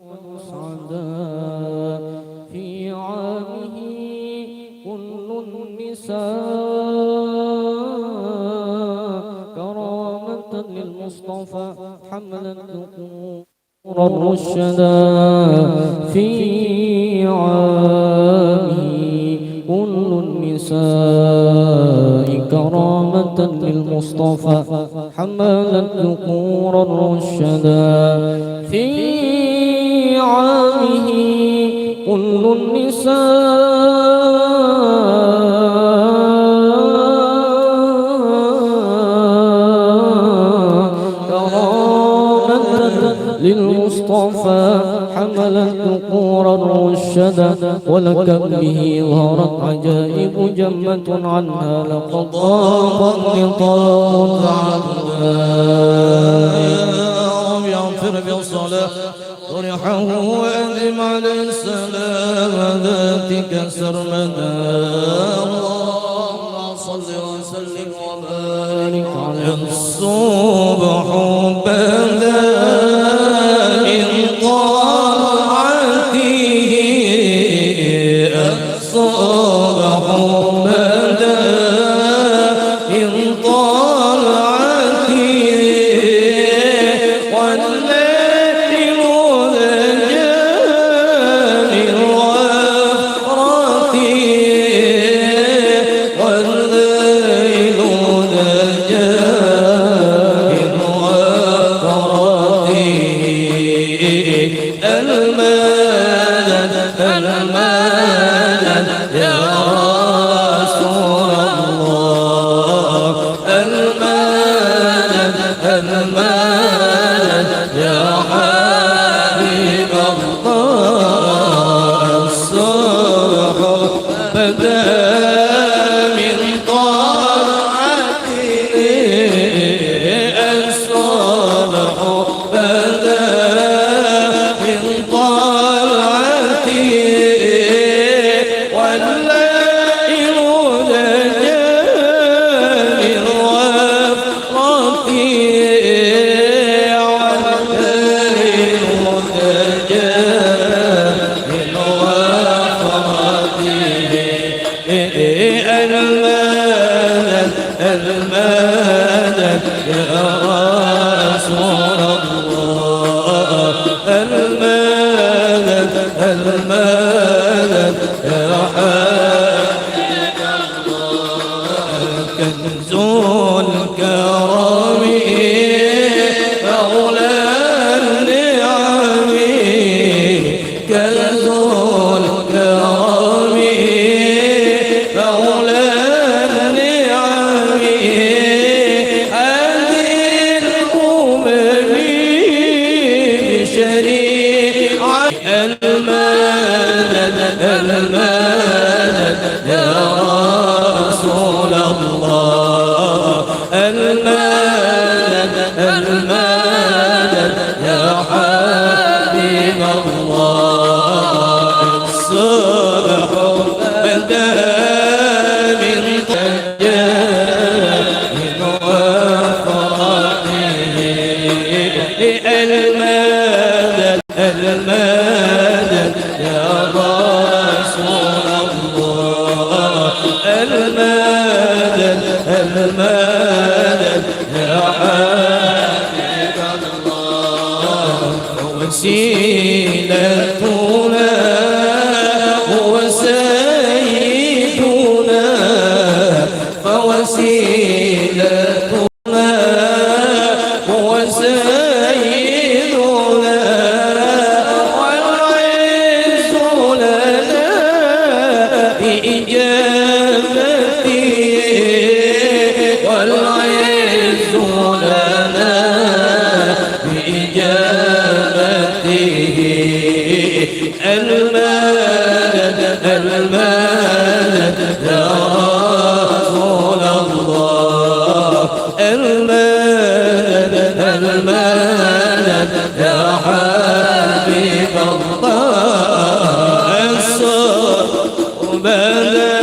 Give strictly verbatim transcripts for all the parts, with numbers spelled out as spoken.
سعدا في عامه كل النساء كرامة للمصطفى حملت ذكورا رشدا في عامه كل النساء كرامة للمصطفى حملت ذكورا رشدا في عامه كل النساء كرامة للمصطفى حملت ذكورا رشدا ولك به ظهرت عجائب جمة عنها لقد ضاق النطاق تعبدا. يا رب اغفر بالصلاة ورحمه وأدم عليه السلام ذاتك سرمدا. اللهم صل وسلم وبارك على الصبح بدا من طلعته. الصبح بدا من طلعته والليل دجى من غفرته والليل دجى من غفرته. المدد المدد يا رسول الله. المدد المدد يا حبيب الله. الصبح بدا من طلعته. الصبح بدا من طلعته والليل دجى من غفرته والليل دجى من غفرته. المدد المدد يا رسول الله. المدد المدد يا حبيب الله. كنز الكرم مولى النعم. كنز الكرم مولى النعم. هذه الأمم بشريعة المدد المدد يا رسول الله. المدد المدد يا حبيب الله. الصبح بدا من طيب وفرحه. المدد المدد يا رسول الله. المدد المدد يا حبيب الله. وسيلتنا وسيدنا فوسيلتنا وسيدنا والعز لنا بإجابته. والعز لنا بإجابته. المدد المدد يا رسول الله. المدد المدد يا حبيب الله. الصبح بدا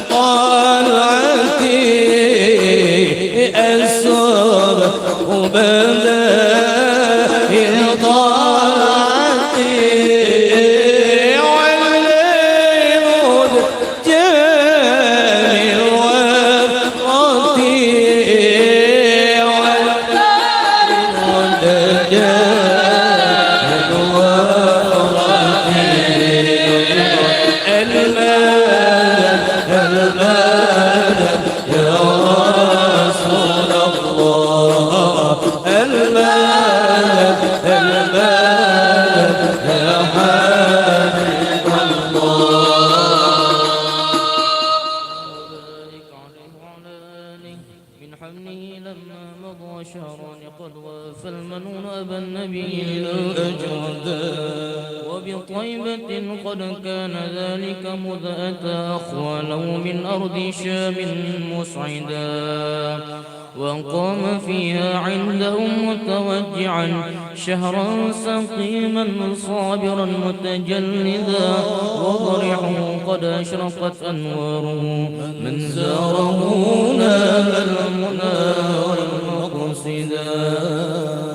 طلعتي. الصبح بدا من طلعتي. المدد، المدد يا حبيب الله. وبارك عليه وعلى آله من حمله لما مضى شهران قد وافى المنون أبا النبي الأجود. وبطيبة قد كان ذلك مذ أتى أخواله من أرض شام مصعدا. وقام فيها عندهم متوجعا شهرا سقيما صابرا متجلدا، وضريحه قد أشرقت أنواره من زاره نال المنى والمقصدا.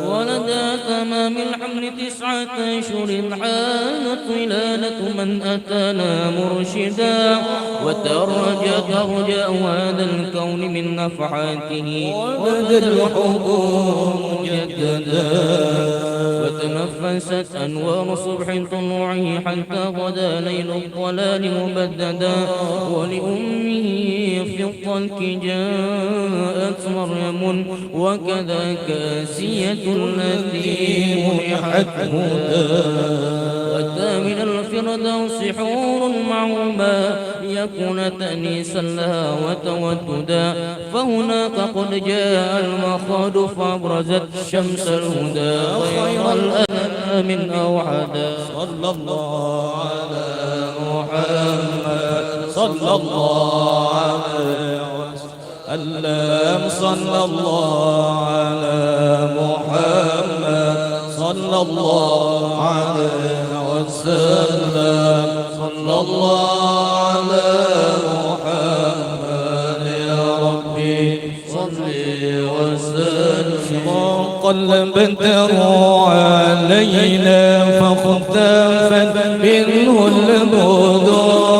ولدى تمام الحمل تسعة أشهر حانت ولادة من أتانا مرشدا، وترجت أرجاء هذا الكون من نفحاته وبدا الحبور مجددا، وتنفست أنوار صبح طلوعه حتى غدا ليل الظلال مبددا، ولأمه في الطلق جاءت مريم وكذاك آسية التي منحت هدى. أتى من الفردوس حور معهما يكون تأنيسا لها وتوددا، فهناك قد جاء المخاض فأبرزت شمس الهدى خير الأنام أوحدا. صلى الله على محمد، صلى الله عليه وسلم. اللهم صلى الله على محمد، صلى الله عليه وسلم. صلى الله على محمد يا ربي، صل وسلم. أشرق البدر علينا فاختفت منه البدور.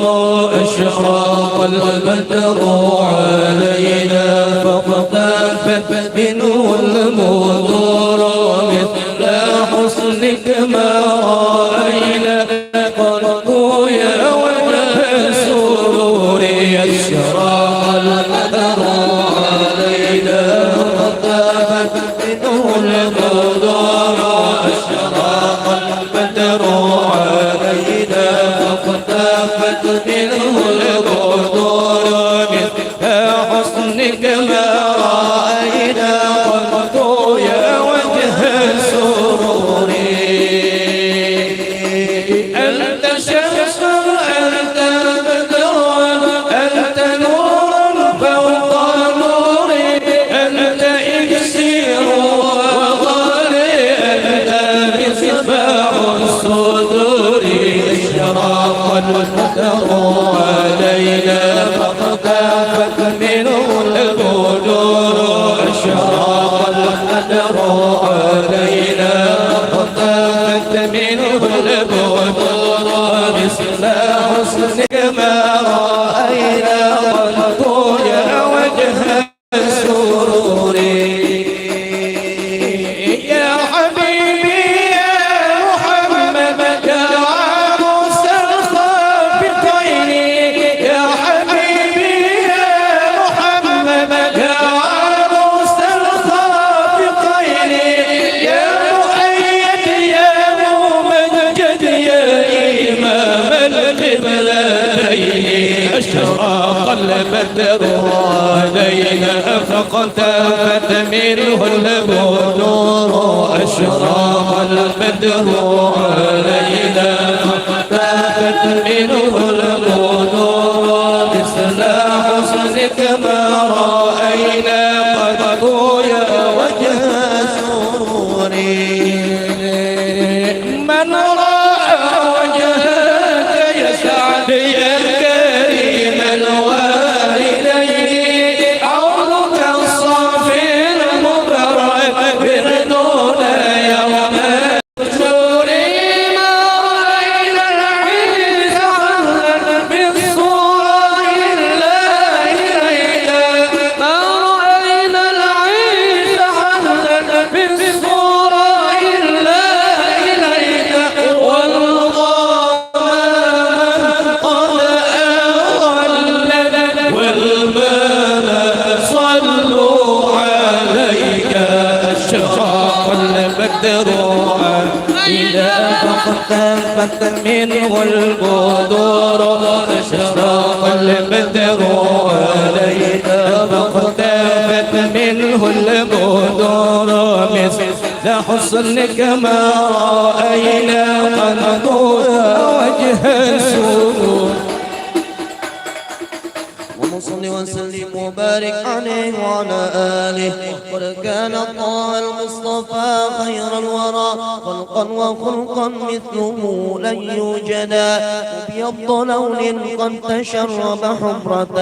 أشرق البدر علينا فاختفت منه البدور. مثل حسنك ما رأينا قط يا وجه السرور. أشرق البدر علينا فاختفت منه البدور. أشرق البدر علينا فاختفت منه البدور. مثل حسنك ما رأينا قط يا وجه السرور. أنت شمس، أنت بدر، أنت نور فوق نور، أنت إكسير وغالي، أنت مصباح الصدور. أشرق البدر علينا فاختفت منه البدور. أشرق البدر علينا فاختفت منه البدور. مثل حسنك ما رأينا قط يا وجه السرور. يا حبيبي يا محمد يا عروس الخافتين، يا حبيبي يا محمد يا عروس الخافتين، يا مؤيد يا ممجد يا إمام القبلتين. أشرق البدر علينا فاختفت منه البدور. أشرق البدر علينا فاختفت منه البدور. مثل حسنك ما رأينا قط يا وجه السرور. من رأى وجهك يا سعدي يا كريم الوالدين، عودك الصافي المبرق وردنا يوم النشور. ما البدر علينا فاختفت منه البدور، أشرق البدر علينا فاختفت منه البدور، مثل حسنك ما رأينا قط وجه سور. اللهم صل وسلم وبارك عليه وعلى آله. قد كان طه المصطفى خير الورى خلقا وخلقا مثله لن يوجدا، أبيض لون قد تشرب حمرة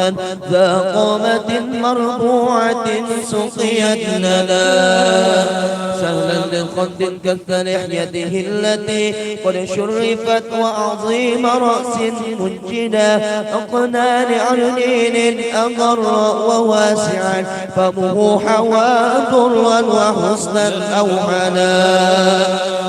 ذا قامة مربوعة سقيت لنا. سهلا لخد كث لحيته التي قد شرفت وعظيم رأس جدا، أقنى لعرجين أغر وواسعا، فمه حوى درا وحسنا أوحدا.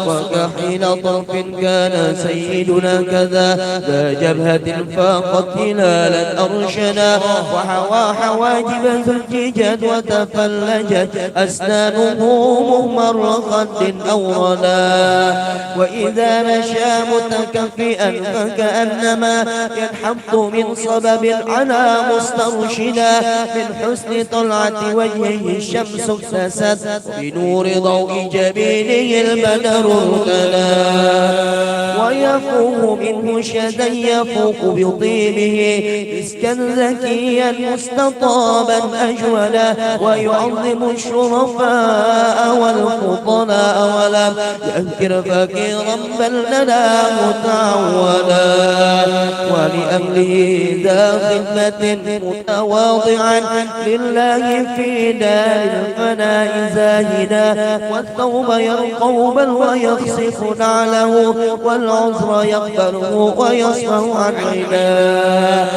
وكحيل طرف كان سيدنا كذا، ذا جبهة فاقت هلالا أرشدا، وحوى حواجب زججت وتفلجت أسنانه مهمر خد أوردا. وإذا مشى متكفئا فكأنما ينحط من صبب على مسترشدا، من حسن طلعة وجهه الشمس اكتست، وبنور ضوء جبينه البدر ارتدى. ويفوح منه شذا يفوح بطيبه مسكا زكيا مستطابا أجودا، ويعظم الشرفاء والفضلاء ولم ينكر فقيرا بل لداه تعودا. ولأهله ذا خدمة متواضعا لله في دار الفناء زاهدا، والثوب يرقع بل ويخصف نعله، والعذر يقبله ويصفح عن عدا.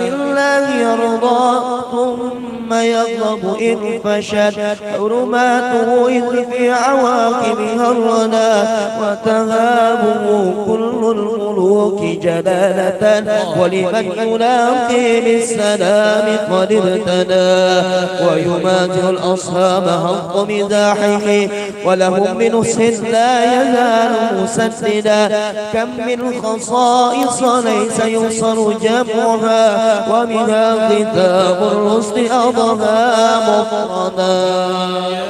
لله يرضى ثم يغضب إن فشت حرماته إذ في عواقبها الردى، وتهابه كل الملوك جلالة، ولمن يلاقي بالسلام قد ارتدى. ويمازح الأصحاب حق مزاحه، ولهم بنصح لا يزال مسددا. كم من خصائص ليس يحصر جمعها، ومنها كتاب الرشد أضحى مفردا. يا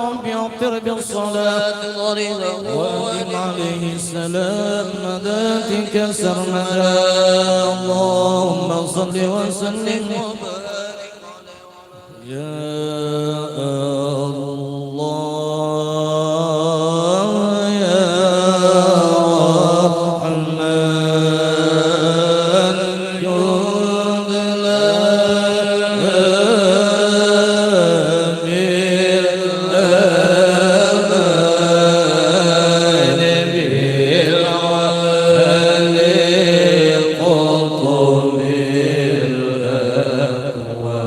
رب أطر بالصلاة ظريفه وأدم عليه السلام مداتك سرمدا. اللهم صل وسلم وبارك عليه. يا الله يا رحمن جد لنا بالأمان بالعلي قطب الأكوان.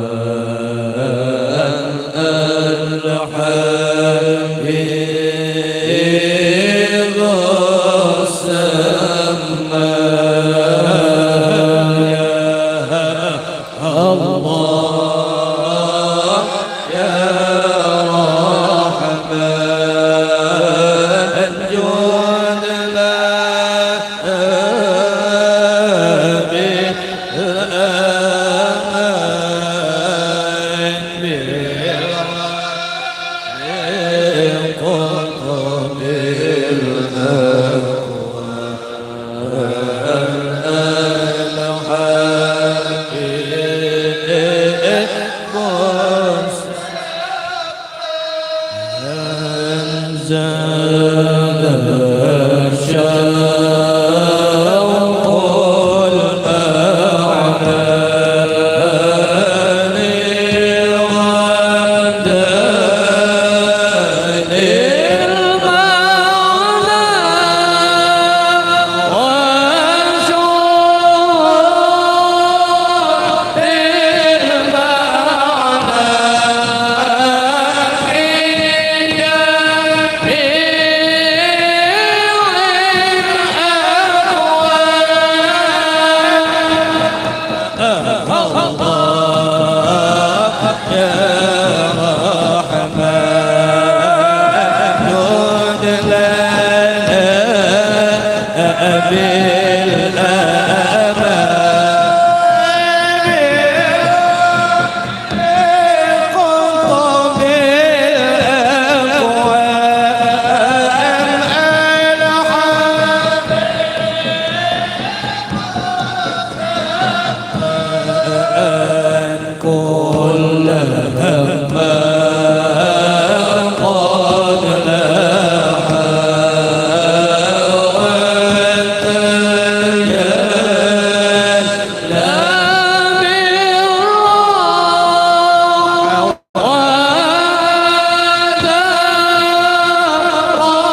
بالأمان قطب الأكوان. كل همام قد لاح وتجلى بالروعة والأقداح.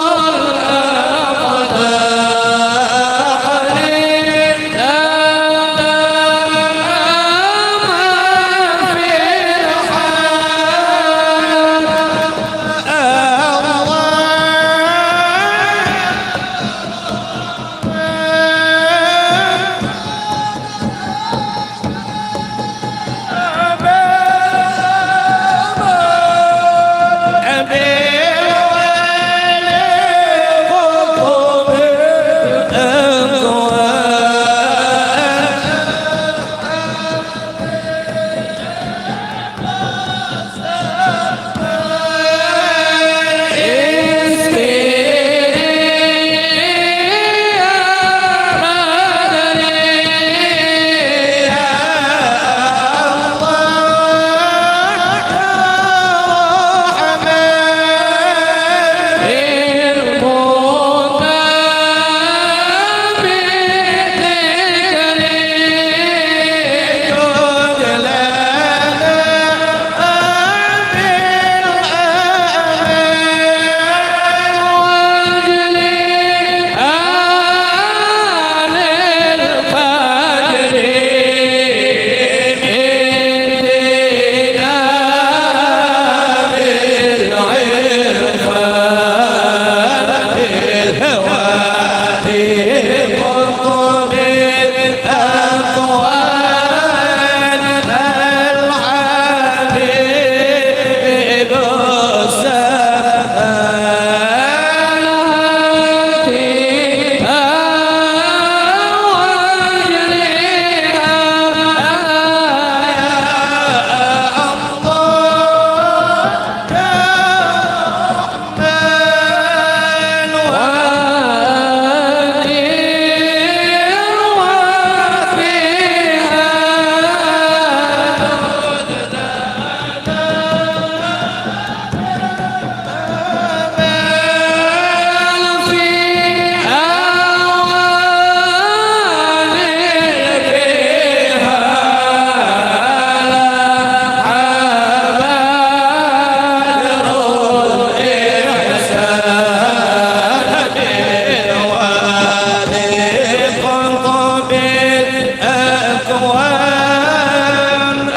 الأكوان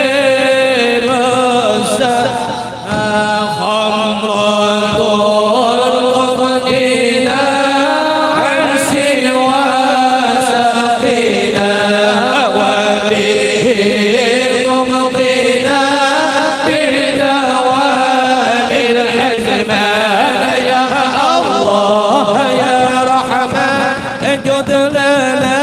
الحبيب السماء خمرة تغنينا عن سوى سقينا وبه تمضينا بدوام الحرمان. يا الله يا رحمن جد لنا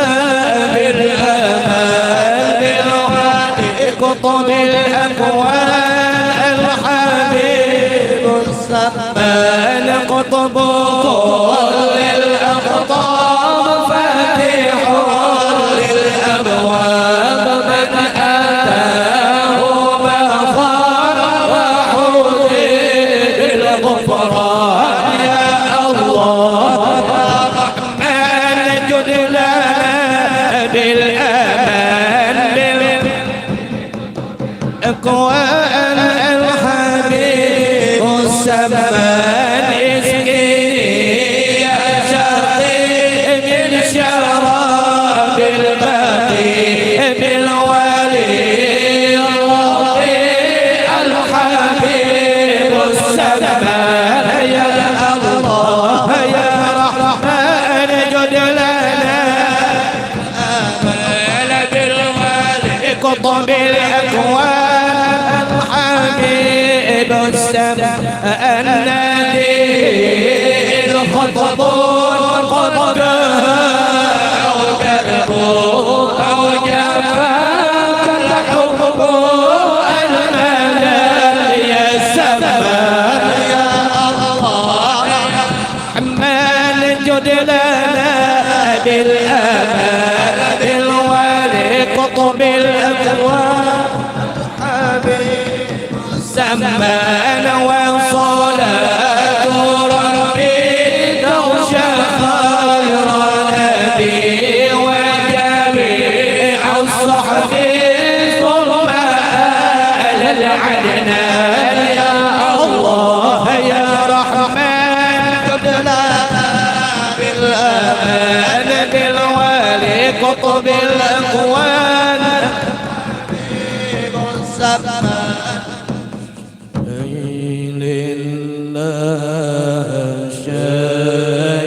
بالأمان بالغالي قطب الأكوان الحبيب السمان قطب كل الأقطاب فاتح للأبواب من أتاه بخار وحوزي بالغفران. يا الله الرحمن جد لنا بالأمان بالأكوان الحبيب السمان اسقني يا ساقي من شراب الباقي بالولي الرضي الحبيب السمان. يا الله يا رحمن جد لنا آمال بالوالي قطب الأكوان الحبيب السماء النادي غضب قد جاء أو كرب أو جفا فالحب المنال يا السماء يا الله. الرحمن جد لنا بالأمان بالوالي قطب الأكوان. حبيب الزمان وصلاة ربي تغشى خير نبي وجميع الصحب ثم آل العدنان. يا الله يا رحمن جد لنا بالأمان بالوالي قطب الأكوان. حبيب الزمان. شاي لله، شاي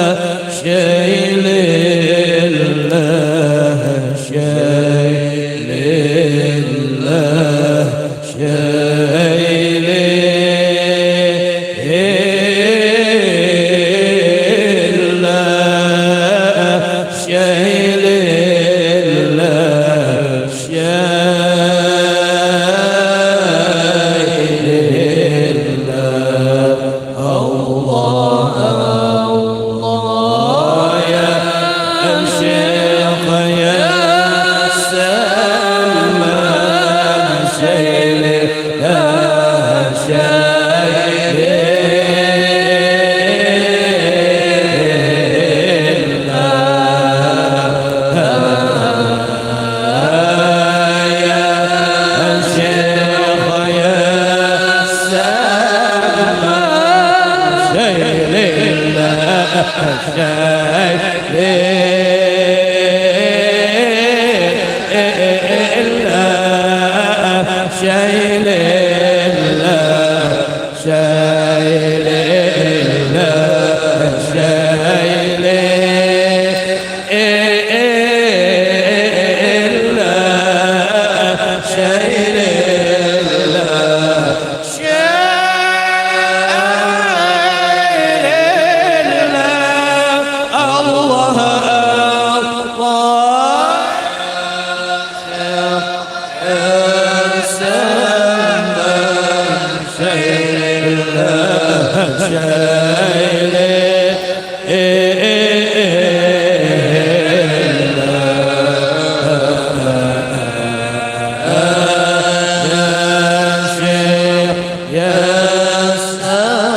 لله، شاي لله، شاي لله. شاي لله، شاي لله، شاي لله. الله، الله يا شيخ يا سلمان، شاي لله، شاي لله. يا شيخ يا سلمان،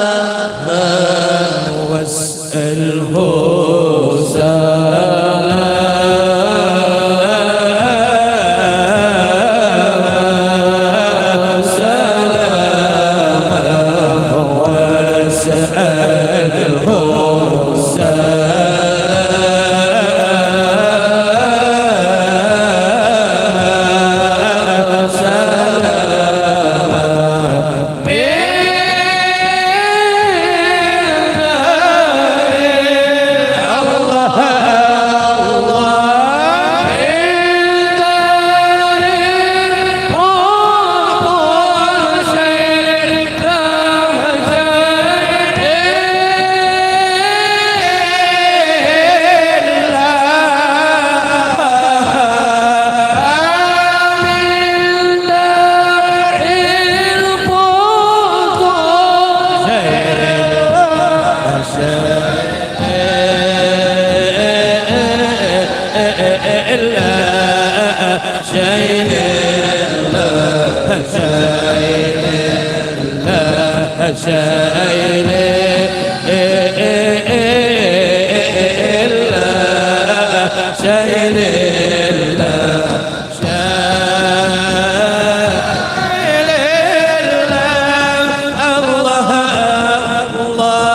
شاي لله، شاي لله، شاي لله. شاي لله، شاي لله، شاي لله، شاي لله. الله، الله.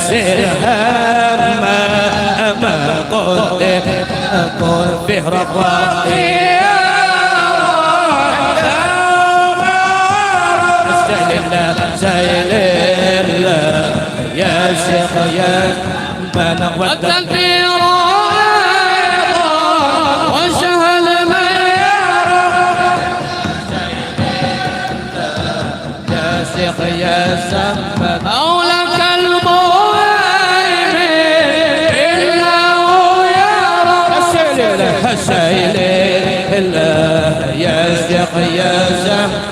سرها ما ما قلت قل في رضا يا سهل الله سهل الله يا شيخ يا من والتدبير وسهل ما يا شيخ يا سمد أو لك المهيمن إنه يا رب سهل الله يا شيخ يا سمد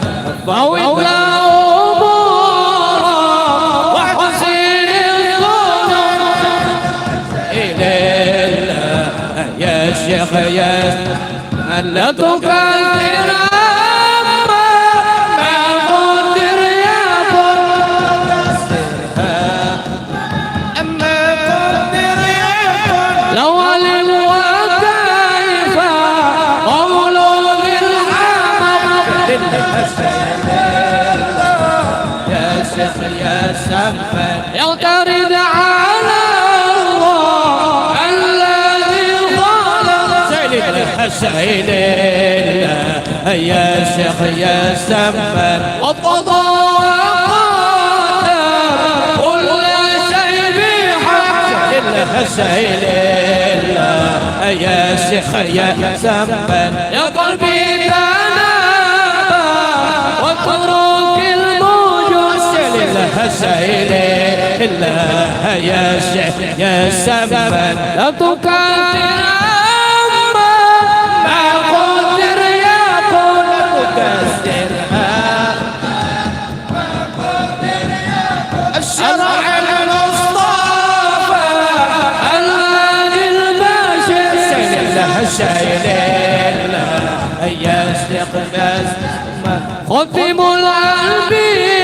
فوت له أمورا واحسن الظنون إلى الله يا شيخ يا سمد لا تكثر أما ما قدر يا قدر أما قدر يا قدر لو علم وكيف قول بالحمد يا شيخ يا سمد يعترض على الله الذي خلق سهل الله يا شيخ يا سمد وقضى وقدر كل شيء بحق سهل الله يا شيخ يا سمد يا قلبي تنابى واترك الموجود سهل الله سهل الله يا شيخ يا سمد لا تكثر أما ما قدر يا قل تكثر الشرع المصطفى الذي البشر سهل الله سهل الله يا شيخ يا سمد خاتم الأنبياء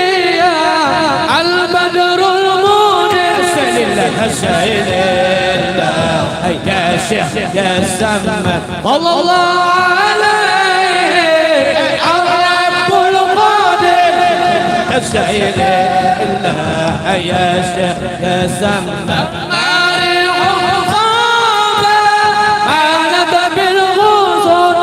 البدر المنير سهل الله سهل الله يا شيخ يا سمد صلى الله عليه الرب القادر سهل الله يا شيخ يا سمد مارح الغابة مالت بالغصون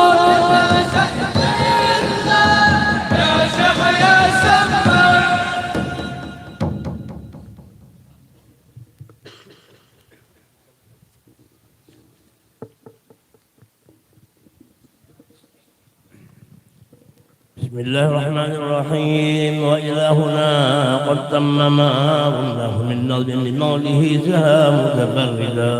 بسم الله الرحمن الرحيم. وإلهنا قد تم ما بناه من نظم بموله زها متفردا.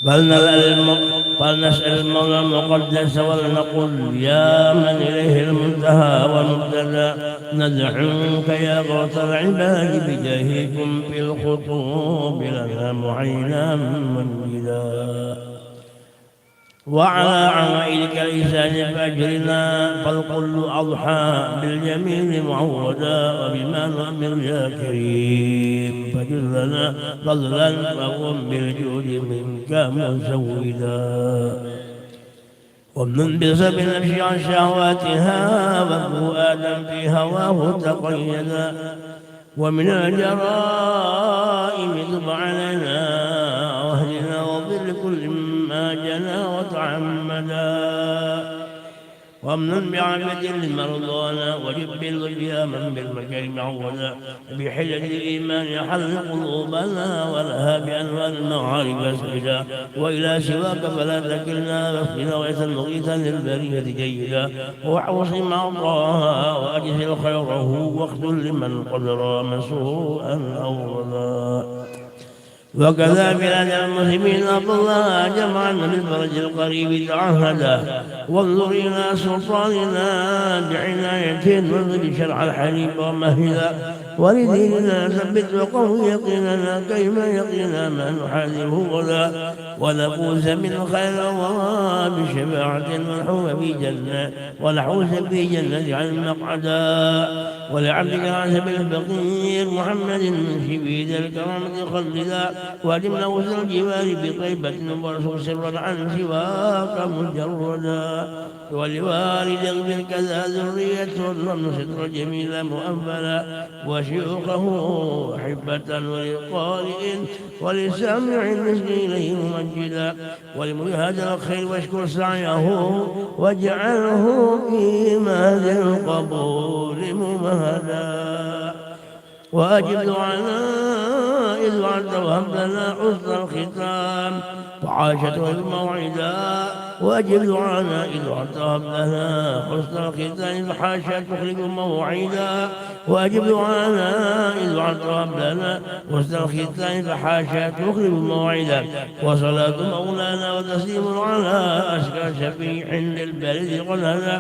فلنسأل الم-، فلنسأل المولى المقدس ولنقل: يا من إليه المنتهى والمبتدى، ندعوك يا غوث العباد بجاهكم في الخطوب لنا معينا منجدا. وعلى عوائدك الإحسان فأجرنا، فالكل أضحى بالجميل معودا، وبما نؤمل يا كريم فجد لنا فضلا، وقم بالجود منك مسودا. وامنن بصبر النفس عن شهواتها، وفؤادا في هواه تقيدا، ومن الجرائم تب علينا، واهدنا واغفر لكل ما جنى وتعمدا. وامنن بعافية لمرضانا، وجب باللطف يا من بالمكارم عودا. بحلة الإيمان حل قلوبنا، ولها بأنوار المعارف أسعدا. وإلى سواك فلا تكلنا، واسقنا غيثا مغيثا للبرية جيدا. واحوص مع طه وأجزل خيره، واقتل لمن قد رام سوءا أو ردا. وكذا بلاد المسلمين أرض الله جمعا، بالفرج القريب تعهدا. وانظر إلى سلطاننا بعناية، وانظر شرع الحنيف ومهدا. ولديننا ثبت وقو يقيننا، كيما يقينا ما نحاذره غدا. ونفوز من خير الورى بشفاعة، ونحوز في جنة، ونحوز في جنة عدن مقعدا. ولعبدك العزيز الفقير محمد من شبيد الكرامة خلدا. وأدمنا حسن الجوار بطيبة وارزق سرا عن سواك مجردا. ولوالديك كذا ذرية وارزقنا الستر الجميل مؤبدا. وشيوخه أحبة ولقارئ ولسامع المسك إليه ممجدا. ولمريد هذا الخير واشكر سعيه واجعله في مهد القبول ممهدا. وأجب دعانا إذ وعدت وهب لنا حسن الختام فحاشا تخلف موعدا. وأجب دعانا إذ وعدت وهب لنا حسن الختام فحاشا تخلف موعدا. وأجب دعانا إذ وعدت وهب لنا حسن الختام فحاشا تخلف موعدا. وصلاة مولانا وتسليم على أزكى شفيع للبرية قد هدى.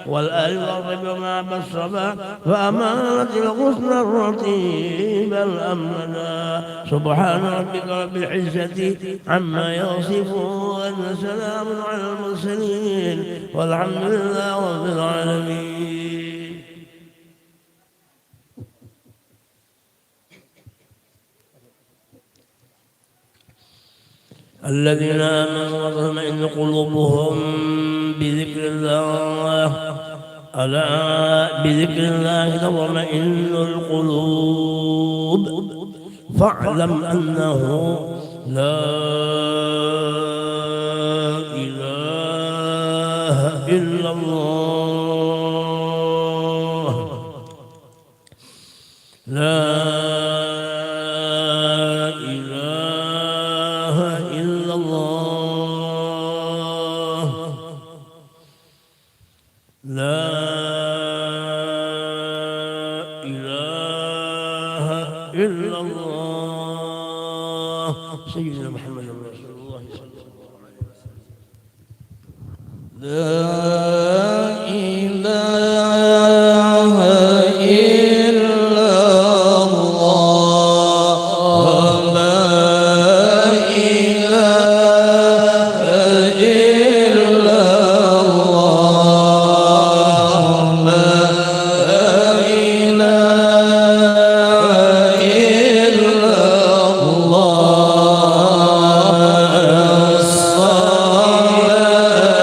والآل والصحب وما بالصبا فأمانة الحسن الرتيب الأمدا. سبحان ربك رب العزة عما يصفون وسلام على المرسلين والحمد لله رب العالمين. الذين آمنوا وتطمئن قلوبهم بذكر الله. ألا بذكر الله تطمئن القلوب. فاعلم أنه لا إله إلا الله. لا إله إلا الله. لا إله إلا الله. سيدنا محمد رسول الله صلى الله عليه وسلم. لا إله إلا الله. لا إله إلا الله. لا إله إلا الله.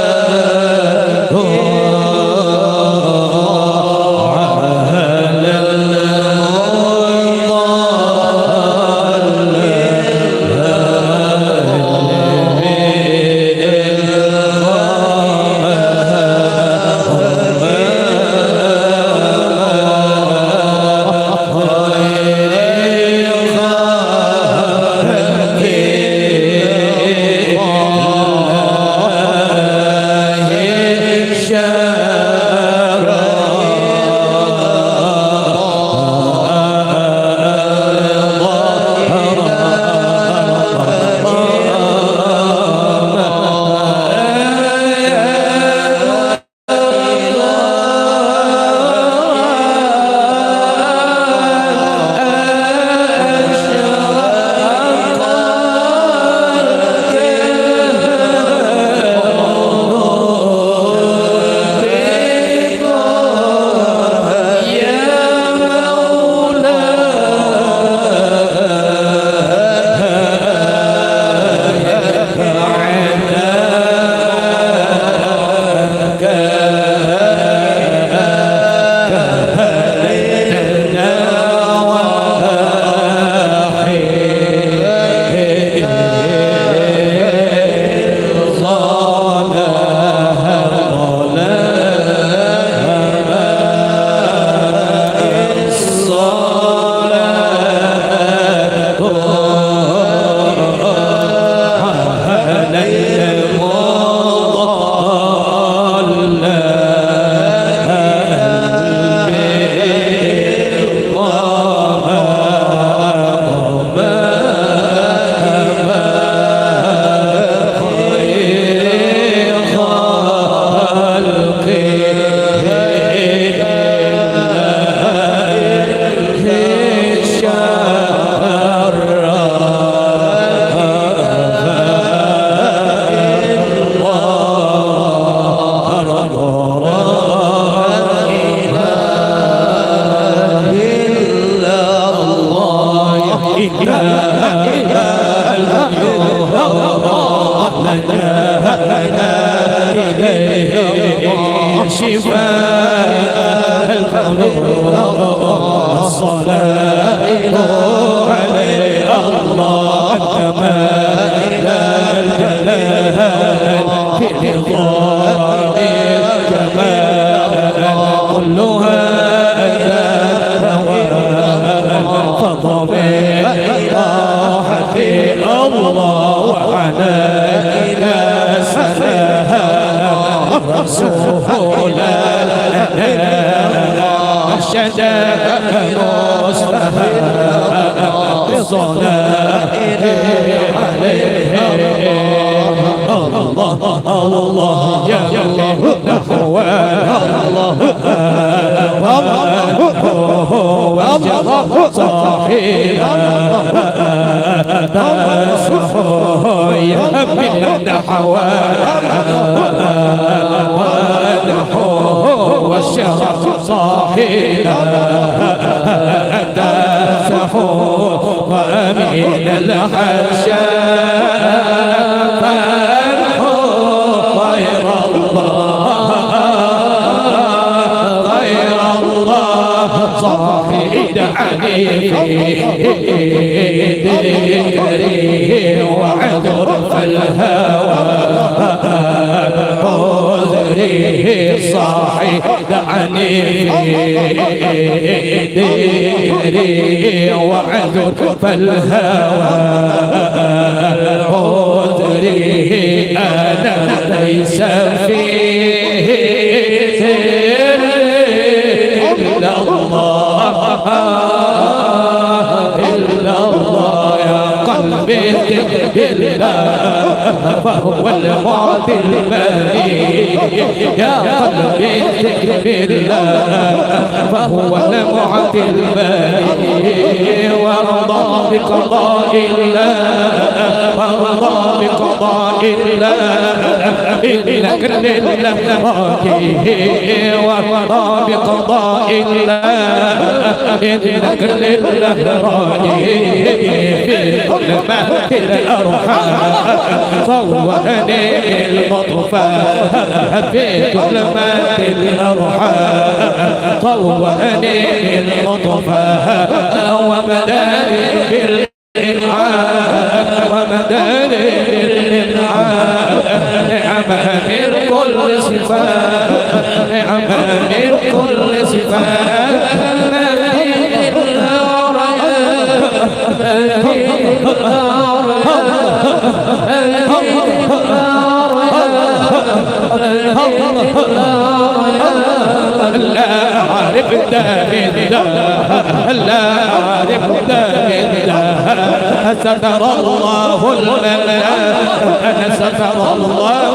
الصلاة إليه شفاء القلوب. الصلاة عليه الله كما إلى الجلال في نظام الجمال كلها أتت هوى فضمير راحتي الله وعلى إلى سلام رسول الله شدا مصطفى بصلاة عليه الله الله يا الله نحو الله ومن هو صاحبنا يا من نحو ونحو والشرف صاحبنا أنت سحور ومن الحشا فانحو غير الله غير الله صاحي دعني في ذكري واعذر فالهوى عذري صاحي دعني في ذكري واعذر فالهوى عذري أنا ليس فيه سر إلا الله إلا الله يا قلبي ذكر الله فهو المعطي الماني يا قلبي ذكر الله فهو المعطي الماني وارضى بقضاء الله وارضى بقضاء الله إنك لله راجي وارضى بقضاء الله إنك لله راجي في ظلمات الأرحام صورني بالمطفى في ظلمات الأرحام صورني بالمطفى ومداني بالإنعام ومداني بالإنعام نعمة من كل صفة نعمة من كل صفة ما فيه إلا ريان لا عرفت إلا لا عرفت إلا ستر الله المنان ستر الله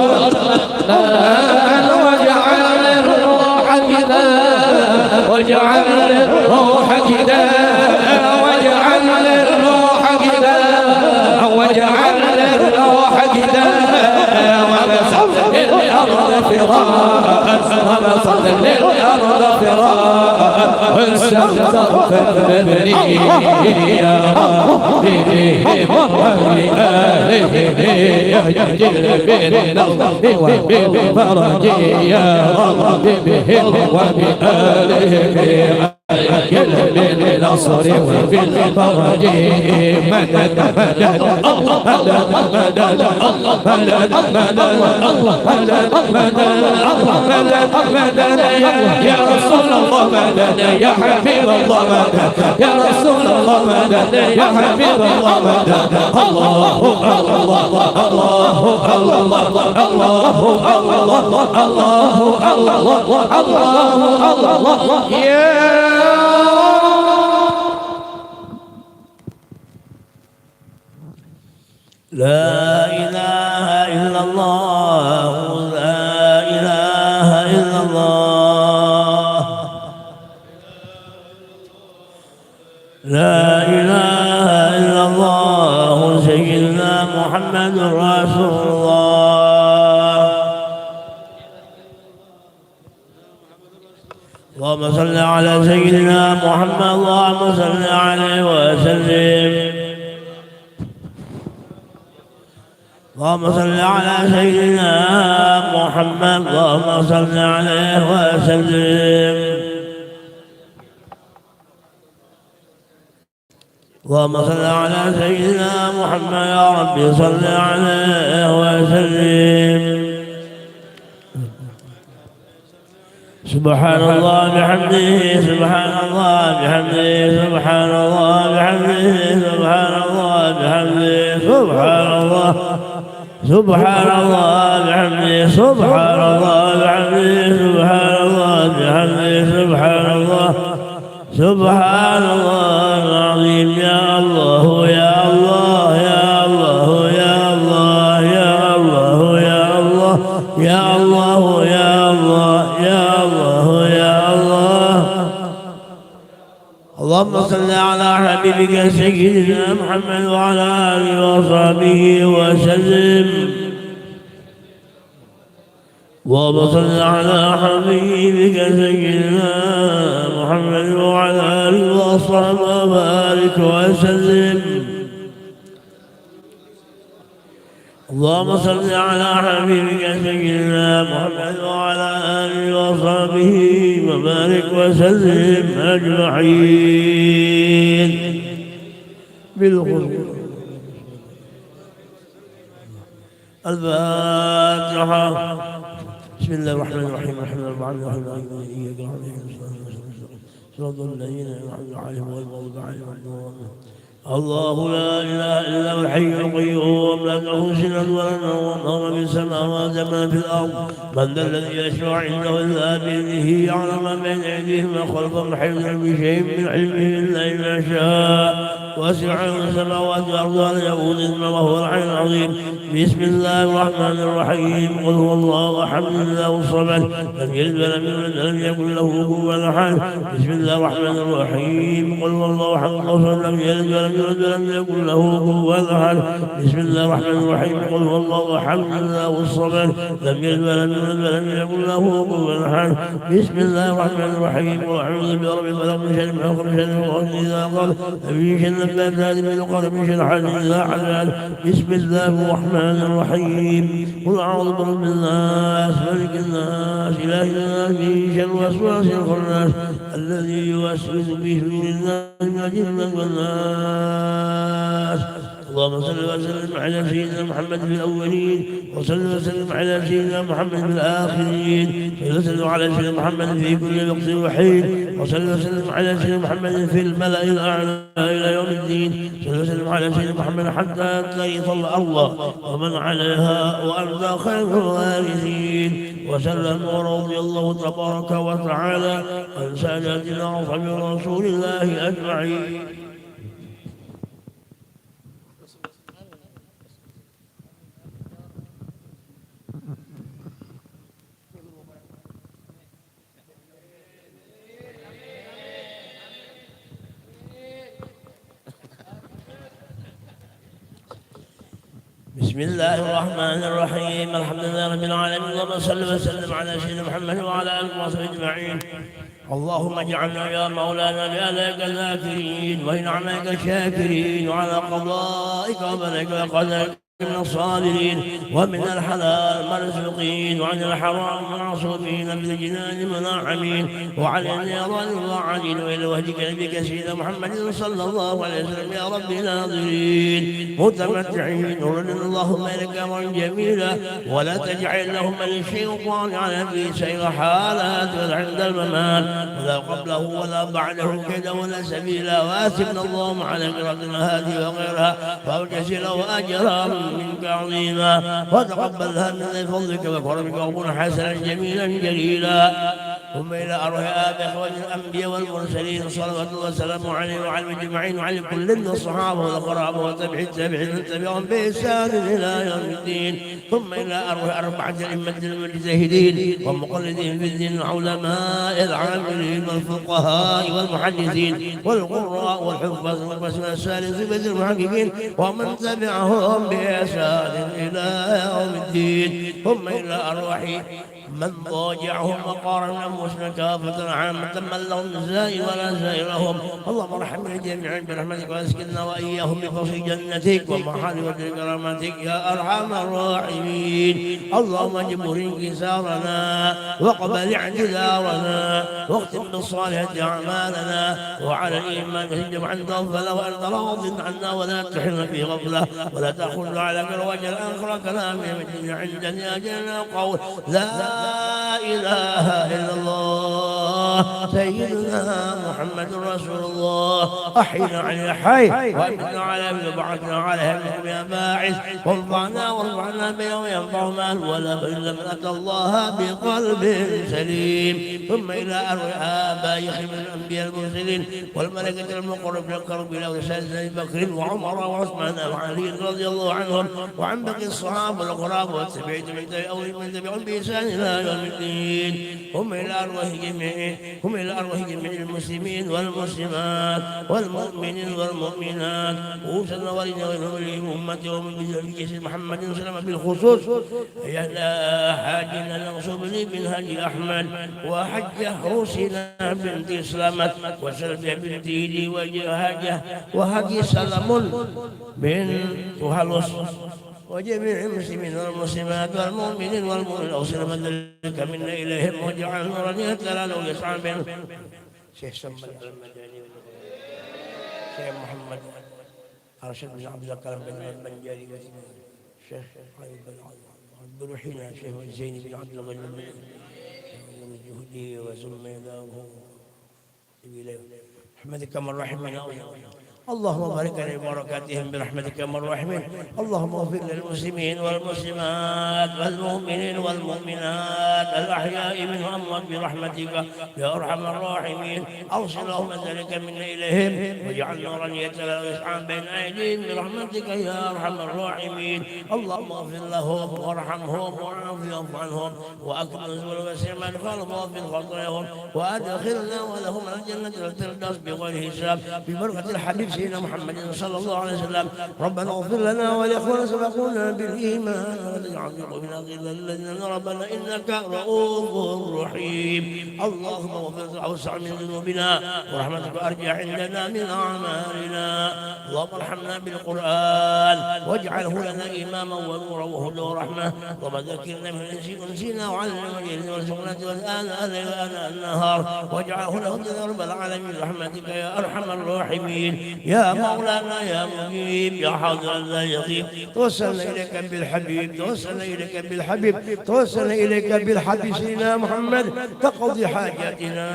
واجعل الروح كذا واجعل الروح كذا واجعل الروح كذا واجعل الروح كذا وبسط الأرض فرارا وبسط الأرض فرارا والسماء فاغفر لي يا ربي بهم وبآلهم يا جل بالنصر وبالفرج يا رب بهم وبآلهم عجل بالنصر وبالفرج مدد مدد الله مدد مدد الله مدد مدد الله مدد مدد الله مدد مدد يا رسول الله مدد يا حبيب الله مدد يا رسول الله مدد يا حبيب الله مدد الله الله الله الله الله الله الله الله الله الله الله الله الله الله يا لا إله إلا الله لا إله إلا الله لا إله إلا الله سيدنا محمد رسول الله اللهم صل على سيدنا محمد اللهم صل عليه وسلم اللهم صل على سيدنا محمد، اللهم صل عليه وسلم. اللهم صل على سيدنا محمد، يا رب صل عليه وسلم. سبحان الله بحمده، سبحان الله بحمده، سبحان الله بحمده، سبحان الله بحمده، سبحان الله. سبحان الله بحمده، سبحان الله بحمده، سبحان الله بحمده، سبحان الله. سبحان الله العظيم. يا الله، يا الله، يا الله، يا الله، يا الله، يا الله، يا الله، يا الله، يا الله، يا الله. اللهم صل على حبيبك سيدنا محمد وعلى آله وصحبه وسلم. اللهم صل على حبيبك سيدنا محمد وعلى آله وصحبه وبارك وسلم. اللهم صل على حبيبك سيدنا محمد وعلى آله وصحبه وبارك وسلم أجمعين. بالخصوص. الفاتحة. بسم الله الرحمن الرحيم. الحمد لله رب العالمين. الرحمن الرحيم. مالك يوم الدين. إياك نعبد وإياك نستعين. صراط الذين أنعمت عليهم غير المغضوب عليهم ولا الضالين. الله لا إله إلا هو الحي القيوم، لا تأخذه سنة ولا نوم، له ما في السماوات وما في الأرض. من ذا الذي يشفع عنده إلا بإذنه، يعلم ما بين أيديهم وما خلفهم، ولا يحيطون بشيء من علمه إلا بما شاء، وسع كرسيه السماوات والأرض ولا يؤوده حفظهما وهو العلي العظيم. بسم الله الرحمن الرحيم. قل هو الله أحد، الله الصمد، لم يلد ولم يولد ولم يكن له كفوا أحد. بسم الله الرحمن الرحيم. قل هو الله أحد، الله الصمد، لم يلد ولم يولد ولم يكن له كفوا أحد. بسم الله الرحمن الرحيم. قل هو الله أحد، الله الصمد، لم يلد ولم يولد ولم يكن له كفوا أحد. بسم الله الرحمن الرحيم. قل أعوذ برب الفلق، من شر ما خلق، من شر غاسق إذا وقب، ومن شر النفاثات في العقد، ومن شر حاسد إذا حسد. بسم الله الرحمن الرحيم. قل أعوذ برب الناس، ملك الناس، إله الناس، من شر الوسواس الخناس، الذي يوسوس في صدور الناس من الجنة والناس. اللهم صل وسلم على سيدنا محمد في الأولين، وصل وسلم على سيدنا محمد في الآخرين، وصل وسلم على سيدنا محمد في كل وقت وحين، وصل وسلم على سيدنا محمد في الملأ الأعلى إلى يوم الدين، وصل وسلم على سيدنا محمد حتى ترث الأرض ومن عليها وأنت خير الوارثين، وسلم ورضي الله تبارك وتعالى عن ساداتنا أصحاب رسول الله أجمعين. بسم الله الرحمن الرحيم. الحمد لله رب العالمين. اللهم صل وسلم على سيدنا محمد وعلى آله وصحبه أجمعين. اللهم اجعلنا يا مولانا بأهلك ذاكرين، ولنعمائك شاكرين، وعلى قضائك وقدرك وقدرك من الصابرين، ومن الحلال مرزوقين، وعن الحرام معصومين، بالجنان منعمين، وعن النيران مبعدين، وإلى وجهك نبيك سيدنا محمد صلى الله عليه وسلم يا رب ناظرين متمتعين. ردنا اللهم إليك أمرا جميلا، ولا تجعل اللهم للشيطان على في سير حالات ولا عند الممات ولا قبله ولا بعده كيدا ولا سبيلا، وآثبنا اللهم على قراءتنا هذه وغيرها فأوجز له أجرا منك عظيما، وتقبلها منا بفضلك وكرمك وقبولا حسنا جميلا جليلا. ثم إلى أرواح آباء وإخواننا الأنبياء والمرسلين صلوات الله وسلامه عليهم وعلى أجمعين، وعلى كل من الصحابة والقرابة وتابع التابعين ومن تبعهم بإحسان إلى يوم الدين. ثم إلى أرواح أربعة الأئمة المجتهدين ومقلدين في الدين، العلماء العاملين والفقهاء والمحدثين والقراء والحفاظ والمفسرين والسالكين في المحققين ومن تبعهم بإحسان إلى يوم الدين. ثم إلى أرواح من ضاجعهم وقارنهم والمسلمين كافة عامة من لهم زائر ولا زائر لهم. اللهم ارحمنا جميعا برحمتك وأسكننا وإياهم بفضل جنتك ومحارم كرامتك يا أرحم الراحمين. اللهم اجبر انكسارنا واقبل اعتذارنا واختم بالصالحات أعمالنا وعلى الإيمان تجب عن تغفل وأنت راض عنا ولا تحرمنا في غفلة ولا تأخذنا على كل وجه الآخرة كلام من الدنيا عندنا أجلنا قول لا إله إلا الله سيدنا محمد رسول الله أحينا على الحي وأمتنا على وبعثنا على هم يا باعث وانفعنا وارفعنا بيوم ينفع مال ولا بنون إلا من أتى الله بقلب سليم ثم إلى أرواح آبائهم الأنبياء المرسلين والملائكة المقربين في القرب إلى أولياء سيدنا أبي بكر وعمر وعثمان وعلي رضي الله عنهم وعن باقي الصحابة والقرابة والتابعين من تبعهم من تبعهم بإحسان إلى يوم الدين. هم إلى أرواح جميع هم إلى أرواح جميع المسلمين والمسلمات والمؤمنين والمؤمنات خصوصا ولي ولي أمتي ومن بجسد محمد صلى الله عليه وسلم بالخصوص. يا حاجنا نغصب لي من حاج أحمد وحجة حسنى بنت سلامة وسلفية بنت إيدي وحاجة وحاجي سلمون بن تهلس وجميع المسلمين والمسلمات والمؤمنين والمؤمنات أوصل ذلك منا إليهم واجعل نورا يتلألأ يسعى بين شيخ سمبل شيخ محمد أرشد بن عبد الله كرم بن عبد بن جاري وسلم شيخ علي بن عبد بروحنا شيخ زين بن عبد الله بن جهده وسمي له برحمتك أرحم الراحمين. اللهم بارك لنا في بركاتهم برحمتك أرحم الراحمين. اللهم اغفر للمسلمين والمسلمات والمؤمنين والمؤمنات الأحياء منهم والأموات برحمتك يا أرحم الراحمين. أوصل اللهم ذلك منا إليهم واجعل نورا يتلألأ يسعى بين أيديهم برحمتك يا أرحم الراحمين. اللهم اغفر لهم وارحمهم وعافهم واعف عنهم وأكرم نزلهم ووسع مدخلهم واغفر خطاياهم وأدخلنا ولهم الجنة الفردوس بغير حساب ببركة الحبيب سيدنا محمد صلى الله عليه وسلم. ربنا اغفر لنا ولإخواننا سبقونا بالإيمان ولا تجعل في قلوبنا غلا للذين آمنوا ربنا إنك رؤوف رحيم. اللهم اغفر أوسع من ذنوبنا ورحمتك أرجى عندنا من أعمالنا. اللهم ارحمنا بالقرآن واجعله لنا إماما ونورا وهدى ورحمة. اللهم ذكرنا من الإنس أنسينا وعلمنا من الجهل والسنة والآن الليل وآناء النهار واجعله لنا هدى يا رب العالمين برحمتك يا أرحم الراحمين. يا مولانا يا مجيب يا حاضر لا يغيب توسلنا إليك بالحبيب توسلنا إليك بالحبيب توسلنا إليك بالحبيب سيدنا محمد تقضي حاجاتنا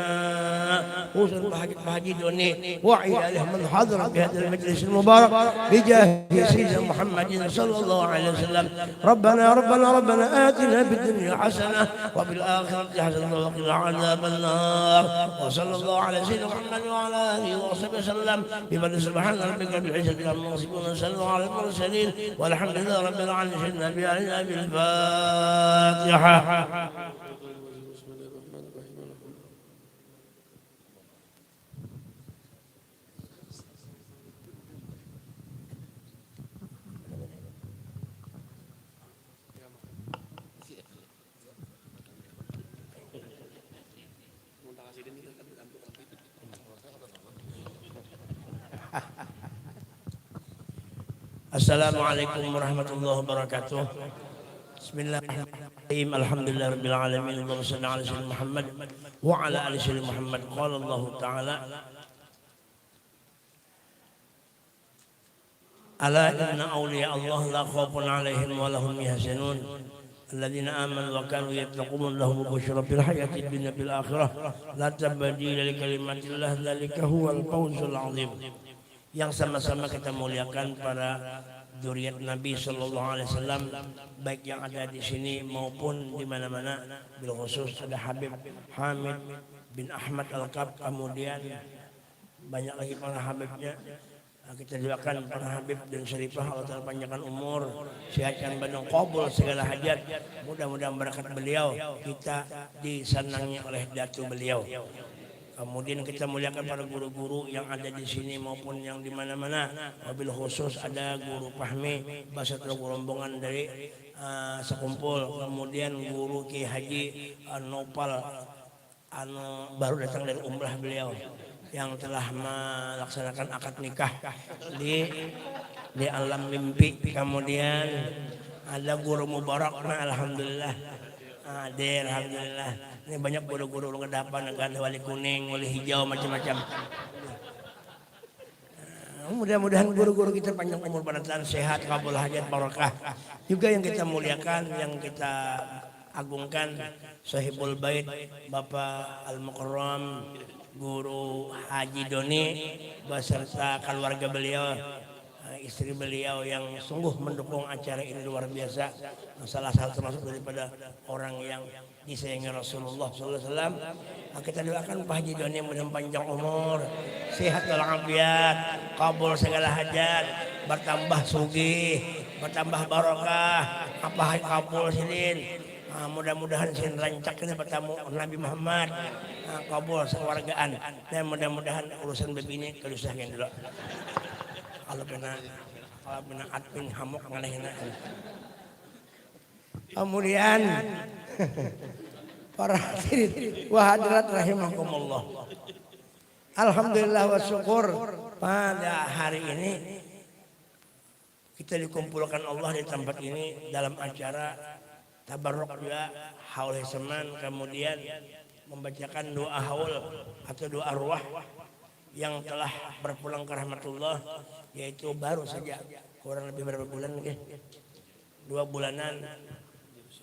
خصوصا بحاجة بحاجة دوني وعياله من حضر بهذا المجلس المبارك بجاه سيدنا محمد صلى الله عليه وسلم. ربنا ربنا ربنا آتنا في الدنيا حسنة وفي الآخرة حسنة وقنا عذاب النار. وصلى الله على سيدنا محمد وعلى آله وصحبه وسلم. بفضل سبحان ربك رب العزة عما يصفون وسلام على المرسلين والحمد لله رب العالمين. سيدنا بلال بالفاتحة. Assalamualaikum warahmatullahi wabarakatuh. Bismillahirrahmanirrahim. Alhamdulillahirabbil alamin. Allahumma shalli ala sayyidina Muhammad wa ala ali sayyidina Muhammad. Qala Allahu ta'ala Ala inna awliya Allah la khawfun alaihim wa lahum yahzanun. Alladzina amanu wa kanu yattaqun lahum busyra fil hayatid dunya fil akhirah. La tabdila li kalimatillah dzalika huwal fawzul azim. Yang sama-sama kita muliakan para zuriat Nabi sallallahu alaihi wasallam baik yang ada di sini maupun di mana-mana. Bil khusus ada Habib Hamid bin Ahmad Al-Kab kemudian banyak lagi para habibnya. Nah, kita doakan para habib dan syarifah Allah Ta'ala panjangkan umur, sihatkan badan, kabul segala hajat. Mudah-mudahan berkat beliau kita disenangi oleh datu beliau. Kemudian kita muliakan para guru-guru yang ada di sini maupun yang di mana-mana. Wabil khusus ada Guru Fahmi beserta rombongan dari uh, sekumpul. Kemudian Guru Kiai Haji uh, Nopal anu baru datang dari umrah beliau yang telah melaksanakan akad nikah di di alam mimpi. Kemudian ada guru mubarak, nah, alhamdulillah. Hadir, alhamdulillah. Ini banyak guru-guru ulun kada apa, ada wali kuning, wali hijau, macam-macam. Mudah-mudahan guru-guru kita panjang umur, barataan, sehat, kabul hajat, barokah. Juga yang kita muliakan, yang kita agungkan, Sohibul Bait, Bapak Al Mukarram, Guru Haji Doni, beserta keluarga beliau, eh, istri beliau yang sungguh mendukung acara ini luar biasa. Salah satu termasuk daripada orang yang disayangi Rasulullah sallallahu alaihi wasallam. Nah, kita doakan Pak Haji Doni mudah panjang umur, sehat walafiat, kabul segala hajat, bertambah sugih, bertambah barokah, apa hai kabul sidin. Ah, mudah-mudahan sidin rancak kita bertamu Nabi Muhammad. Ah, kabul sekeluargaan. Dan mudah-mudahan urusan bebini kada usah gin dulu. Kalau kena kalau kena admin hamuk ngalehna. Kemudian para hadirin wa hadirat rahimakumullah. Alhamdulillah wa syukur, pada hari ini kita dikumpulkan Allah di tempat ini dalam acara tabarruk juga haul hisaman, kemudian membacakan doa haul atau doa arwah yang telah berpulang ke rahmatullah, yaitu baru saja kurang lebih berapa bulan, nggih? Dua bulanan,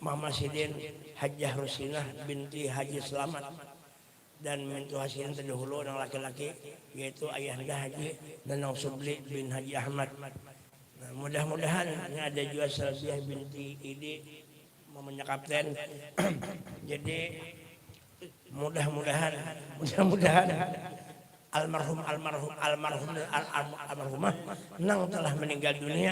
Mama sidin Hajah Rusinah binti Haji Selamat dan mintuha sidin terdahulu nang laki-laki, yaitu Ayahanda Haji Nanang Subli bin Haji Ahmad. Nah, mudah-mudahan ini ada juga Salbiah binti Idi, mamanya kapten. Jadi mudah-mudahan, mudah-mudahan almarhum, almarhum, almarhum dan al-, al-, almarhumah nang telah meninggal dunia.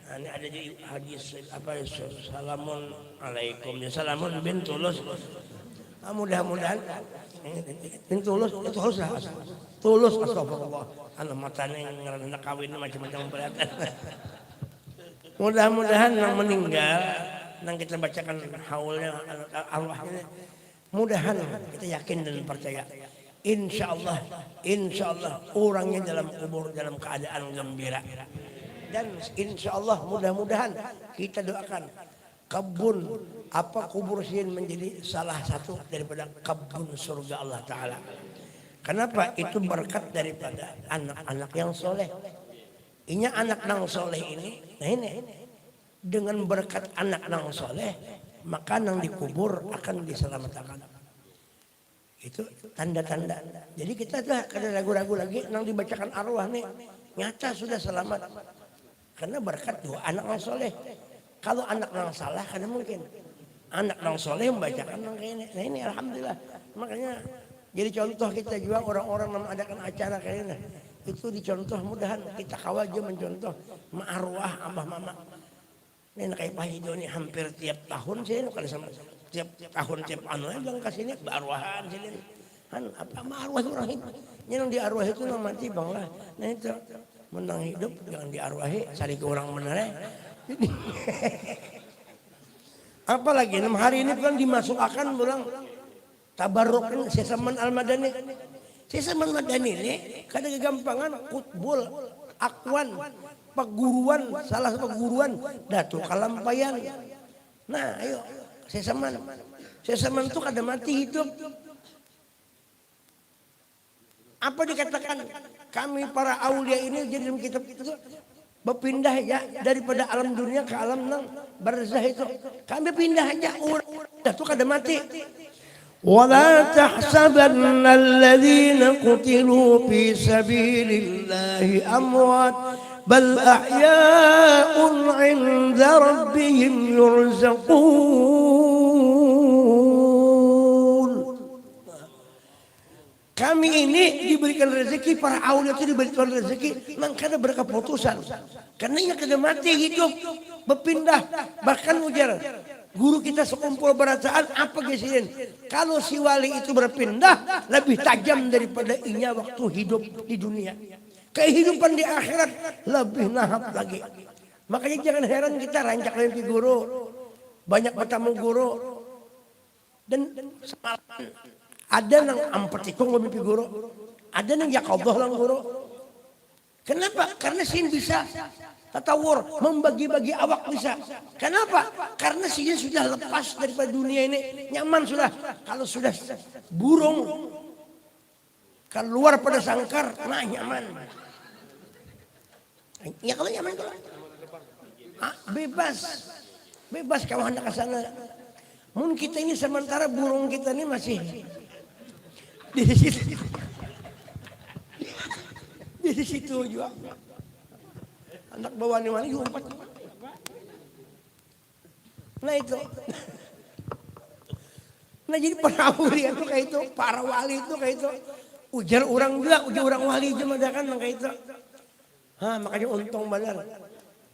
Nah, ini ada di hadis apa, salamun alaikum, ya, salamun bin Tulus. Ah, mudah-mudahan bin Tulus itu harus lah. Tulus, astagfirullah. Anu mata nih ngerana kawin macam-macam berat. Mudah-mudahan nang meninggal, nang kita bacakan haulnya, arwahnya, mudahan kita yakin dan percaya. Insya Allah, insya Allah orangnya dalam kubur dalam keadaan gembira. Dan insya Allah mudah-mudahan kita doakan kebun apa kubur sidin menjadi salah satu daripada kebun surga Allah Ta'ala. Kenapa? Itu berkat daripada anak-anak yang soleh. Inya anak nang soleh ini, nah ini, dengan berkat anak nang soleh, maka nang dikubur akan diselamatkan. Itu tanda-tanda. Jadi kita tuh kada ragu-ragu lagi, nang dibacakan arwah nih nyata sudah selamat. Karena berkat dua anak nang soleh. Kalau anak nang salah kada mungkin. Anak nang soleh membacakan nang kayak ini. Nah ini alhamdulillah. Makanya jadi contoh kita juga orang-orang yang mengadakan acara kayak ini. Itu dicontoh, mudahan kita kawa aja mencontoh ma arwah abah mama. Ini kayak Pak Ijo nih hampir tiap tahun sih, kalau sama tiap tahun tiap anu aja bilang ke sini baruahan sini. Kan apa ma arwah orang itu? Ini yang di arwah itu nang mati bang lah. Nah itu menang hidup jangan diarwahi, cari ke orang benar ya. Apalagi enam hari ini kan dimasukkan bilang tabarruk sesaman al-madani. Sesaman madani ini kada kegampangan, kutbul akwan, perguruan, salah perguruan Datu Kalampayan. Nah ayo, sesaman, sesaman tu kada mati hidup. Apa dikatakan kami para aulia ini jadi dalam kitab itu berpindah ya daripada alam dunia ke alam nang barzah itu. Kami pindah aja, urang dah tu kada mati. ولا تحسبن الذين قتلوا في سبيل الله أموات بل أحياء عند ربهم يرزقون. Kami ini diberikan rezeki, para aulia itu diberikan rezeki nang kada berkeputusan. Karena ia kada mati, hidup, berpindah. Bahkan ujar guru kita sekumpul berataan apa gesirin. Kalau si wali itu berpindah lebih tajam daripada inya waktu hidup di dunia. Kehidupan di akhirat lebih nahap lagi. Makanya jangan heran kita rancak mimpi guru, banyak bertamu guru. Dan semalaman Ada nang ampat ikung mimpi guru. Ada nang ya Allah lang guru. Kenapa? Karena sin bisa tatawur, membagi-bagi awak bisa. Kenapa? Karena sin sudah lepas daripada dunia ini, nyaman sudah. Kalau sudah burung keluar pada sangkar, nah nyaman. Ya kalau nyaman kalau ah, bebas. Bebas kalau hendak ke sana. Mun kita ini sementara burung kita ini masih di situ. Di situ juga. Anak bawani-wani umpat. Nah itu. Nah jadi para aulia itu kayak itu, para wali itu kayak itu. Ujar orang juga, ujar orang wali juga ada kan kayak itu. Ha, makanya untung benar.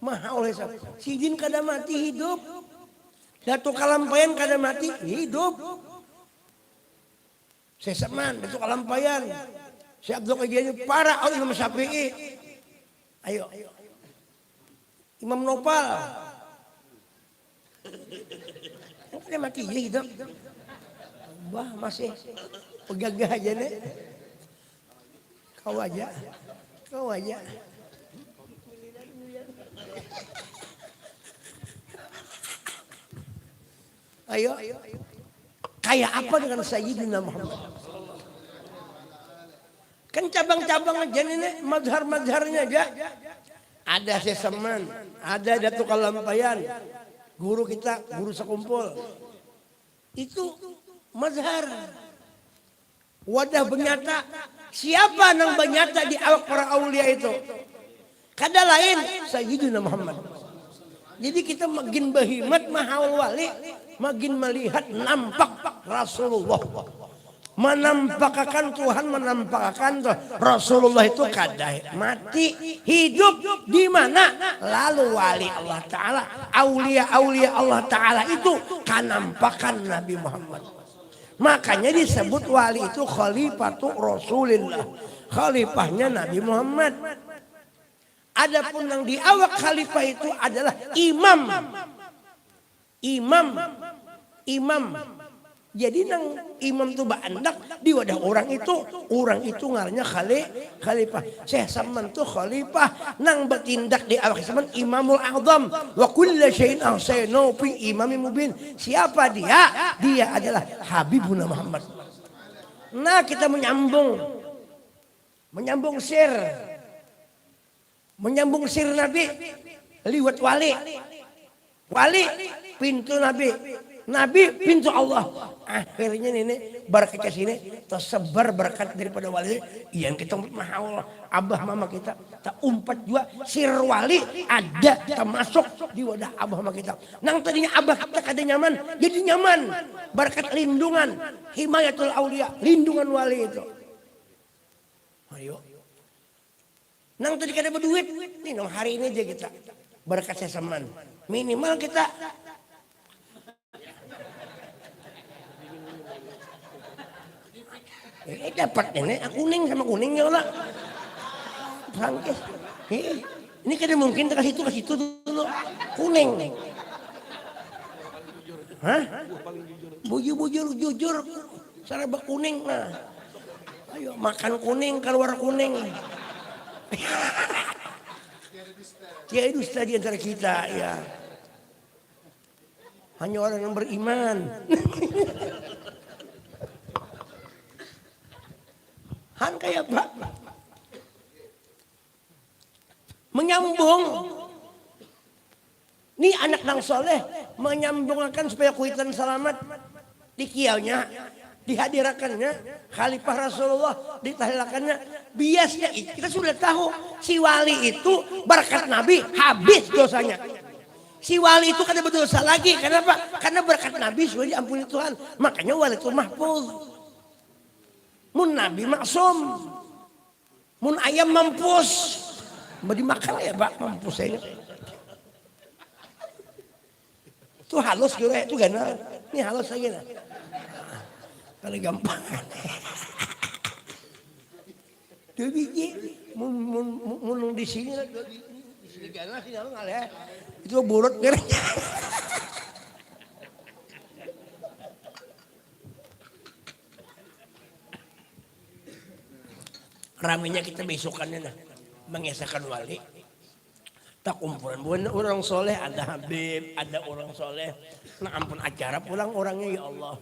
Maha oleh siapa? Sidin kada mati hidup. Datu Kalampayan kada mati hidup. Seseman, Datu Kalampayan. Si Abdul Qadir para oh, Imam Syafi'i. Ayo. Imam Nopal. Kada mati ya hidup. Wah masih pegagah aja nih. Kau aja. Kau aja. Ayo. Kayak apa dengan Sayyidina Muhammad? Kan cabang-cabang aja nih, mazhar-mazharnya aja. Ada Seseman, ada Datu Kalampayan, guru kita, guru sekumpul. Itu mazhar. Wadah benyata. Siapa nang benyata di awak para aulia itu? Kada lain Sayyidina Muhammad. Jadi kita magin bahimat mahaul wali, magin melihat nampak Rasulullah. Manampakakan Tuhan manampakakan tuh Rasulullah itu kada mati, hidup di mana? Lalu wali Allah Ta'ala, aulia-aulia Allah Ta'ala itu kanampakan Nabi Muhammad. Makanya disebut wali itu khalifatu Rasulillah, khalifahnya Nabi Muhammad. Adapun yang di awak khalifah itu adalah imam. Imam. Imam. Jadi nang imam tu baandak di wadah orang itu, orang itu ngarannya khali, khalifah. Syekh Saman tu khalifah nang batindak di awak Saman imamul azam. Wa kulla syai'in ahsaynahu fi imamin mubin. Siapa dia? Dia adalah Habibuna Muhammad. Nah, kita menyambung. Menyambung sir. Menyambung sir Nabi liwat wali. Wali pintu Nabi. Nabi pintu Allah. Akhirnya ini berkat sini tersebar berkat daripada wali. Yang kita mahaul abah mama kita tak umpat juga sir wali ada termasuk di wadah abah mama kita. Nang tadinya abah kita kada nyaman jadi nyaman berkat lindungan himayatul aulia lindungan wali itu. Ayo. Nang tadi kada berduit, nih nang hari ini aja kita berkat seseman. Minimal kita eh, dapat ini ah, kuning sama kuning ya lah. Bangkis. Eh, ini kada mungkin ke situ ke situ dulu. Kuning. Hah? Bujur-bujur jujur. Saraba kuning nah. Ayo makan kuning keluar kuning. Tiada dusta di antara kita ya. Hanya orang yang beriman. Han kayak apa? Menyambung. Ni anak nang soleh menyambungakan supaya kuitan salamat. Dikiaunya, dihadirakannya, khalifah Rasulullah ditahlilakannya. Biasnya kita sudah tahu si wali itu berkat Nabi habis dosanya. Si wali itu kada berdosa lagi. Kenapa? Karena berkat Nabi sudah diampuni Tuhan. Makanya wali itu mahfuz. Mun Nabi maksum. Mun ayam mampus, mau dimakan ya pak mampus aja. Itu halus juga itu ganal. Ini halus lagi nah. Kalau gampang. Dua biji, mun, mun, mun, mun di sini lah dua biji. Di sini ganal sini halus ngalih. Itu burut kira. Raminya kita besokannya nah, mengisahkan wali. Takumpulan buhan orang soleh, ada Habib, ada orang soleh. Nah ampun acara pulang orangnya ya Allah.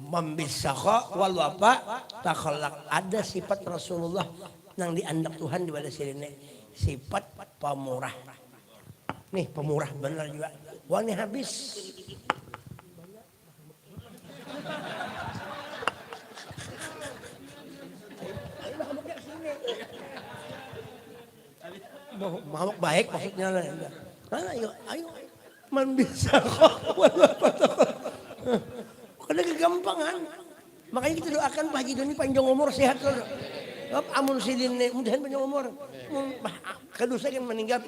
Mambisakha wal wafa takhalak. Ada sifat Rasulullah nang diandak Tuhan di bala sirine. Sifat pemurah. Nih pemurah benar juga. Wani habis. Mau, mau baik maksudnya lah. Nah, ayo, ayo. Man bisa kok. Karena kegampangan. Makanya kita doakan Pak Haji Doni panjang umur sehat terus. Amun sidin nih, mudahan panjang umur. Mun, bah, kada usah kan meninggal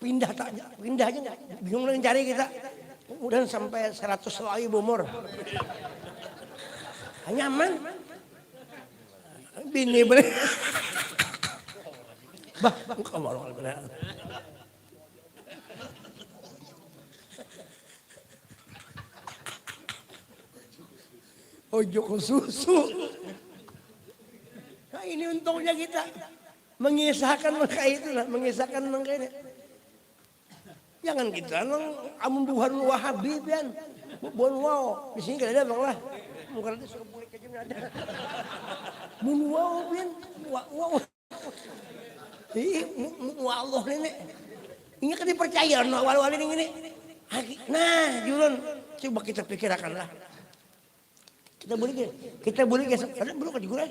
pindah tak pindah aja nggak bingung lagi cari kita. Mudahan sampai seratus lagi umur. Nyaman. Bini boleh. Bah, kamu Ojo ke susu. Nah, ini untungnya kita mengisahkan maka itu lah, mengisahkan maka ini. Jangan kita nang amun buhan wahabi pian. Buhan wow, di sini kada ada bang lah. Mungkin nanti suruh bulik aja ada. Mun wow pian, wow. Ih, mu Allah ini. Ini kan dipercaya no wali-wali ini. Nah, jurun, coba kita pikirakan lah. Kita boleh gak? Kita boleh gak? Ada belum kan gurau?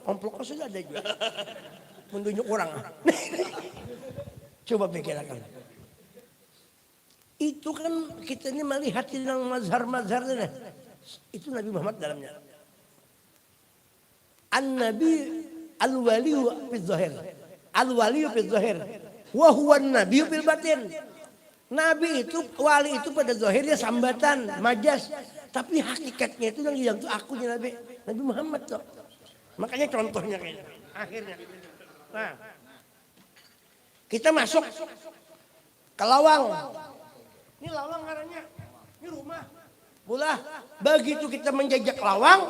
Amplop sudah ada juga. Menunjuk orang. Coba pikirakan. Itu kan kita ini melihat yang mazhar-mazhar ini. Itu Nabi Muhammad dalamnya. An-Nabi al-waliyu fil zahir. Al-waliyu fil zahir. Wa huwa nabi fil batin. Nabi itu, wali itu pada zahirnya sambatan, majas. Tapi hakikatnya itu yang hilang itu akunya Nabi. Nabi Muhammad tuh. Makanya contohnya kayak akhirnya. Nah, kita masuk ke lawang. Ini lawang ngarannya. Ini rumah. Mula begitu kita menjajak lawang,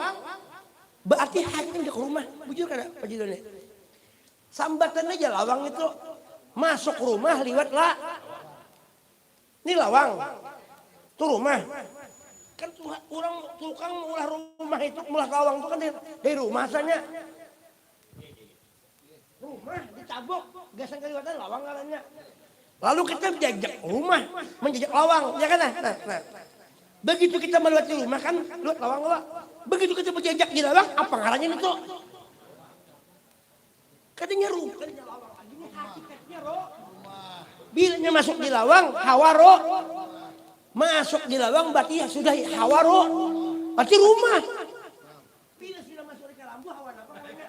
berarti hanya menjajak rumah. Bujur kada Pak Jidoni? Sambatan aja lawang itu masuk rumah liwat lah. Ini lawang. Itu rumah. Kan orang tukang ulah rumah itu, ulah lawang itu kan dari, dari rumah asalnya. Rumah ditabuk, gasan kaliwatan lawang ngarannya. Lalu kita menjajak rumah, menjajak lawang, ya kan? Nah, nah. Begitu kita melewati rumah kan, lewat lawang lah. Begitu kita berjajak di lawang, apa ngarannya itu? Katanya rumah, katanya lawang lagi ini hakikatnya roh. Bilanya masuk di lawang, hawa roh. Masuk di lawang berarti ya sudah hawa roh. Berarti rumah. Bila sudah masuk di kalambu hawa apa namanya?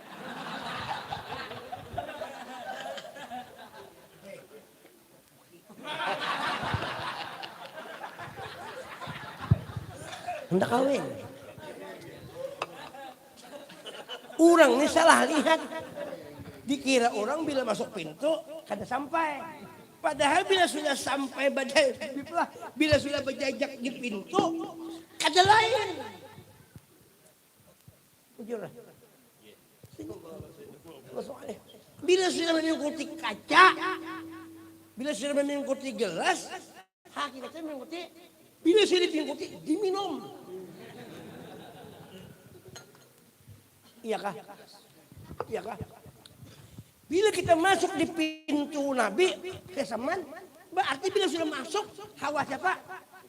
Hendak kawin. Orang ni salah lihat. Dikira orang bila masuk pintu kada sampai. Padahal bila sudah sampai badai biblah, bila sudah berjajak di pintu kada lain. Bujur lah. Masuk alih. Bila sudah mengikuti kaca, bila sudah mengikuti gelas, hakikatnya mengikuti. Bila sudah diikuti, diminum. Iya kah? Iya kah? Bila kita masuk di pintu Nabi, keseman, berarti bila sudah masuk, hawa siapa?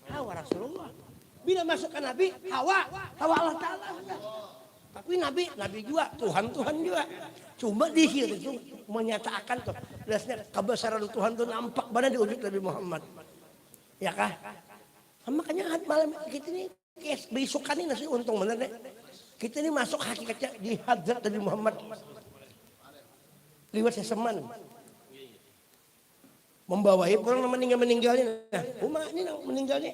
Hawa Rasulullah. Bila masuk ke Nabi, hawa, hawa Allah Ta'ala. Tapi Nabi, Nabi juga, Tuhan, Tuhan juga. Cuma di sini itu menyatakan tuh, jelasnya kebesaran Tuhan tuh nampak banget di wujud Nabi Muhammad. Ya kah? Makanya malam kita ini, guys, beisukan ini nasi untung bener deh. Kita ini masuk hakikatnya di hadrat Nabi Muhammad. Liwat seseman. Membawai orang nang meninggal meninggal ni. Nah, uma ni nang meninggal ni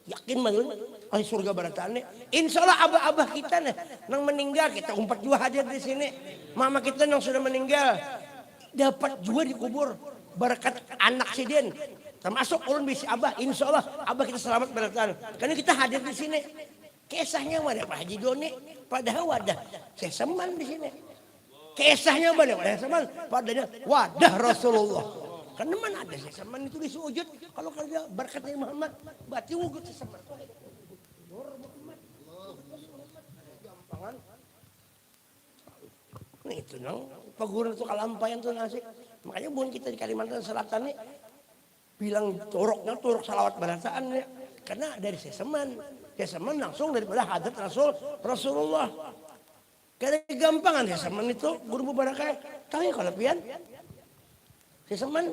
yakin banget ahli surga barataan ni. Insya Allah abah-abah kita nih nang meninggal kita umpat juga hadir di sini. Mama kita nang sudah meninggal dapat juga dikubur berkat anak sidin. Termasuk ulun bisi abah, insya Allah abah kita selamat barataan. Karena kita hadir di sini. Kisahnya mana Pak Haji Doni, padahal wadah seseman di sini. Kisahnya mana? Wadah seseman, padanya wadah Rasulullah. Karena mana ada seseman itu di sujud kalau kada berkat Nabi Muhammad. Berarti wujud seseman. Nur Muhammad. Gampangan. Nah, itu nang paguran tu kalampaian tu nasi. Makanya bukan kita di Kalimantan Selatan nih bilang turuknya turuk salawat barataan ya. Karena dari seseman. Seseman langsung daripada hadrat Rasul Rasulullah. Kada gampangan seseman itu guru mubarakah. Tahu ya kalau pian? Seseman.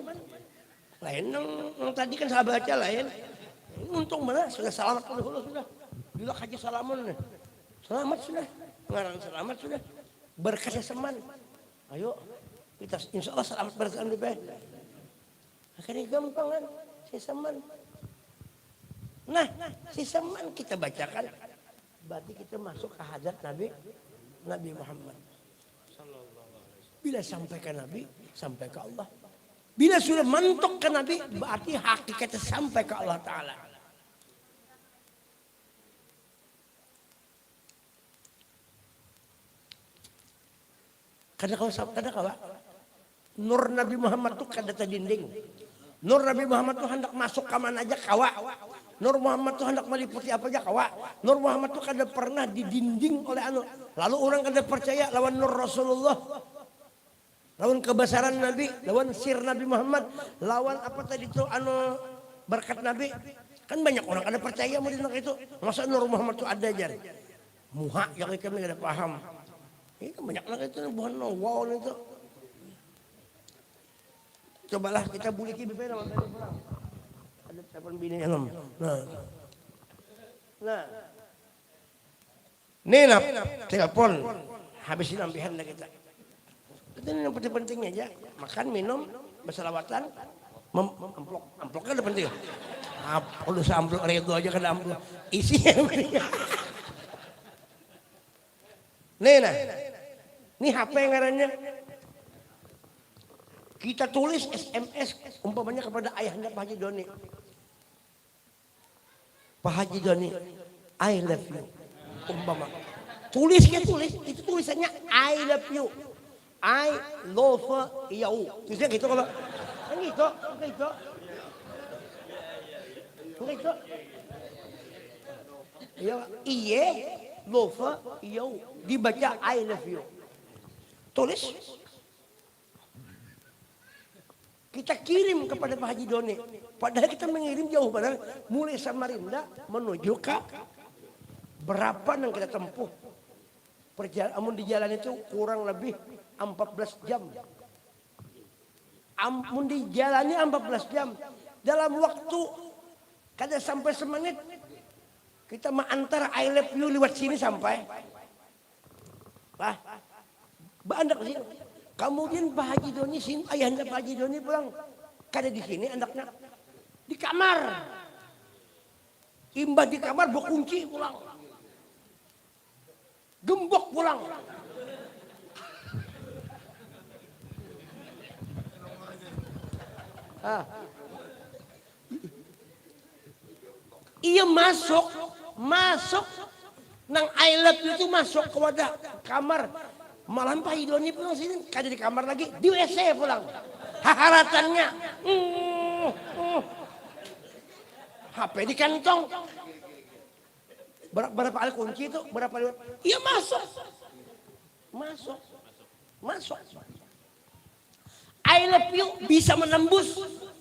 Lain nang, nang tadi kan sahabat aja lain. Untung mana sudah selamat kalau dulu sudah. Bila kaji salamun nih. Selamat sudah. Ngaran selamat sudah. Berkah seseman. Ayo kita insya Allah selamat berkah di Akhirnya gampang kan, seseman. Nah, seseman kita bacakan, berarti kita masuk ke hadat Nabi Nabi Muhammad. Bila sampai ke Nabi, sampai ke Allah. Bila sudah mentok ke Nabi, berarti hakikatnya sampai ke Allah Ta'ala. Kada kawa, kada kawa. Nur Nabi Muhammad tu kada tadinding. Nur Nabi Muhammad tu handak masuk ka mana aja kawa. Nur Muhammad tu handak maliputi apa aja kawa. Nur Muhammad tu kada pernah didinding oleh anu. Lalu orang kada percaya lawan Nur Rasulullah. Lawan kebesaran Nabi, lawan sir Nabi Muhammad, lawan apa tadi tu anu berkat Nabi. Kan banyak orang kada percaya mau nang itu. Masa Nur Muhammad tu ada jar. Muha yang kami kada paham. Ini kan banyak lagi itu buhan no wow itu. Cobalah kita buliki bibir nama tadi pulang. Ada telepon bini enam. Nah. Nah. Ni nap telepon. Habis ini ambihan dah kita. Itu yang penting-pentingnya aja. Makan, minum, berselawatan, mem- amplop. Amplop kan penting. Apa dosa amplop, redo aja kada amplop. Isi yang penting. Nih nah, ini H P ngarannya. Kita tulis S M S umpamanya kepada ayahanda Pak Haji Doni. Pak Haji Doni, I love you. Umpama. Tulisnya tulis, itu tulisannya I love you. I love you. Tulisnya gitu kalau. Kan gitu, kan gitu. Kan gitu. Iya, iye, love you. Dibaca I love you. Tulis. Kita kirim kepada Pak Haji Doni. Padahal kita mengirim jauh banar mulai Samarinda menuju ke berapa nang kita tempuh. Perjalanan amun di jalan itu kurang lebih empat belas jam. Amun dijalani empat belas jam dalam waktu kada sampai semenit kita mengantar I love you lewat sini sampai. Lah, baandak sih. Kemudian Pak Haji Doni, sin, ayahanda Pak Haji Doni pulang. Kada di sini andaknya. Di kamar. Imbah di kamar, bakunci pulang. Gembok pulang. Ah. Iya masuk, masuk. Nang I love you itu masuk ke wadah kamar. Malam Pak Idoni pulang sini, kada di kamar lagi, di W C pulang. Haharatannya. Hmm, hmm. H P di kantong. Ber- berapa kali kunci itu? Berapa kali? Iya masuk. Masuk. Masuk. I love you bisa menembus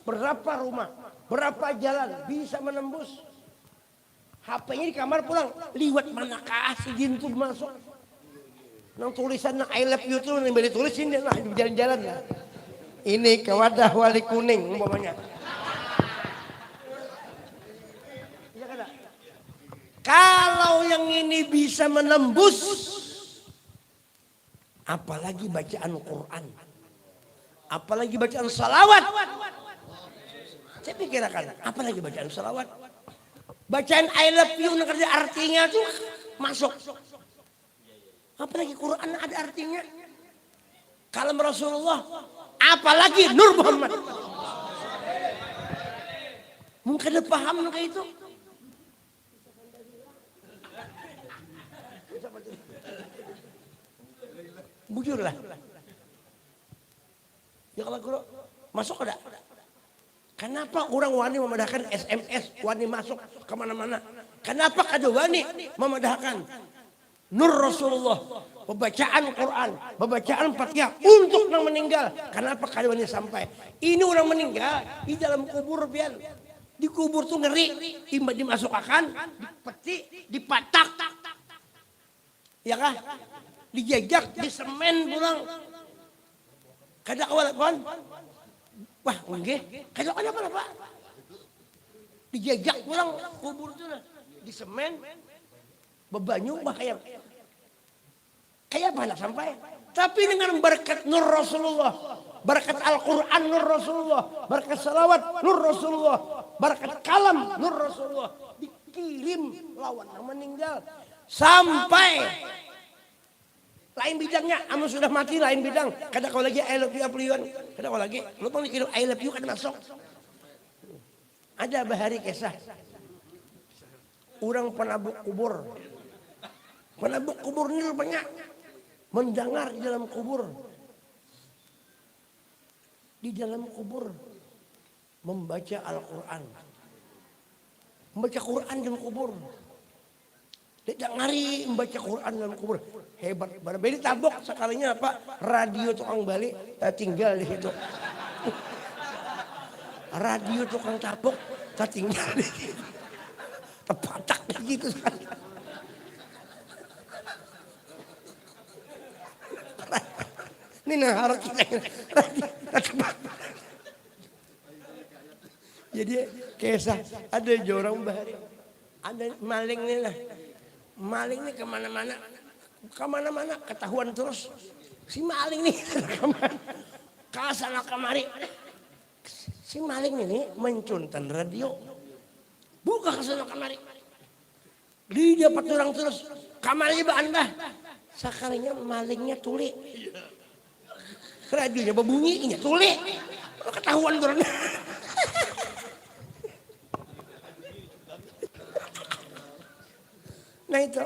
berapa rumah, berapa jalan bisa menembus. H P-nya di kamar pulang, liwat manakah si Gintu masuk. Nang tulisan nang I love you tu nang beri tulis ini nah jalan-jalan ya. Ini ke wadah wali kuning umpamanya. Iya kada? Kalau yang ini bisa menembus Apalagi bacaan Quran. Apalagi bacaan salawat. Saya pikirakan, apalagi bacaan salawat. Bacaan I love you nang kada artinya tuh masuk. Apalagi Quran ada artinya. Kalam Rasulullah, apalagi Nur Muhammad. Mungkin ada paham kayak itu. Bujurlah. Apa guru? Masuk kada? Kenapa orang wani memadahakan S M S, wani masuk ke mana-mana? Kenapa kada wani memadahakan Nur Rasulullah, pembacaan Quran, pembacaan Fatihah untuk nang meninggal? Kenapa kada wani sampai? Ini orang meninggal di dalam kubur pian. Di kubur tuh ngeri, dimasuk akan, dipeti, dipatak. Ya kah? Dijajak, disemen pulang. Kada kawa lakon. Wah, nggih. Kada kada apa-apa. Dijajak pulang kubur tu lah. Disemen, bebanyu, wah, kayak kayak apa nak sampai. Tapi dengan berkat Nur Rasulullah, berkat Al-Quran Nur Rasulullah, berkat salawat Nur Rasulullah, berkat kalam Nur Rasulullah, dikirim lawan yang meninggal sampai lain bidangnya. Amun sudah mati lain bidang, kada kau lagi I love you apeliuan, kada kau lagi. Lu pang dikirim I love you kada masuk. Ada bahari kisah orang penabuk kubur. Penabuk kubur ini rupanya mendengar di dalam kubur. Di dalam kubur membaca Al-Quran. Membaca Quran dalam kubur. Tidak ngari membaca Quran dalam kubur. Hebat. Beri tabok sekalinya apa? Radio tukang balik. Nah, tinggal di situ. Radio tukang tabok. Nah, tinggal di situ. Tepatak di situ. Ini nah harus kita. Jadi kisah ada aja orang bahari. Ada maling nih lah. Maling nih kemana-mana. Kemana-mana ketahuan terus. Si maling nih. Ke sana kemari. Si maling ini mencuntan radio. Buka ke sana kemari. Didapat orang terus. Kamar aja baan bah. Sakalinya malingnya tuli. Radionya berbunyi, inya tuli. Ketahuan orang. Nah itu.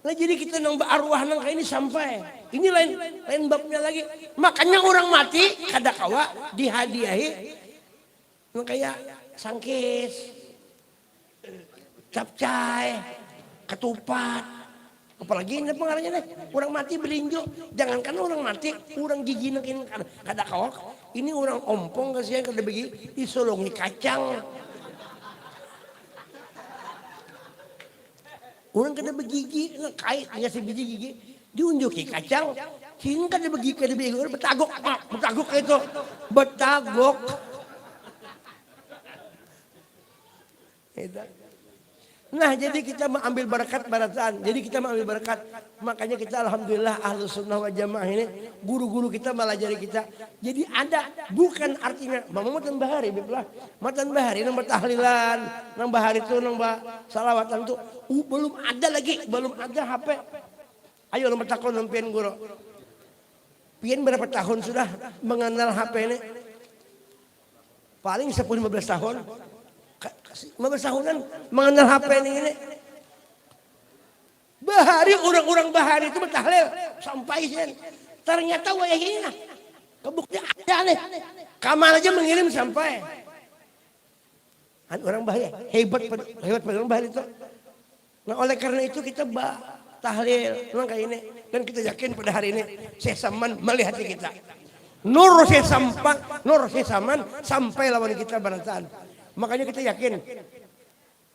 Nah jadi kita nang bearwah nang kayak ini sampai. Ini lain lain babnya lagi. Makanya orang mati kada kawa dihadiahi nang kayak sangkis, capcay, ketupat. Apalagi ini pengarangnya deh. Orang mati belinjo. Jangankan orang mati, orang gigi nang kada kada kawak. Ini orang ompong kasihan kada begi disolongi kacang. Urang kada bagigi, kait nya sabiji gigi, diunjuki kacang, sini kada bagigi kada bagigi, urang bataguk, bataguk kaitu, bataguk. Nah jadi kita maambil barakat barataan, jadi kita maambil barakat, makanya kita alhamdulillah ahlus sunnah wal jamaah ini guru-guru kita malajari kita, jadi ada bukan artinya mama matan bahari biblah. Matan bahari nang batahlilan, nang bahari tu nang basalawatan tu uh, belum ada lagi, belum ada H P. Ayo ulun batakun lawan pian guru. Pian berapa tahun sudah mengenal H P ini? Paling sepuluh lima belas tahun. Lima belas tahunan mengenal H P ini. Bahari urang-urang bahari tu batahlil sampai sian. Tarnyata wayah ini nah kabukti ada nih. Kamal aja mangirim sampai. Han urang bahari, hebat hebat pada urang bahari tu. Nah oleh karena itu kita batahlil nang kaya ini dan kita yakin pada hari ini Syekh Saman malihati kita. Nur Syekh Sampang, Nur Syekh Saman sampai lawan kita barataan. Makanya kita yakin.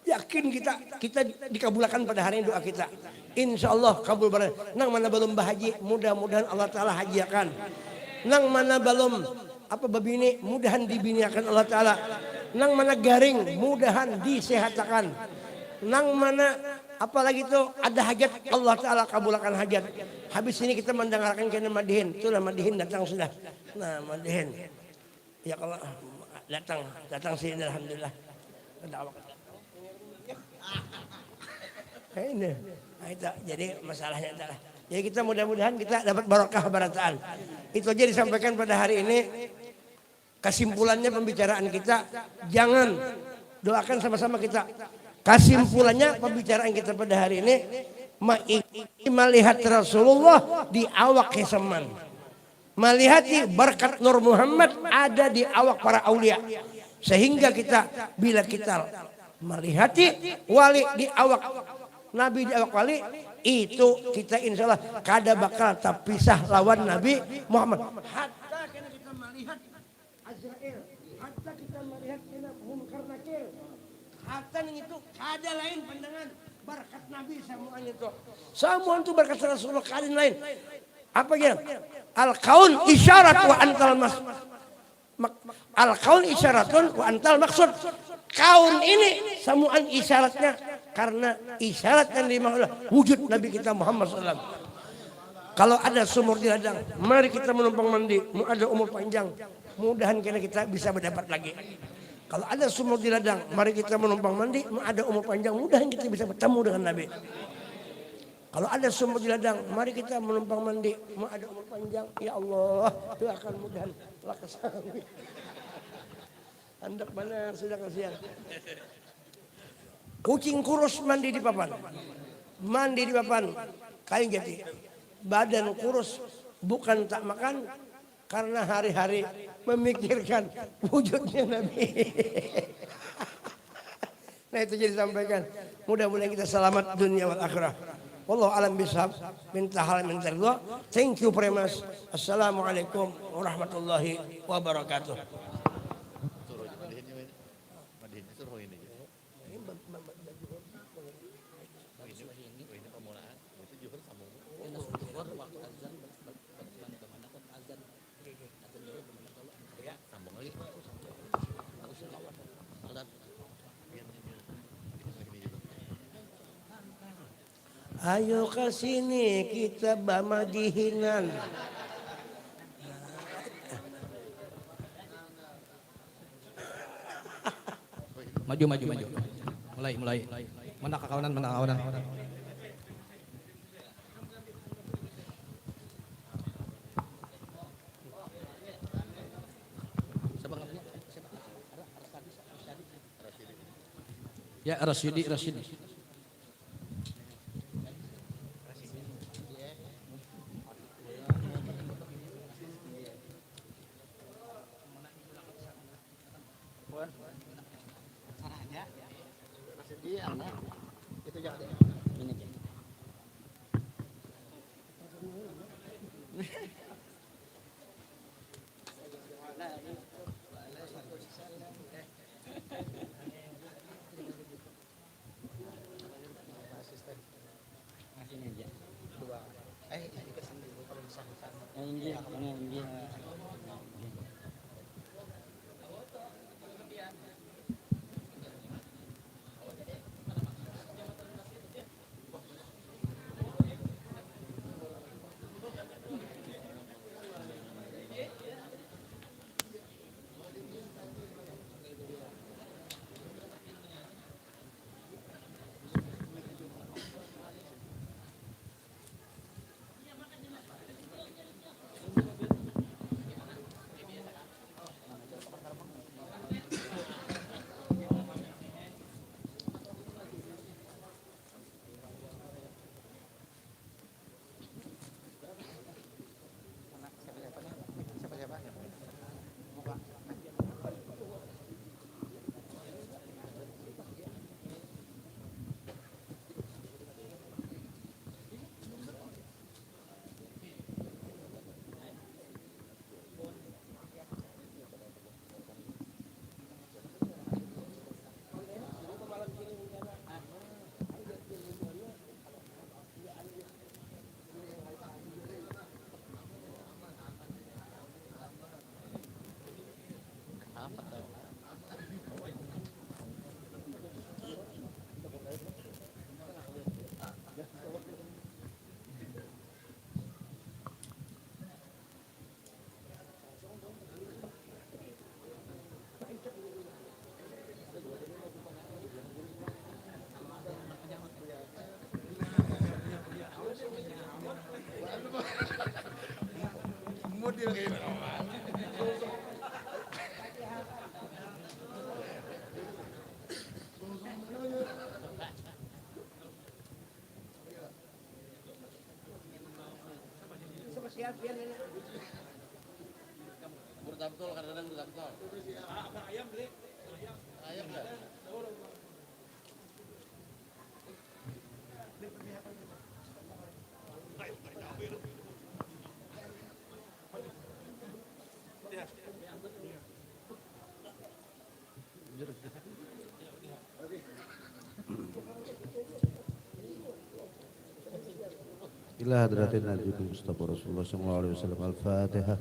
Yakin kita kita dikabulakan pada hari ini doa kita. Insya Allah kabul pada nang mana balum bahaji mudah-mudahan Allah Taala hajiakan. Nang mana balum apa babini mudahan dibiniakan Allah Taala. Nang mana garing mudahan disehatakan. Nang mana apa lagi tu ada hajat Allah Taala kabulakan hajat. Habis ini kita mandangarkan kena madihin. Itulah madihin datang sudah. Nah madihin. Ya Allah, datang, datang sini alhamdulillah. Ada awak. Nah, ini. Nah, itu. Jadi masalahnya adalah. Jadi kita mudah-mudahan kita dapat barokah barataan. Itu aja disampaikan pada hari ini. Kesimpulannya pembicaraan kita jangan doakan sama-sama kita. Kesimpulannya pembicaraan kita pada hari ini melihat Rasulullah di awak Hisaman. Malihati barkat Nur Muhammad ada di awak para aulia. Sehingga kita, bila kita malihati wali di awak Nabi, di awak wali, itu kita insya Allah kada bakal tapisah lawan Nabi Muhammad. Hatta kena kita malihat Azrail, hatta kita malihat kena Munkar Nakir, hatta nang itu kada lain pandangan barkat Nabi samuanya tu. Samuan tu barkat Rasulullah, kada lain. Apa gin? Al kaun isyarat wa antal mas. Mak-, al kaun isyaratun wa antal maksud. Kaun ini samuan isyaratnya karena isyarat yang dimaulah wujud Nabi kita Muhammad sallallahu alaihi wasallam. Kalau ada sumur di ladang, mari kita menumpang mandi, mau ada umur panjang, mudahan kena kita bisa berdapat lagi. Kalau ada sumur di ladang, mari kita menumpang mandi, mau ada umur panjang, mudahan kita bisa bertemu dengan Nabi. Kalau ada sumur di ladang, mari kita menumpang mandi, mau ada umur panjang, ya Allah, doakan mudahan lakas. Handak banar sudah kasihan. Kucing kurus mandi di papan. Mandi di papan kain jati. Badan kurus bukan tak makan karena hari-hari memikirkan wujudnya Nabi. Nah, itu jadi sampaikan. Mudah-mudahan kita selamat dunia wal akhirah. Wallahu alam bisawab. Minta hal minta ridho. Thank you very much. Assalamualaikum warahmatullahi wabarakatuh. Ayo ka sini kita bamadihinan. Maju, maju, maju. Mulai, mulai. Mana kakawanan, mana kakawanan. Ya, Rasyidi, Rasyidi. Pun. Sana aja. Masih di anu. Itu jangan deh. Ini aja. Nah, ini. Asisten. Nah, sini aja. Dua. Eh, ini pesan dulu kalau misalkan. Yang ini, yang ini. Samsul, kadang-kadang udah samsul. Ayam dah. Ila hadratin Nabi Mustafa Rasulullah sallallahu alaihi wasallam. Al-Fatihah.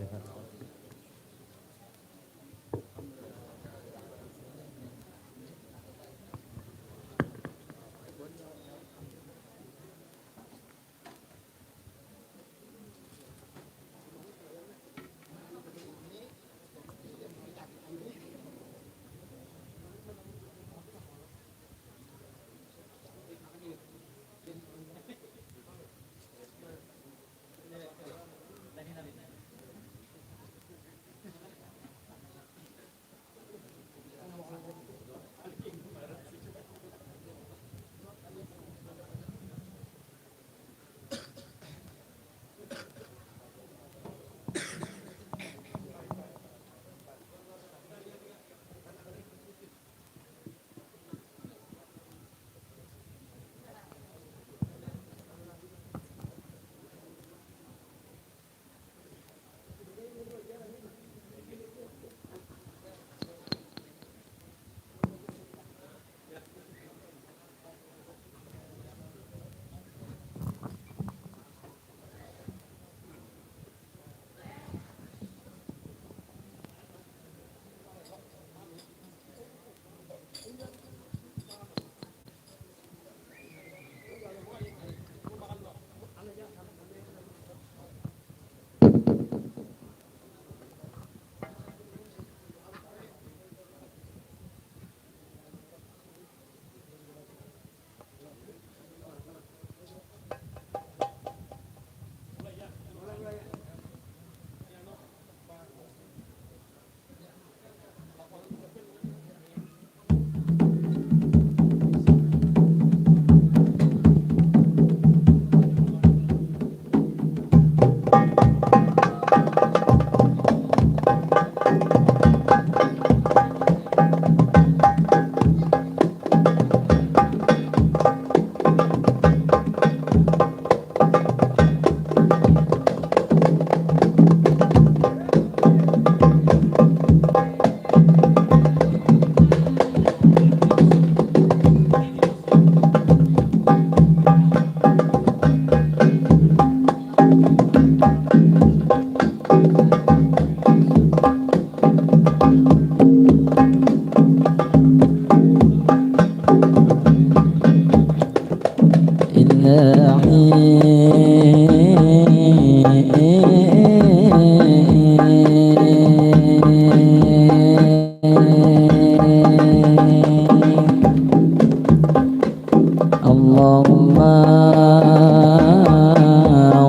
اللهم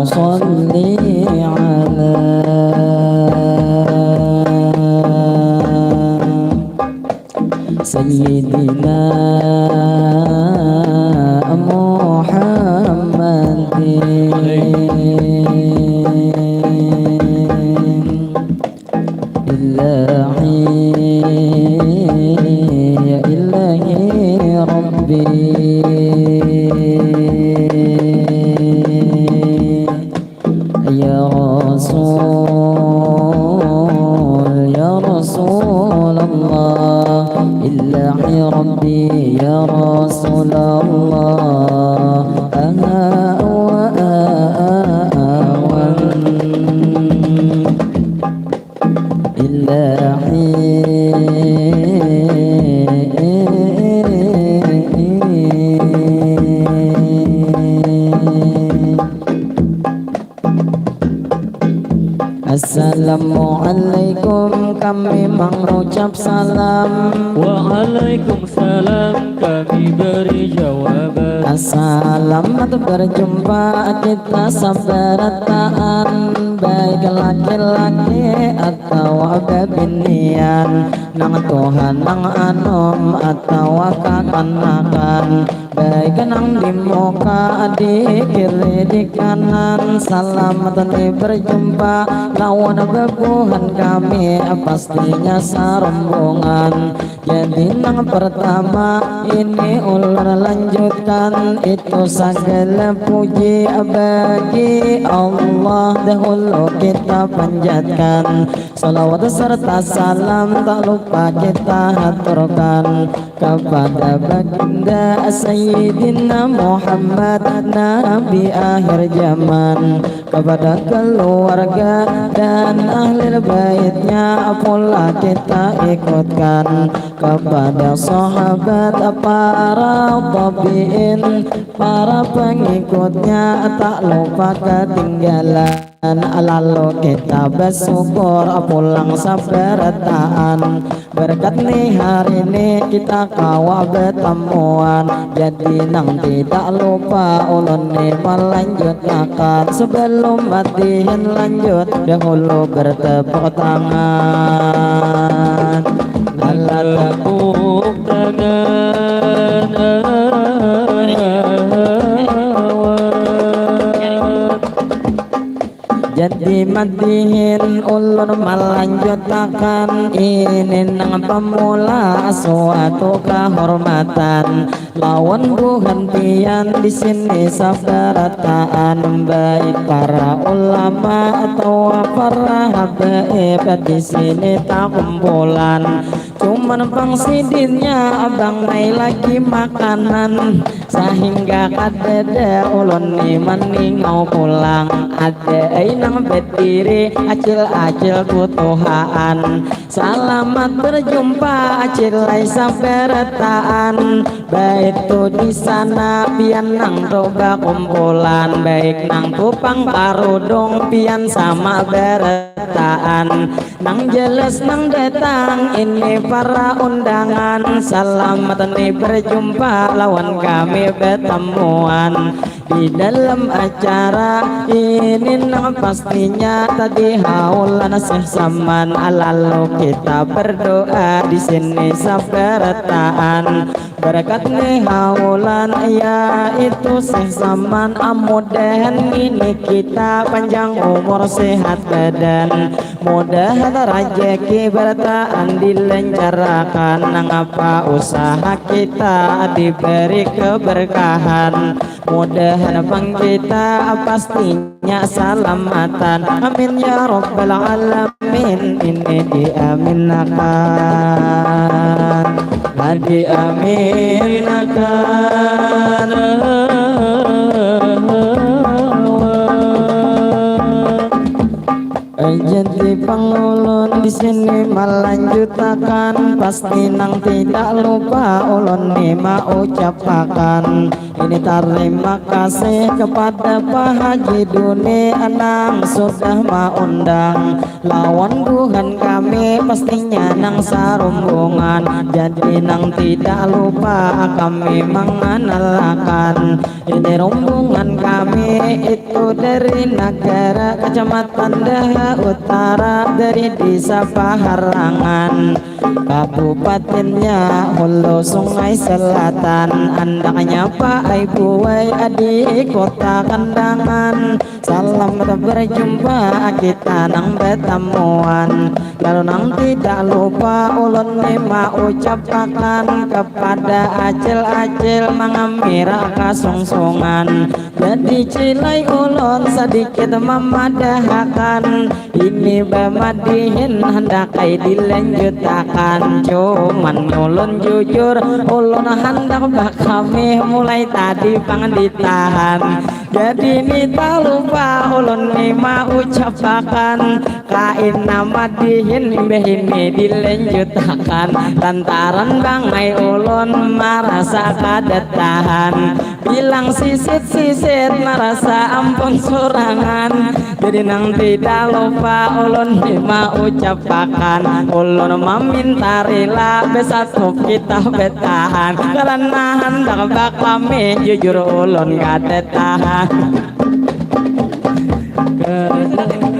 صل على سيدنا محمد. إلهي يا إلهي ربي، يا رسول، يا رسول الله، إلهي ربي، يا رسول الله، أها وأها. إلهي. Assalamualaikum, kami mangucap salam. Waalaikumsalam, kami beri jawaban. Selamat berjumpa kita sabarataan, baik laki-laki atawa bebinian, nang tuha nang anum atawa kakanakan. Baik nang di muka, di kiri, di kanan, salamat ni berjumpa lawan bebuhan kami, pastinya sarombongan. Jadi nang pertama ini ulun lanjutkan, itu sagala puji bagi Allah dahulu kita panjatkan. Salawat serta salam tak lupa kita haturkan kepada baginda Sayyidina Muhammad, Nabi akhir zaman, kepada keluarga dan ahli baitnya pula kita ikutkan, kepada sahabat, para tabiin, para pengikutnya tak lupa ketinggalan. Lalu kita bersyukur pulang sabarataan. Berkat ni hari ni kita kawa betamuan. Jadi nang tidak lupa ulun ni melanjutakan. Sebelum madihin lanjut, dahulu bertepuk tangan. Alah, tepuk tangan. Jadi madihin ulun melanjutakan, ini nang pemula suatu kehormatan. Lawan buhan pian di sini sabarataan, baik para ulama atau para habaib di sini takumpulan. Cuman pang sidinnya abang ai lagi makanan, sahingga kadada ulun ni maningau pulang. Ada ai nang badiri, acil-acil kutuhaan. Salamat berjumpa, acil ai sabarataan. Baitu di sana pian nang tu bakumpulan, baik nang tu pang karudung pian sama barataan. Nang jelas nang datang ini para undangan, salamat ni berjumpa lawan kami betamuan di dalam acara ini. Nang pastinya tadi haulan Syekh Saman, lalu kita berdoa di sini sabarataan. Berkat ni haulan, yaitu Syekh Saman, mudahan ini kita panjang umur, sehat badan, mudahan rajaki barataan dilancarkan, nangapa usaha kita diberi keberkahan, mudahan pang kita pastinya salamatan. Amin ya rabbal alamin. Ini diaminakan, diaminakan. Jadi pang ulun di sini melanjutakan, pasti nang tidak lupa ulun ni maucapakan. Ini tarima kasih kepada Pak Haji Duni nang sudah maundang lawan buhan kami, pastinya nang sarumbungan. Jadi nang tidak lupa kami manganalakan, ini rumbungan kami itu dari Nagara, Kacamatan Daha Utara, dari Desa Paharangan. Kabupatinnya Hulu Sungai Selatan, andaknya Pak ai buai di Kota Kandangan. Salam berjumpa kita nang betamuan. Lalu nang tidak lupa ulun ni maucapakan kepada acil-acil mangamira kasungsungan. Jadi cilai ulun sadikit mamadahakan, ini bamadihin handak ai dilanjutakan. Cuman ulun jujur, ulun handak bakamih mulai tadi pang ditahan. Jadi ni talupa ulun ni maucapakan, kaina madihin imbah ini dilanjutakan. Lantaran bangai ulun marasa kada tahan. Bilang sisit-sisit marasa ampun surangan. Jadi nang tidak lupa ulun ni maucapakan, ulun maminta rila besatup kita betahan. Karena handak bakami jujur ulun kada tahan. Kada tahan.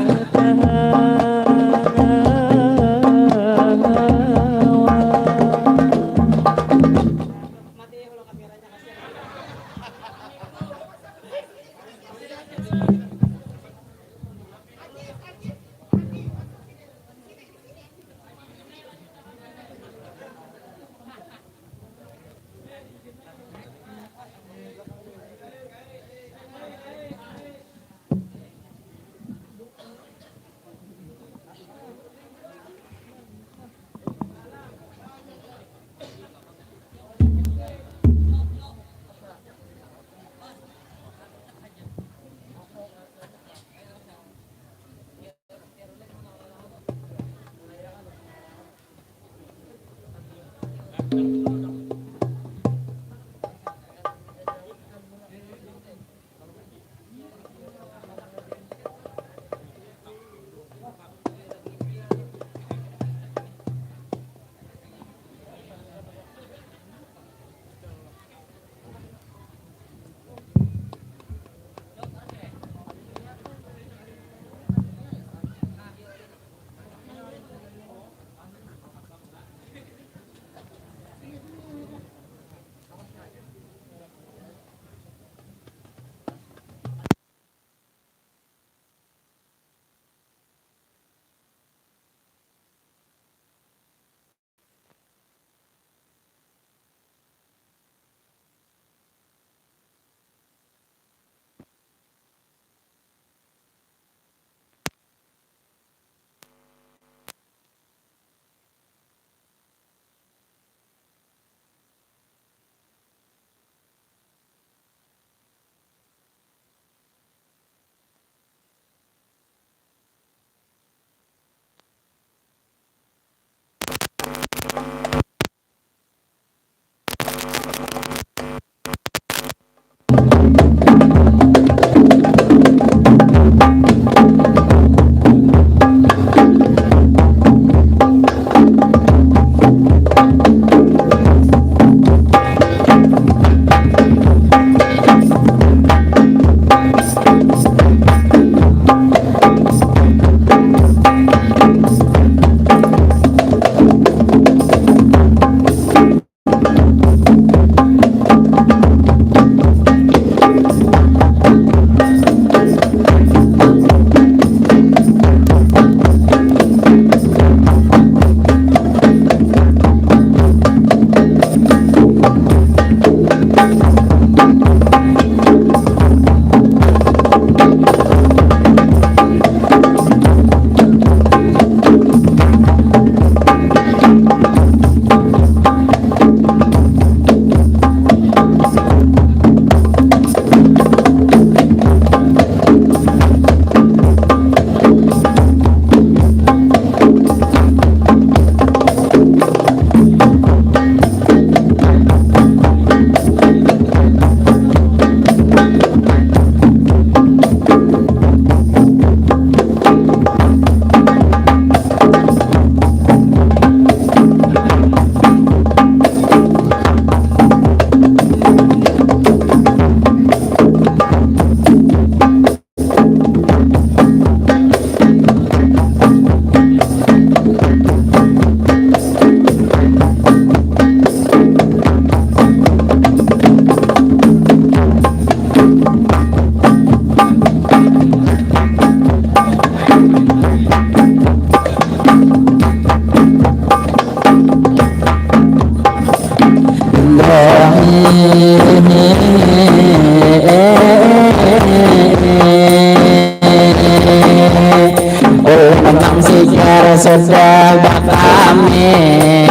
Ulun nang sigar sudah bakami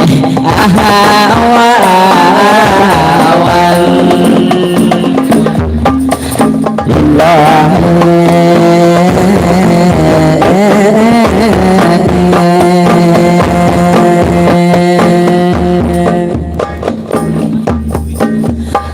awan ilah.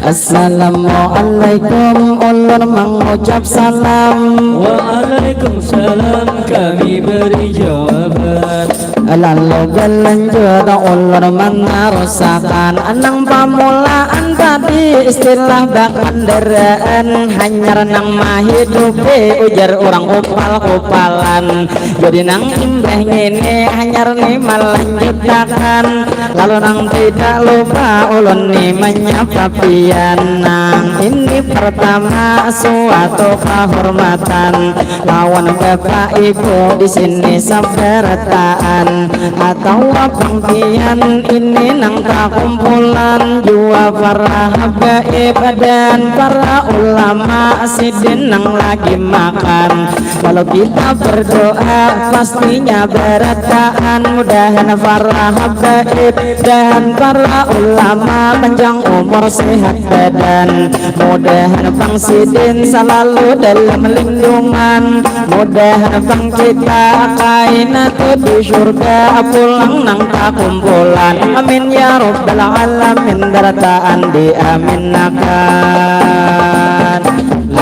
Assalamualaikum, ulun mangucap salam. Waalaikumsalam, kami beri jawaban. Lalu balanjut ulun manarusakan nang pamulaan tadi, istilah bakandaraan hanyar nang mahidupi, ujar urang kupal-kupalan. Jadi nang imbah ngini hanyar ni malanjutakan, lalu nang tidak lupa ulun ni manyapa pian. Nang ini pertama suatu kahormatan lawan bapak ibu di sini sabarataan, atawa pang pian ini nang takumpulan jua para habaib dan para ulama sidin nang lagi makan. Kalau kita berdoa pastinya barataan, mudahan para habaib dan para ulama panjang umur sehat badan. Mudahan pang sidin salalu dalam lindungan. Mudahan pang kita kaina tu di surga pulang nang takumpulan. Amin ya rabbal alamin, barataan diaminakan.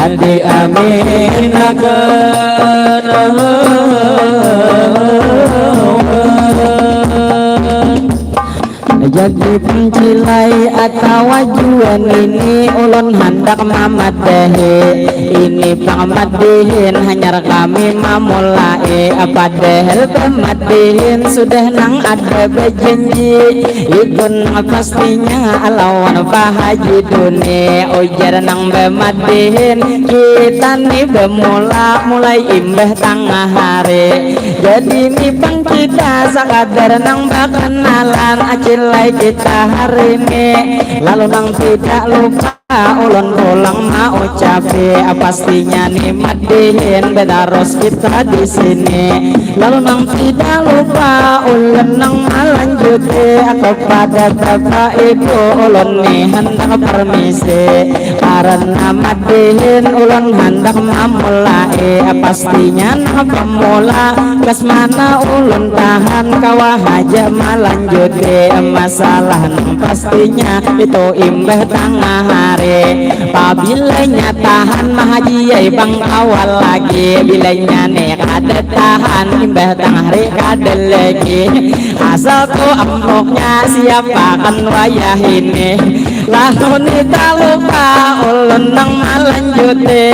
Diaminakan. Jadi pancilai atawa jua nini ulun handak mamadahi. Ini pang madihin hanyar kami mamulai, padahal bamadihin sudah nang ada bajanji. Ikun pastinya lawan Pak Haji Duni, ujar nang bamadihin kita ni bamula mulai imbah tangah hari. Jadi ni pang kita sakadar nang bakanalan acilai kita hari ni. Lalu nang tidak lupa ulun pulang maucapi, pastinya ni madihin batarus kita di sini. Lalu nang tidak lupa ulun nang malanjuti kepada bapak ibu ulun ni handak permisi. Karena madihin ulun handak mamulai, pastinya nang pemula kas mana ulun tahan kawa haja malanjuti masalah nang pastinya itu imbah tangah hari. Pabilanya tahan mahajiai bang kawa lagi, bilanya ni kada tahan imbah tangah hari kada lagi. Asal tu amplopnya siapakan wayah ini. Lalu ni talupa ulun nang malanjuti.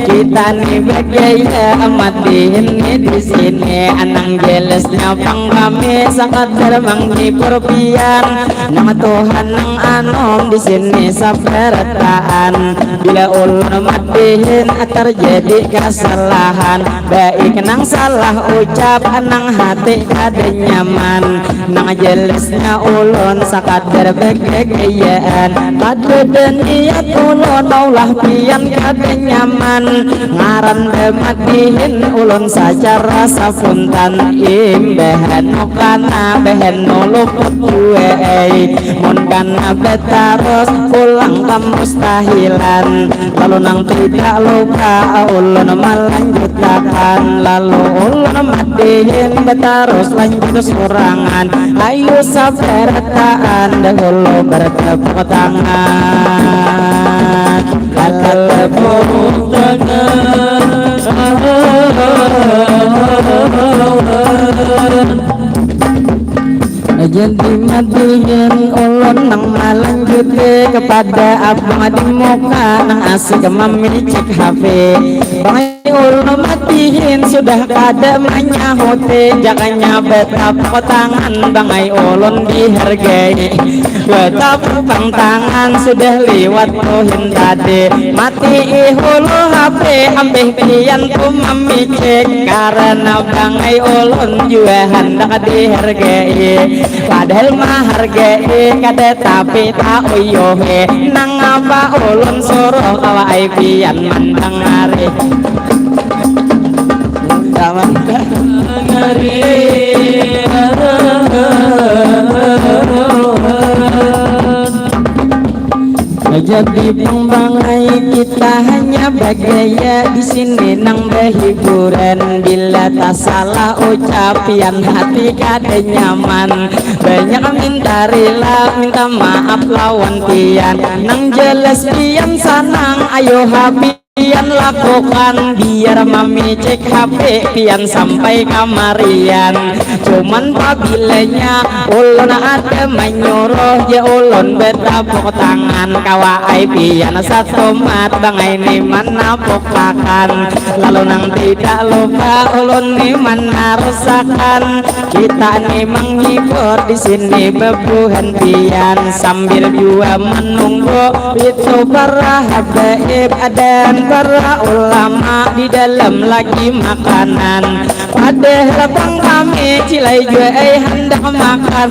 Kita ni bagaya amat di ini di sini. Anang jelasnya pang kami sakadar manghibur pian. Nang Tuhan nang anom di sini sabarataan. Bila ulun madihin terjadi kesalahan, baik nang salah ucap nang hati kada nyaman. Nang jelasnya ulun sakadar bagagayaan, kada ada niat ulun maulah pian kada nyaman. Ngaran bamadihin ulun sacara sapuntan, imbah anu kana bahan nu luput jua ai. Mun kana batarus pulang kamustahilan. Lalu nang tidak lupa ulun malanjutakan, lalu ulun madihin batarus lanjut surangan. Ayu sabarataan dahulu bertepuk tangan. Bertepuk tangan. Jadi madihin ulun nang malanjuti kepada abang di muka nang asik mamicik H P. Bang ai ulun madihin sudah kada manyahuti, jakanya batapuk tangan bang ai ulun dihargai. Batapuk pang tangan sudah liwat tuhin tadi. Mati ihulu H P ampih pian tu mamicik, karena bang ai ulun jua handak dihargai. Padahal mahargai kada tapi tauyuhi. Nangapa ulun suruh kawa ai pian mandangari. Mantap, mantap. Jadi pang bang ai kita hanya bagaya di sini nang bahiburan. Bila tasalah ucap pian hati kada nyaman, banyak minta rila, minta maaf lawan pian. Nang jelas pian sanang, ayo habis pian lakukan, biar mamicik H P pian sampai kamarian. Cuman pabilanya ulun ada manyuruh, ya ulun betapuk tangan, kawa ai pian satumat bangai ni manapukakan. Lalu nang tidak lupa ulun ni manarusakan, kita ni menghibur di sini bebuhan pian sambil jua menunggu itu para habaib dan para ulama di dalam lagi makanan. Padahal pang kami cilai jua ai handak makan,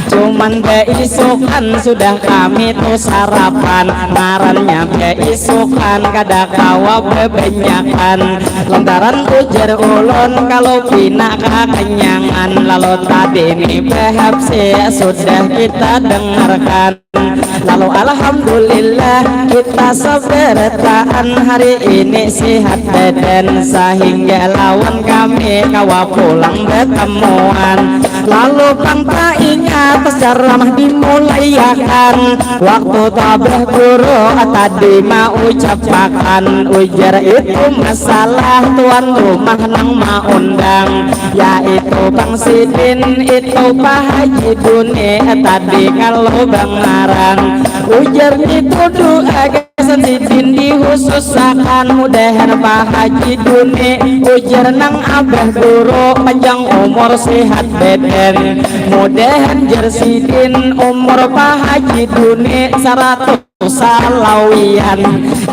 cuman baisukan sudah kami tu sarapan. Ngarannya baisukan kada kawa babanyakan, lantaran ujar ulun kalau pina kakanyangan. Lalu tadi ni bahapsi sudah kita dengarkan. Lalu alhamdulillah kita sabarataan hari ini sihat badan sahingga lawan kami kawa pulang batamuan. Lalu pang taingat ceramah dimulaiakan, waktu tabah guru tadi maucapakan, ujar itu masalah tuan rumah nang maundang, yaitu pang sidin itu Pak Haji Duni tadi kalau bangaran. Ujar nitu doa gasan sidin dihususakan, mudahan Pak Haji Duni ujar nang abah guru panjang umur sehat badan. Mudahan jar sidin umur Pak Haji Duni saratus salawian.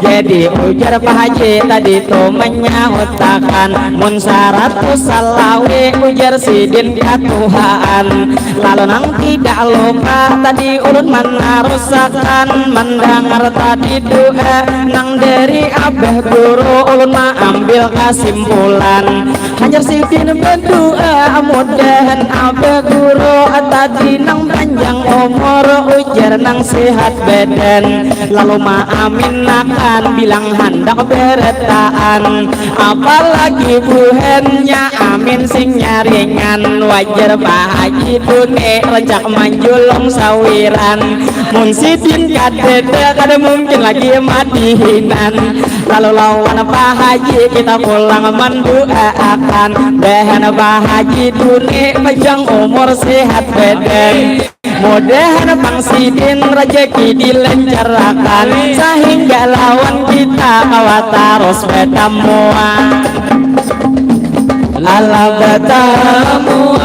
Jadi ujar Pak Haji tadi tu manyahutakan, mun saratus salawi ujar sidin katuhaan. Lalu nang tidak lupa tadi ulun manarusakan, mandangar tadi doa nang dari abah guru, ulun maambil kasimpulan. Hanyar sidin badoa mudahan abah guru tadi nang panjang umur, ujar nang sehat badan, lalu maaminakan bilang handak barataan. Apalagi buhannya amin sing nyaringan, wajar Pak Haji Duni rancak manjulung sawiran. Mun sidin kadada, kada mungkin lagi madihinan. Lalu lawan Pak Haji kita pulang manduaakan, bahan Pak Haji Duni panjang umur sehat badan. Mudahan pang sidin rajaki dilancarakan, sahingga lawan kita kawa tarus batamuan. Ala batamuan.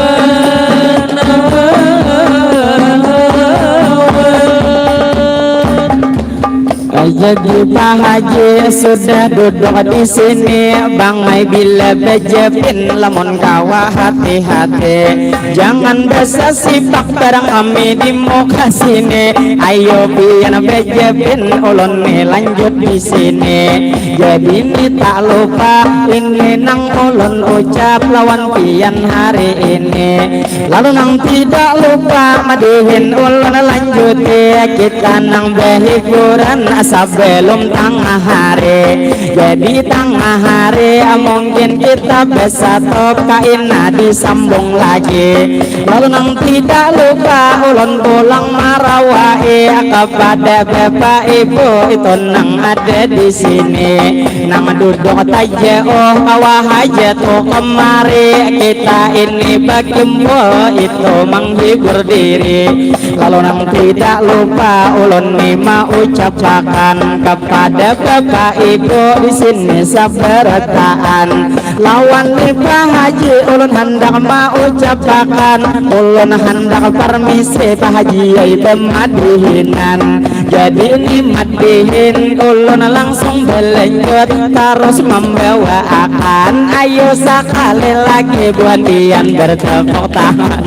Jadi Pak Haji sudah duduk di sini, bangai bila bejepin lamun kawa hati-hati. Jangan basasipak barang kami di muka sini. Ayo pian bejepin ulun ni lanjut di sini. Jadi ni tak lupa ini nang ulun ucap lawan pian hari ini. Lalu nang tidak lupa madihin ulun lanjuti, kita nang behiburan sebelum tangah hari. Jadi tangah hari mungkin kita besatop kaina disambung lagi. Lalu nang tidak lupa ulun pulang marawai kepada bapak ibu itu nang ada di sini, nang duduk tajauh kawa haja tu kemari. Kita ini bagimpul itu menghibur diri. Lalu nang tidak lupa ulun ni maucapakan kepada bapak ibu di sini sabarataan. Lawan ni Pak Haji ulun handak maucapakan, ulun handak parmisi Pak Haji ai bamadihinan. Jadi ni madihin ulun langsung balanjut tarus mambawaakan. Ayo sakali lagi buhan pian bertepuk tangan.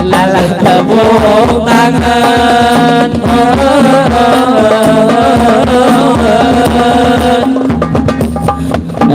Lalah tepuk tangan.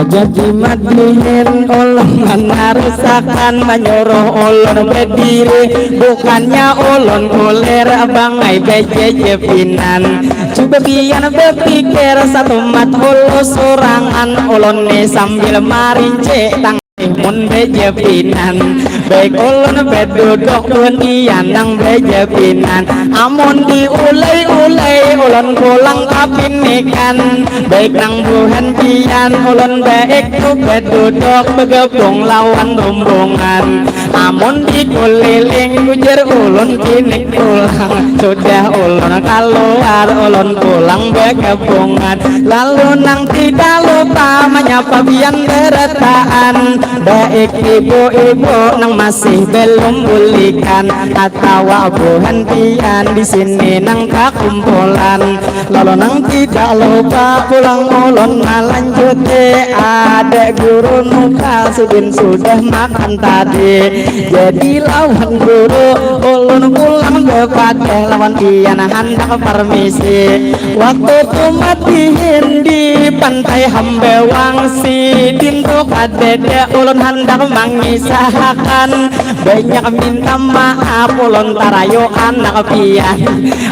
Jadi madihin ulun manarusakan manyuruh ulun badiri, bukannya ulun kulir bangai bajajapinan. Cuba pian bapikir satumat hulu surangan ulun ni sambil marinci tangan. Mun bajapinan, baik ulun baduduk, buhan pian nang bajapinan. Amun diulai-ulai, ulun pulang kapinikan. Baik nang buhan pian, ulun baik tu baduduk, bagabung lawan rombongan. Amun dikuliling, ujar ulun kini pulang. Sudah ulun kaluar, ulun pulang bagabungan. Lalu nang tidak lupa manyapa pian barataan. Baik ibu-ibu nang masih belum bulikan atawa buhan pian di sini nang kakumpulan. Lalu nang tidak lupa pulang ulun malanjuti, ada guru nukal sidin sudah makan tadi. Jadi lawan guru ulun pulang bepadah lawan pian handak permisi. Waktu tu madihin di pantai Hambawang, sidin tu kadada, ulun handak mangisahakan. Banyak minta maaf ulun tarayu anak pian.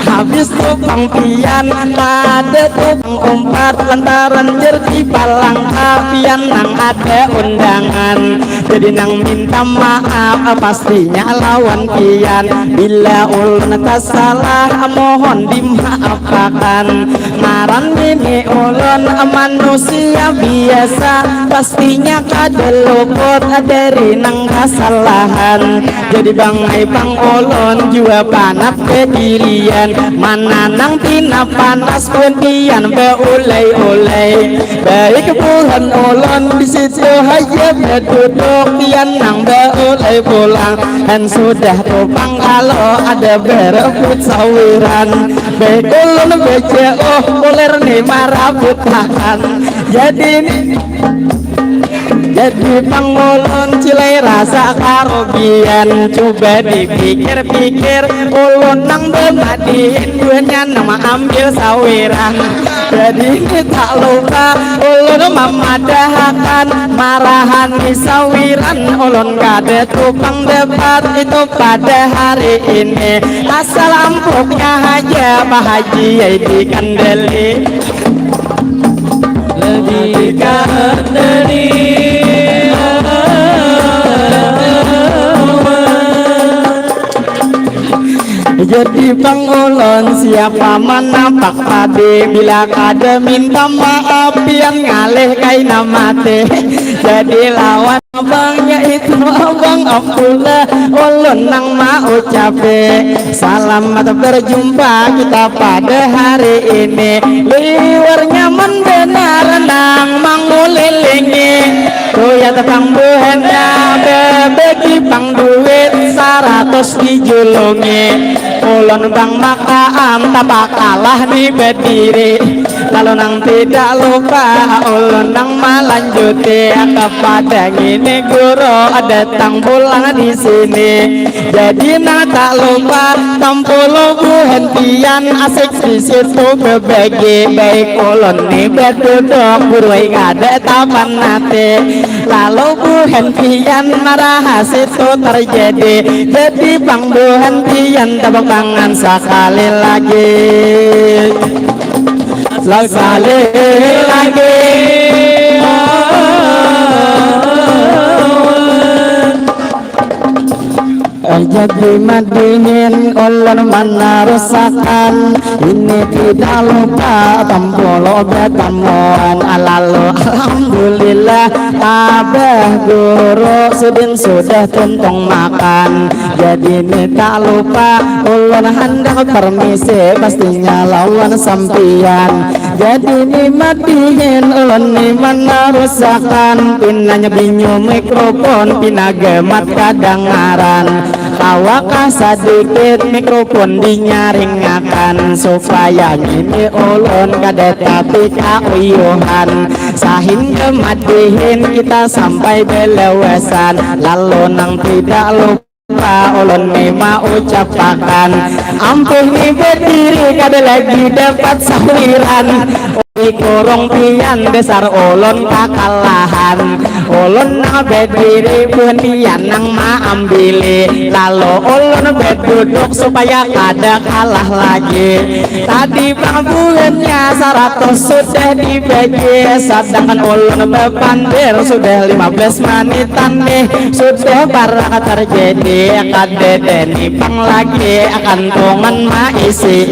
Habis tu pang pian kada tu pang umpat lantaran jer di palangka pian nang ada undangan. Jadi nang minta maaf pastinya lawan pian. Bila ulun tasalah mohon dimaafakan. Ngaran ini ulun manusia biasa, pastinya kada luput dari nang kasalahan. Jadi bangai pang ulun jua panat badirian, mana nang pina panas kuantian baulai-ulai. Baik buhan ulun di situ haja baduduk, pian nang baulai pulang. Dan sudah tu pang kalo ada barebut sawiran. Baik ulun bajauh, ulir ni marabut lahan. Jadi ni, jadi pang ulun cilai rasa karugian. Cuba dipikir-pikir, ulun nang bamadihin duanya nang maambil sawiran. Jadi ni tak lupa ulun mamadahakan, marahan ni sawiran ulun kada tu pang dapat itu pada hari ini. Asal ampuknya haja Pak Haji ai dikandali. Lagi kandali. Jadi pang ulun siapa manapak tadi, bila kada minta maaf pian ngalih kaina mati. Jadi lawan abangnya itu abang Abdullah, ulun nang maucapi selamat berjumpa kita pada hari ini. Liwar nyaman banar nang mangulilingi. Kuyat pang buhannya babagi pang duit saratus dijulungi. Ulun bang makaam tapakalah ni badiri. Lalu nang tidak lupa ulun nang malanjuti kepada ngini guru datang pulang di sini. Jadi nang tak lupa tampulu buhan pian asik di situ babagi. Baik ulun ni baduduk guru ai kada tapan ati. Lalu buhan pian marahas itu terjadi. Jadi pang buhan pian tepuk tangan sakali lagi. Sakali lagi. Jadi madihin ulun manarusakan, ini tidak lupa tampulu batamuan. Lalu alhamdulillah abah guru sidin sudah tuntung makan. Jadi ni tak lupa ulun handak permisi pastinya lawan sampian. Jadi ni madihin ulun ni manarusakan, pinanya binyu mikrofon pina gamat kadangaran. Awakah sadikit mikrofon dinyaringakan supaya ngini ulun kada tapi kauyuhan. Sahingga madihin kita sampai belawasan. Lalu nang tidak lupa ulun ni maucapakan, ampih ni badiri kada lagi dapat sawiran. Dikurung pian dasar ulun kakalahan. Ulun nang badiri buhan pian nang maambili. Lalu ulun baduduk supaya kada kalah lagi. Tadi pang buhannya saratus sudah dibagi, sadangkan ulun bapandir sudah lima belas menitan nih. Sudah parak tarjadi, kadada ni pang lagi kantungan maisi.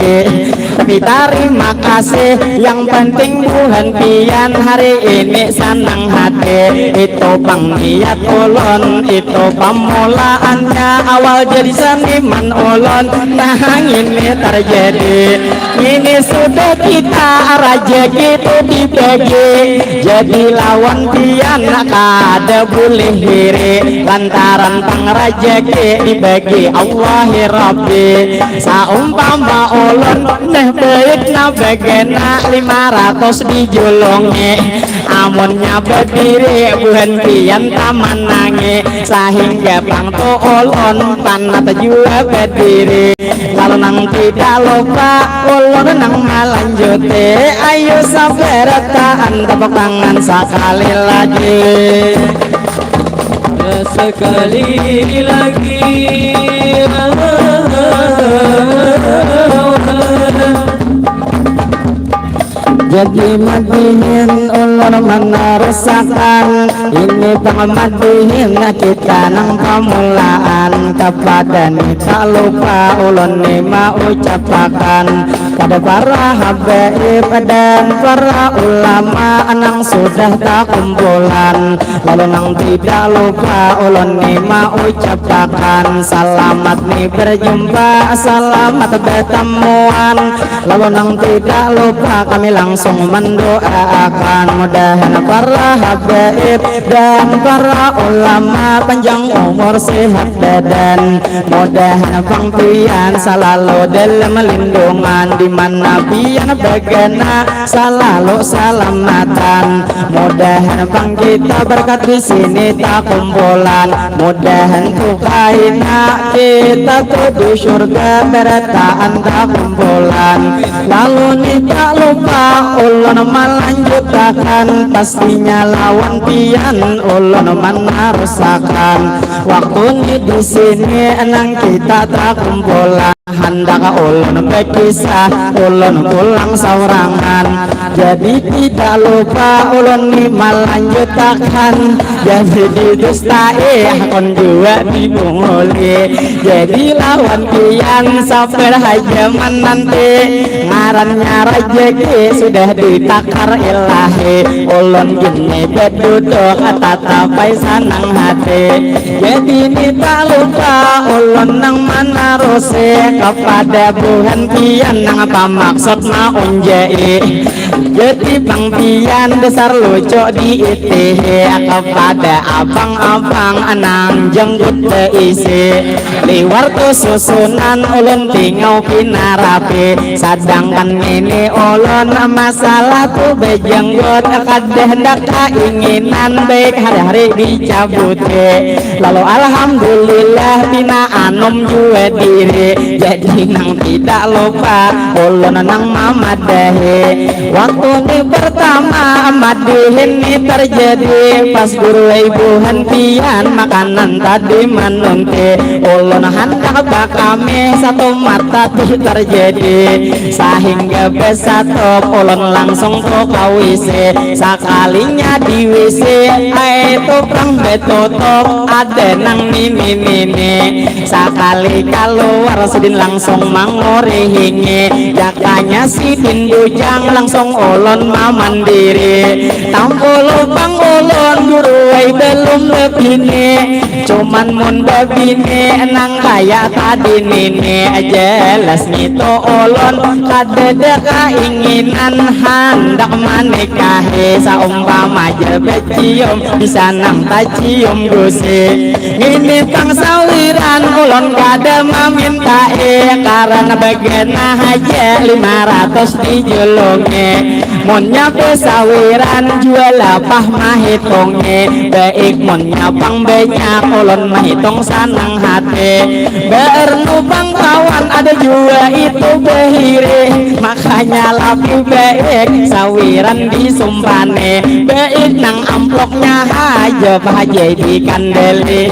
Tapi tarima kasih, yang penting buhan pian hari ini sanang hati. Itu pang niat ulun, itu pamulaannya awal jadi seniman ulun. Nah, ini tarjadi, ini sudah kita rajaki itu dibagi. Jadi lawan pian kada boleh iri, lantaran pang rajaki dibagi Allahi Rabbi. Saumpama ulun neh baik na bagana lima ratus dijulungi, amunnya badiri buhan pian tamanangi, sahingga pang tu ulun panat jua badiri. Lalu nang tidak lupa ulun nang malanjuti, ayo sabarataan tepuk tangan sakali lagi. Sekali lagi. Jadi madihin ulun menerusakan, ini pang madihin kita nang pamulaan. Kepada ni tak lupa ulun ni maucapakan pada para habaib dan para ulama nang sudah takumpulan. Lalu nang tidak lupa ulun ni maucapakan selamat ni berjumpa, selamat bertemuan. Lalu nang tidak lupa kami langsung mendoakan mudahan para habaib dan para ulama panjang umur sehat badan. Mudahan pang pian salalu dalam lindungan, di mana pian bagana salalu salamatan. Mudahan pang kita berkat di sini takumpulan. Mudahan tu kaina kita tu di surga barataan takumpulan. Lalu ni tak lupa ulun melanjutakan, pastinya lawan pian ulun menarusakan. Waktu ni di sini nang kita takumpulan. Handak ulun bakisah, ulun pulang saurangan. Jadi tidak lupa ulun ni malanjutakan. Jadi didustai, hakun jua dibunguli. Jadi lawan pian sabar haja mananti. Ngarannya rajaki sudah ditakar ilahi. Ulun gini baduduk tatapai sanang hati. Jadi ni tak lupa ulun nang manarusi kepada buhan pian nang pamaksud maunjai. Jadi pang pian dasar lucu diitihi kepada abang-abang nang jenggut beisi. Liwar tu susunan ulun tingau pina rapi. Sadangkan ini ulun masalah tu bejenggot, kada handak kainginan baik hari-hari dicabuti. Lalu alhamdulillah pina anum jua diri. Jadi nang tidak lupa ulun nang mamadahi. Waktu ni pertama madihin ni terjadi pas guru ibuhan pian makanan tadi manunti. Ulun handak bakamih satu mata ti terjadi. Sahingga besatop ulun langsung tu ka W C. Sakalinya di W C, ai tu pang betutup ada nang nini-nini. Sakali kaluar sidin langsung mangurihingi. Jakanya sidin bujang langsung ulun mamandiri. Tampulu pang ulun guru ai belum bebini. Cuman mun babini nang kaya tadi nini, jelas ngitu ulun kadada kainginan handak manikahi. Saumpama ja becium bisa nang tacium gusi. Ngini pang sawiran ulun kada mamintai, karana bagana haja lima ratus dijulungi. Munnya besawiran jua lapah mahitungi, baik munnya pang banyak ulun mahitung sanang hati. Baernu pang kawan ada jua itu bahiri, makanya lapi baik sawiran disumpani, baik nang amploknya haja pahajai dikandeli.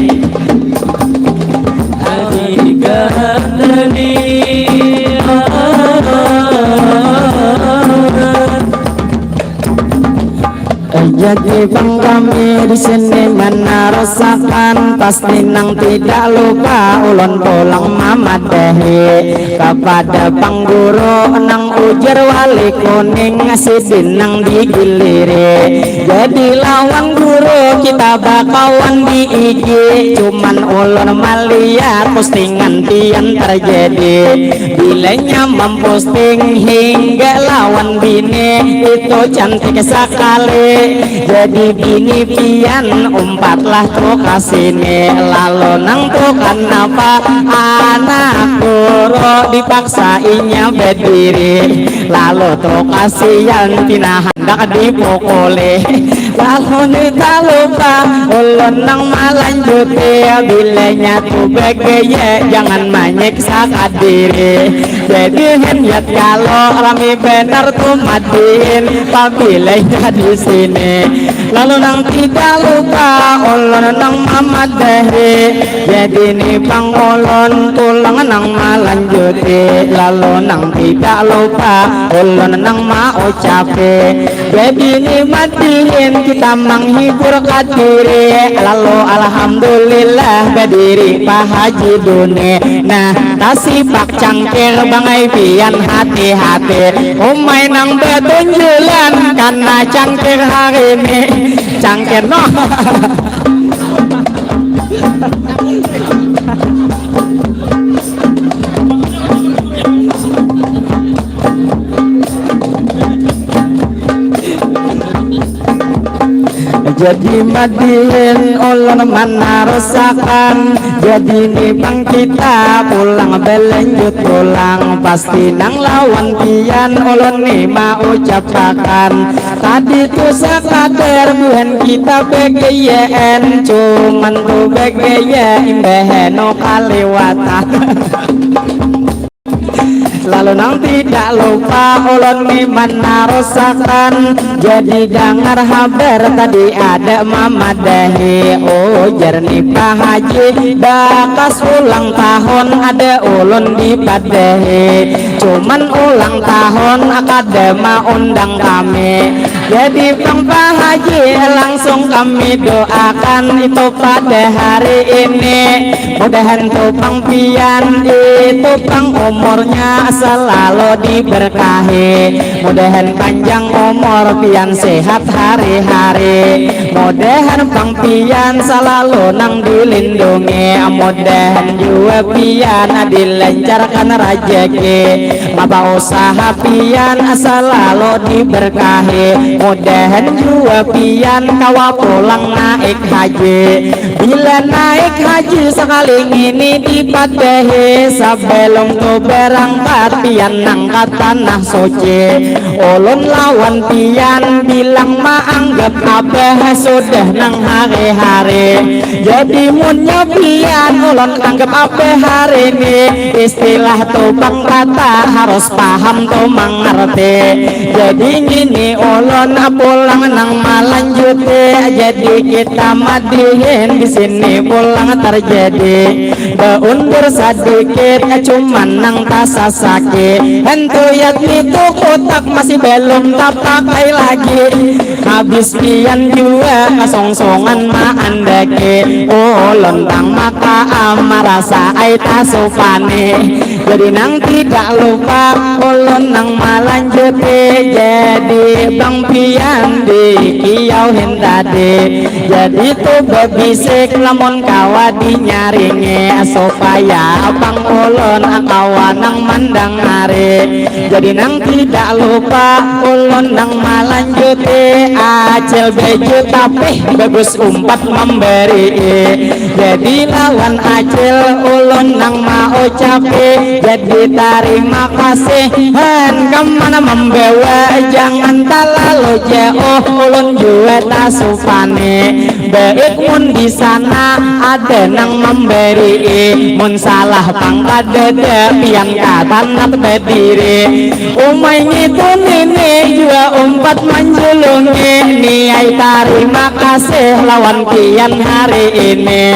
Jadi bang kami di sini menarusakan, pasti nang tidak lupa ulun pulang mamadahi kepada pang guru nang ujar wali kuning sidin nang digiliri. Jadi lawan guru kita bakawan di I G, cuman ulun malihat postingan pian terjadi. Bilanya memposting hingga lawan bini itu cantik sekali. Jadi bini pian umpatlah tu kasini, lalu nang tu kanapa anak guru dipaksainya berdiri, lalu tu kasihan pina handak dipukuli. Lalu ni tak lupa ulun nang malanjuti, bilanya tu begeye jangan manyiksa kadiri. Jadi hanyat kalau rami benar tu madin pabilanya di sini. Lalu nang tidak lupa ulun nang mamadahi. Jadi ni pang ulun pulang nang malanjuti, lalu nang tidak lupa ulun nang maucapi. Jadi ni madihin kita menghibur kadiri, lalu alhamdulillah badiri Pak Haji Duni. Nah, tasipak cangkir bangai pian hati-hati. Umai nang batunjulan kana cangkir hari ni. Cangkir no. Jadi madihin ulun manarusakan. Jadi ni pang kita pulang belanjut pulang. Pasti nang lawan pian ulun ni maucapakan. Tadi tu sakadar buhan kita begeyaan, cuman tu begeye imbahanu kaliwatan. Lalu nang tidak lupa ulun ni manarusakan. Jadi dangar habar tadi ada mamadahi, ujar ni Pak Haji bakas ulang tahun ada ulun dipadahi. Cuman ulang tahun kada maundang kami. Jadi pang Pak Haji langsung kami doakan itu pada hari ini. Mudahan tu pang pian itu pang umurnya selalu diberkahi. Mudahan panjang umur pian sehat hari-hari. Mudahan pang pian selalu nang dilindungi. Mudahan jua pian dilancarkan rajaki. Apa usaha pian selalu diberkahi. Mudahan jua pian kawa pulang naik haji. Bila naik haji sekali ngini dipadahi, sebelum tu berangkat pian nang ka tanah suci. Ulun lawan pian bilang maanggap abah sudah nang hari-hari. Jadi munnya pian ulun anggap abah hari ni, istilah tu pang kata harus paham tu mangarti. Jadi ngini ulun pulang nang malanjuti. Jadi kita madihin di sini pulang terjadi. Baundur sadikit cuman nang tasasaki. Hentuyat nitu kutak masih belum tapakai lagi. Habis pian jua kasongkongan maandaki. Ulun pang maka am marasa ai tasupani. Jadi nang tidak lupa ulun nang malanjuti. Jadi bang pian di kia Tauhin tadi. Jadi tu bebisik lamun kawa dinyaringi, supaya pang ulun kawa nang mandangari. Jadi nang tidak lupa ulun nang malanjuti, acil beju tapi bagus umpat memberi. Jadi lawan acil ulun nang maucapi, jadi tarima kasih. Han kemana membawa, jangan talalu jauh, ulun jua tasupani. Baik mun di sana ada nang memberi, mun salah pang kadada pian katanat badiri. Umai ngitu nini jua umpat manjulungi, niai tarima kasih lawan pian hari ini.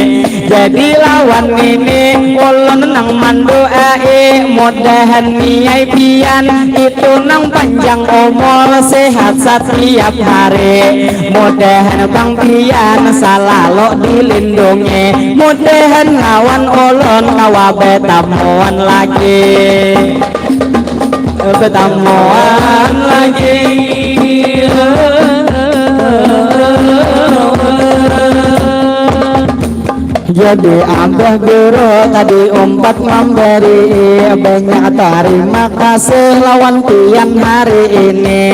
Jadi lawan nini ulun nang manduai, mudahan niai pian itu nang panjang umur, sehat satiap hari. Mudahan pang pian salalu dilindungi, mudahan lawan ulun kawa betamuan lagi. Betamuan lagi. Jadi abah guru tadi umpat memberi, banyak terima kasih lawan pian hari ini.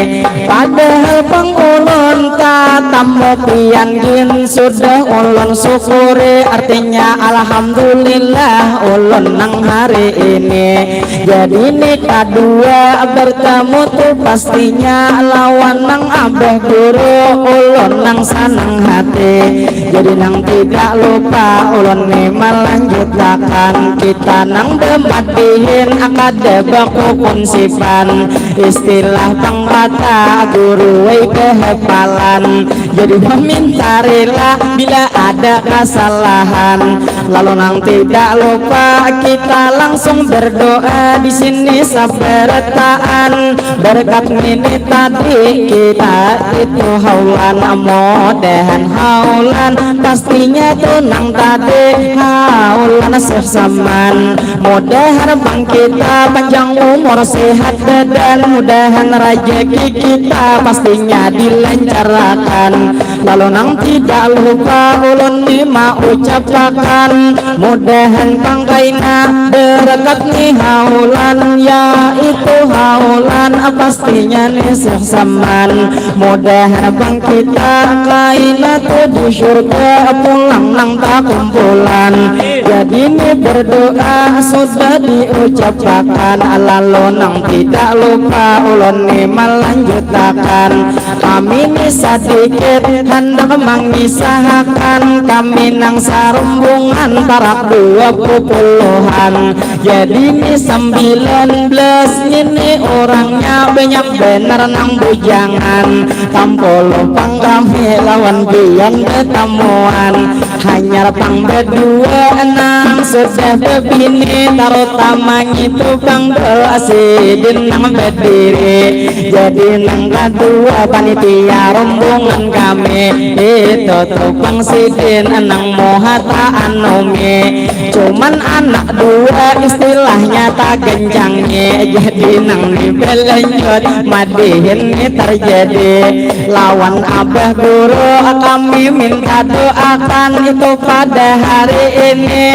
Padahal pang ulun tatamu pian gin sudah ulun syukuri, artinya alhamdulillah ulun nang hari ini. Jadi ni kadua bertemu tu pastinya lawan nang abah guru, ulun nang sanang hati. Jadi nang tidak lupa ulun ni malanjutakan, kita nang bemadihin kada baku kunsipan, istilah pang kata guru wai kehapalan. Jadi meminta rila bila ada kesalahan. Lalu nang tidak lupa kita langsung berdoa di sini sabarataan. Berkat nini tadi kita itu haulan, mudahan haulan pastinya tu nang tadi haulan suksaman. Mudahan pang kita panjang umur, sehat badan, mudahan rajaki kita pastinya dilancarkan. Lalu nang tidak lupa ulun ni maucapakan, mudahan pang kaina berkat ni haulan, yaitu haulan pastinya ni suksaman. Mudahan pang kita kaina tu di syurga pulang nang takumpulan. Jadi ni berdoa sudah diucapakan, lalu nang tidak lupa ulun ni malanjutakan. Kami ni sadikit handak mangisahakan, kami nang sarumbungan parak dua puluhan. Jadi ni sambilan belas ngini urangnya, banyak banar nang bujangan. Tampuluh pang kami lawan pian batamuan. Hanyar pang badua nang sudah babini, tarutama ngitu pang dul sidin nang badiri. Jadi nang kadua panitia rombongan kami, itu tu pang sidin nang muha taanumi. Cuman anak dua istilahnya tagancangi, jadi nang ni balanjut madihin ni tarjadi. Lawan abah guru kami minta doakan itu pada hari ini,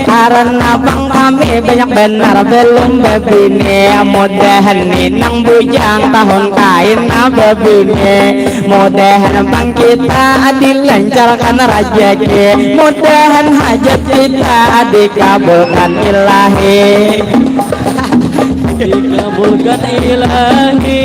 karena pang kami banyak banar balum babini. Mudahan ni nang bujang tahun kaina babini. Mudahan pang kita dilancarkan rajaki, mudahan hajat kita dikabulkan ilahi. Dikabulkan ilahi.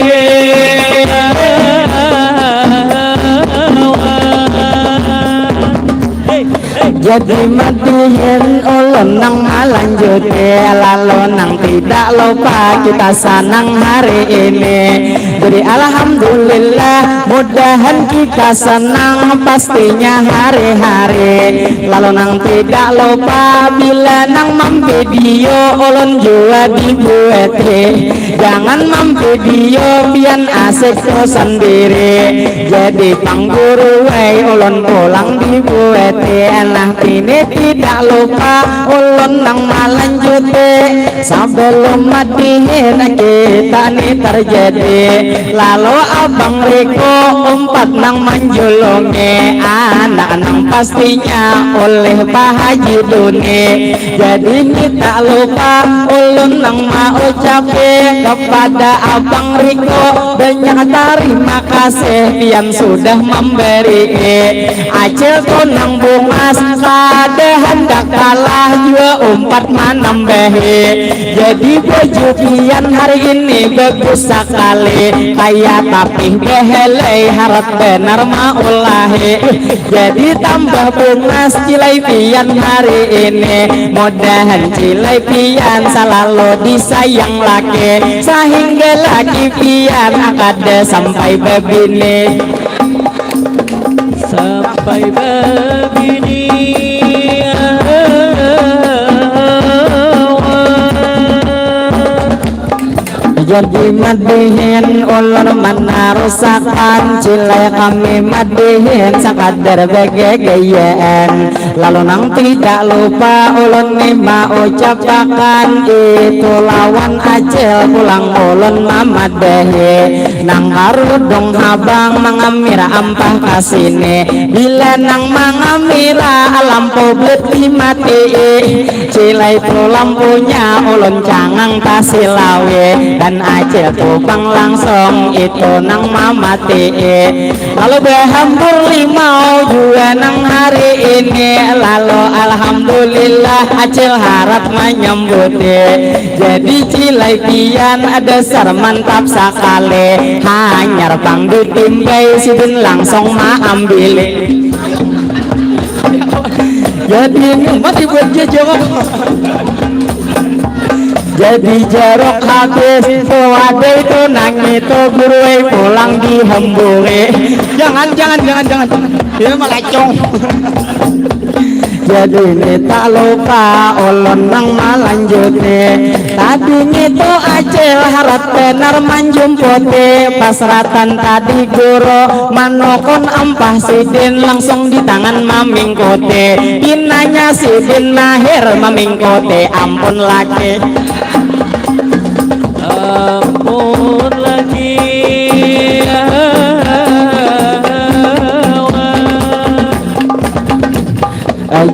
Jadi madihin ulun nang malanjuti, lalu nang tidak lupa kita sanang hari ini. Jadi alhamdulillah, mudahan kita senang pastinya hari-hari. Lalu nang tidak lupa bila nang mamvidio ulun jua dibuati. Jangan mamvidio pian asik tu sendiri. Jadi pang guru wai ulun pulang dibuati. Nah ini tidak lupa ulun nang malanjuti. Sebelum madihin kita ni terjadi, Lalu Abang Riko umpat nang manjulungi anak nang pastinya oleh Pak Haji Duni. Jadi ni tak lupa ulun nang maucapi kepada Abang Riko banyak tarima kasih pian sudah memberi. Acil tu nang bungas kada handak kalah jua umpat manambahi. Jadi baju pian hari ini bagus sakali, kaya tapih behelai harat benar maulahi. Jadi tambah bungas cilai pian hari ini, mudahan cilai pian salalu disayang laki, sahingga laki pian kada sampai babini. Sampai babini. Jadi madihin ulun manarusakan cilai kami madihin sakadar bagagayaan. Lalu nang tidak lupa ulun ni maucapakan itu lawan acil pulang ulun mamadahi. Nang karudung habang mangamir ampah kasini. Bila nang mangamira lampu beti mati. Cilai tu lampunya ulun cangang tasilawi dan acil tu pang langsung itu nang mamati. Lalu bahambur limau jua nang hari ini. Lalu alhamdulillah acil harat manyambuti. Jadi cilai pian dasar mantap sakali. Hanyar pang ditimbai sidin langsung maambili. Jadi ini umat dibuat jejong. Jadi jeruk habis, wadah itu nang itu guru ai pulang dihemburi. Jangan, jangan, jangan, jangan. Ini malacong. Jadi ni tak lupa ulun nang malanjuti. Tadi ngitu acil harat benar manjumputi. Pas ratan tadi guru manukun ampah sidin langsung di tangan mamingkuti. Pinanya sidin mahir mamingkuti ampun laki. Ampun lagi.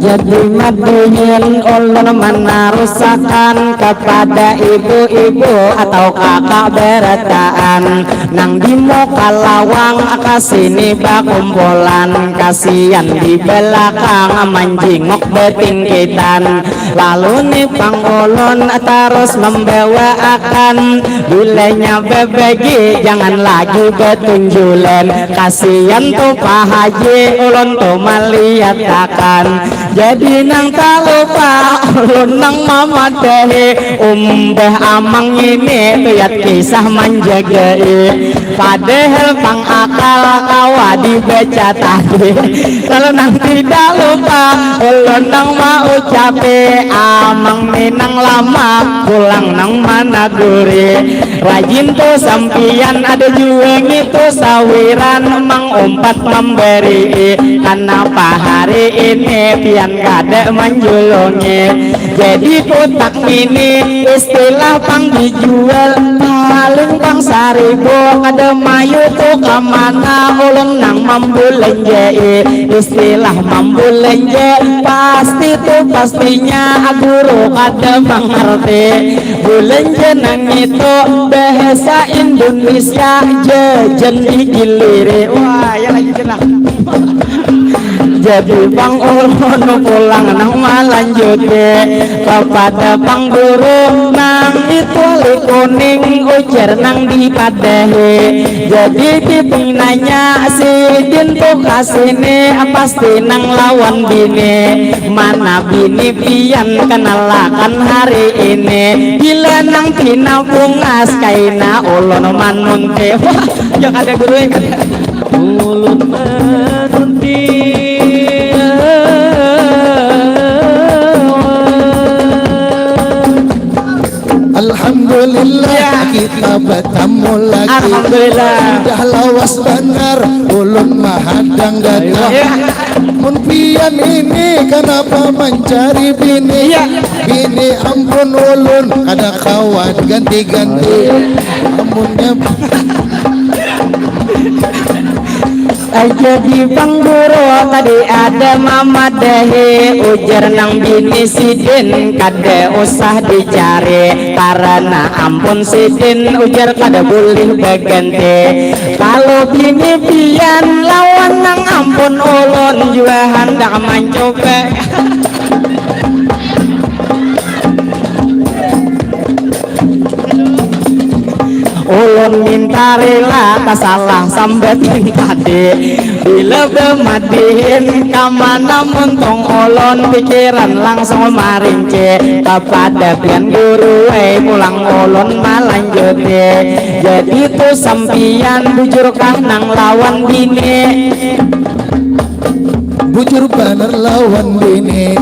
Jadi madihin ulun manarusakan kepada ibu-ibu atau kakak berataan nang di muka lawang kasini bakumpulan kasian di belakang manjinguk betingkitan. Lalu ni pang ulun tarus mambawaakan, bilanya babagi jangan lagi batunjulan. Kasian tu Pak Haji, ulun tu maliatakan. Jadi nang talupa ulun nang mamadahi, umbah amang ini tuyat kisah manjagai. Padahal pang akal kawa dibaca tadi. Lalu nang tidak lupa ulun nang maucapi, amang minang lama pulang nang managuri. Rajin tu sampian ada jua ngitu sawiran mangumpat mambari. Kanapa hari ini pian kada manjulungi? Jadi kutak ini istilah pang dijual paling pang saribu, kada mayu tu kamana ulun nang mambulanjai. Istilah mambulanja pasti tu pastinya guru kada mangarti. Bulanja nang itu bahasa Indonesia jajan digiliri. Wah, ya lagi jenah. Jadi pang ulun pulang nang malanjuti kepada pang guru nang itu li kuning ujar nang dipadahi. Jadi pipinanya sidin tu kasini pasti nang lawan bini. Mana bini pian kenalakan hari ini. Bila nang pina bungas kaina ulun manunti. Wah, ya kada guru ya kada. Ulun manunti. Alhamdulillah, ya, kita bertemu lagi. Alhamdulillah. Sudah lawas banar ulun mahadang datang. Ya. Mun pian ini kenapa mencari bini? Ya. Bini ampun ulun kada kawa ganti-ganti. Amunnya Jadi pang guru tadi ada mamadahi, ujar nang bini sidin kada usah dicari, karena ampun sidin ujar kada boleh baganti. Kalau bini pian lawan nang ampun ulun jua handak mancoba. Ulun minta rila tasalah sambatin tadi. Bila bamadihin kamana muntung ulun pikiran langsung marinci. Kapada pian guru ai pulang ulun malanjuti. Jadi tu sampian bujurkah nang lawan bini? Bujur banar lawan bini.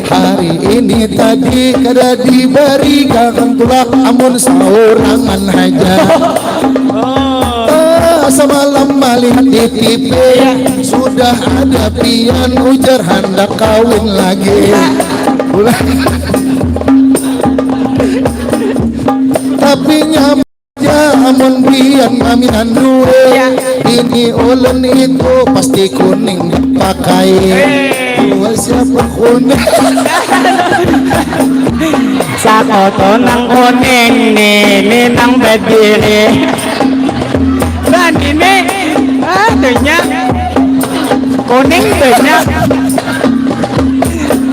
Hari ini tadi kada dibarigakan tulak amun saurangan haja. Ah, samalam malihat di T V sudah ada pian ujar handak kawin lagi. Ulah. Tapi nyam aja amun pian maminan duit. Bini ulun itu pasti kuning pakai. Dua siapa kuning? Sakoto nang kuning nini nang badiri. Lah nini, ah tunya kuning tunya.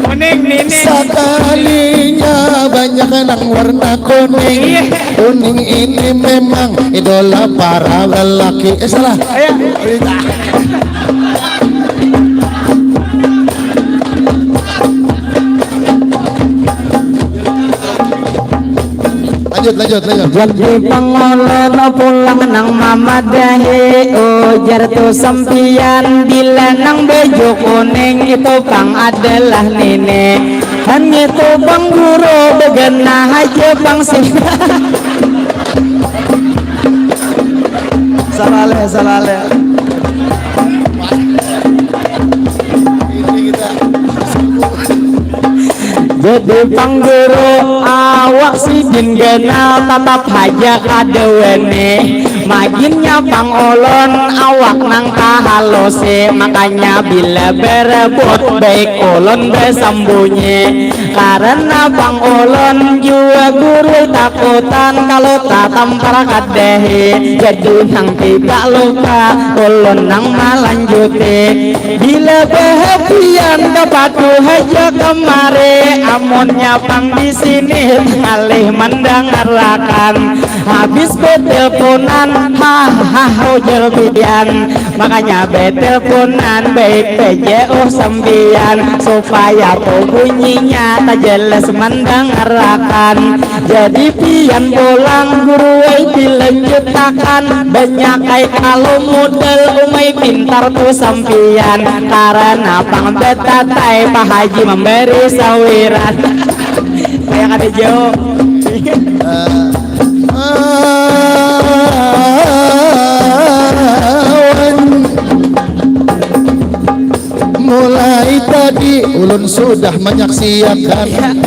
Kuning nini. Sakalinya banyak nang warna kuning. Iya. Kuning ini memang idola para lelaki. Eh salah. Ayo. Lanjut, lanjut, lanjut. Jadi pang ulun pulang nang mamadahi, ujar tu sampian bila nang baju kuning itu pang adalah nini. Han itu pang guru bagana haja pang sih. Salaleh, salaleh. Jadi pang guru awak sidin ganal tatap haja kada wani. Maginnya pang ulun awak nang tahalusi, makanya bila berebut baik ulun basambunyi. Karena pang ulun jua guru takutan kalau tatampar kadahi. Jadi nang tidak lupa ulun nang malanjuti. Bila bahagian kapadu haja kamari, amunnya pang di sini ngalih mandangarakan. Habis beteleponan, hah hah ujar pian. Makanya beteleponan baik baja uh sampian supaya tu bunyinya tajelas mandangarakan. Jadi pian pulang guru ai dilanjutakan. Banyak ai kalu mudal umai pintar tu sampian. Karana pang batatai Pak Haji mambari sawiran. Kaya kada jauh. Mulai tadi ulun sudah manyaksiakan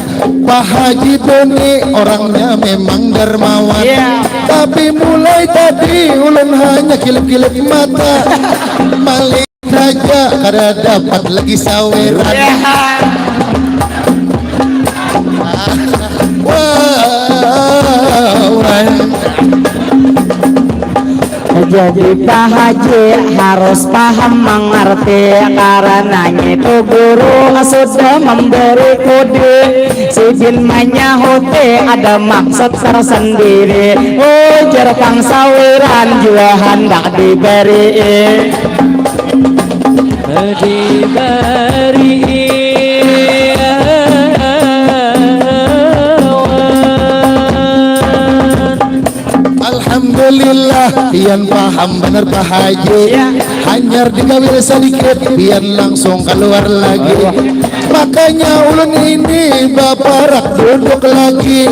Pak Haji Doni orangnya memang dermawan. Iya. Tapi mulai tadi ulun hanya kilip-kilip mata. Malihat haja kada dapat lagi saweran. Iya. Wah, wah. Jadi Pak Haji harus paham mengerti karena ngitu guru sudah memberi kode. Sidin manyahuti ada maksud tersendiri. Ujar pang sawiran jua handak diberi. Diberi. Alhamdulillah, pian paham banar Pak Haji. Ya. Hanyar digawil sadikit, pian langsung kaluar lagi. Makanya ulun ini baparak duduk lagi.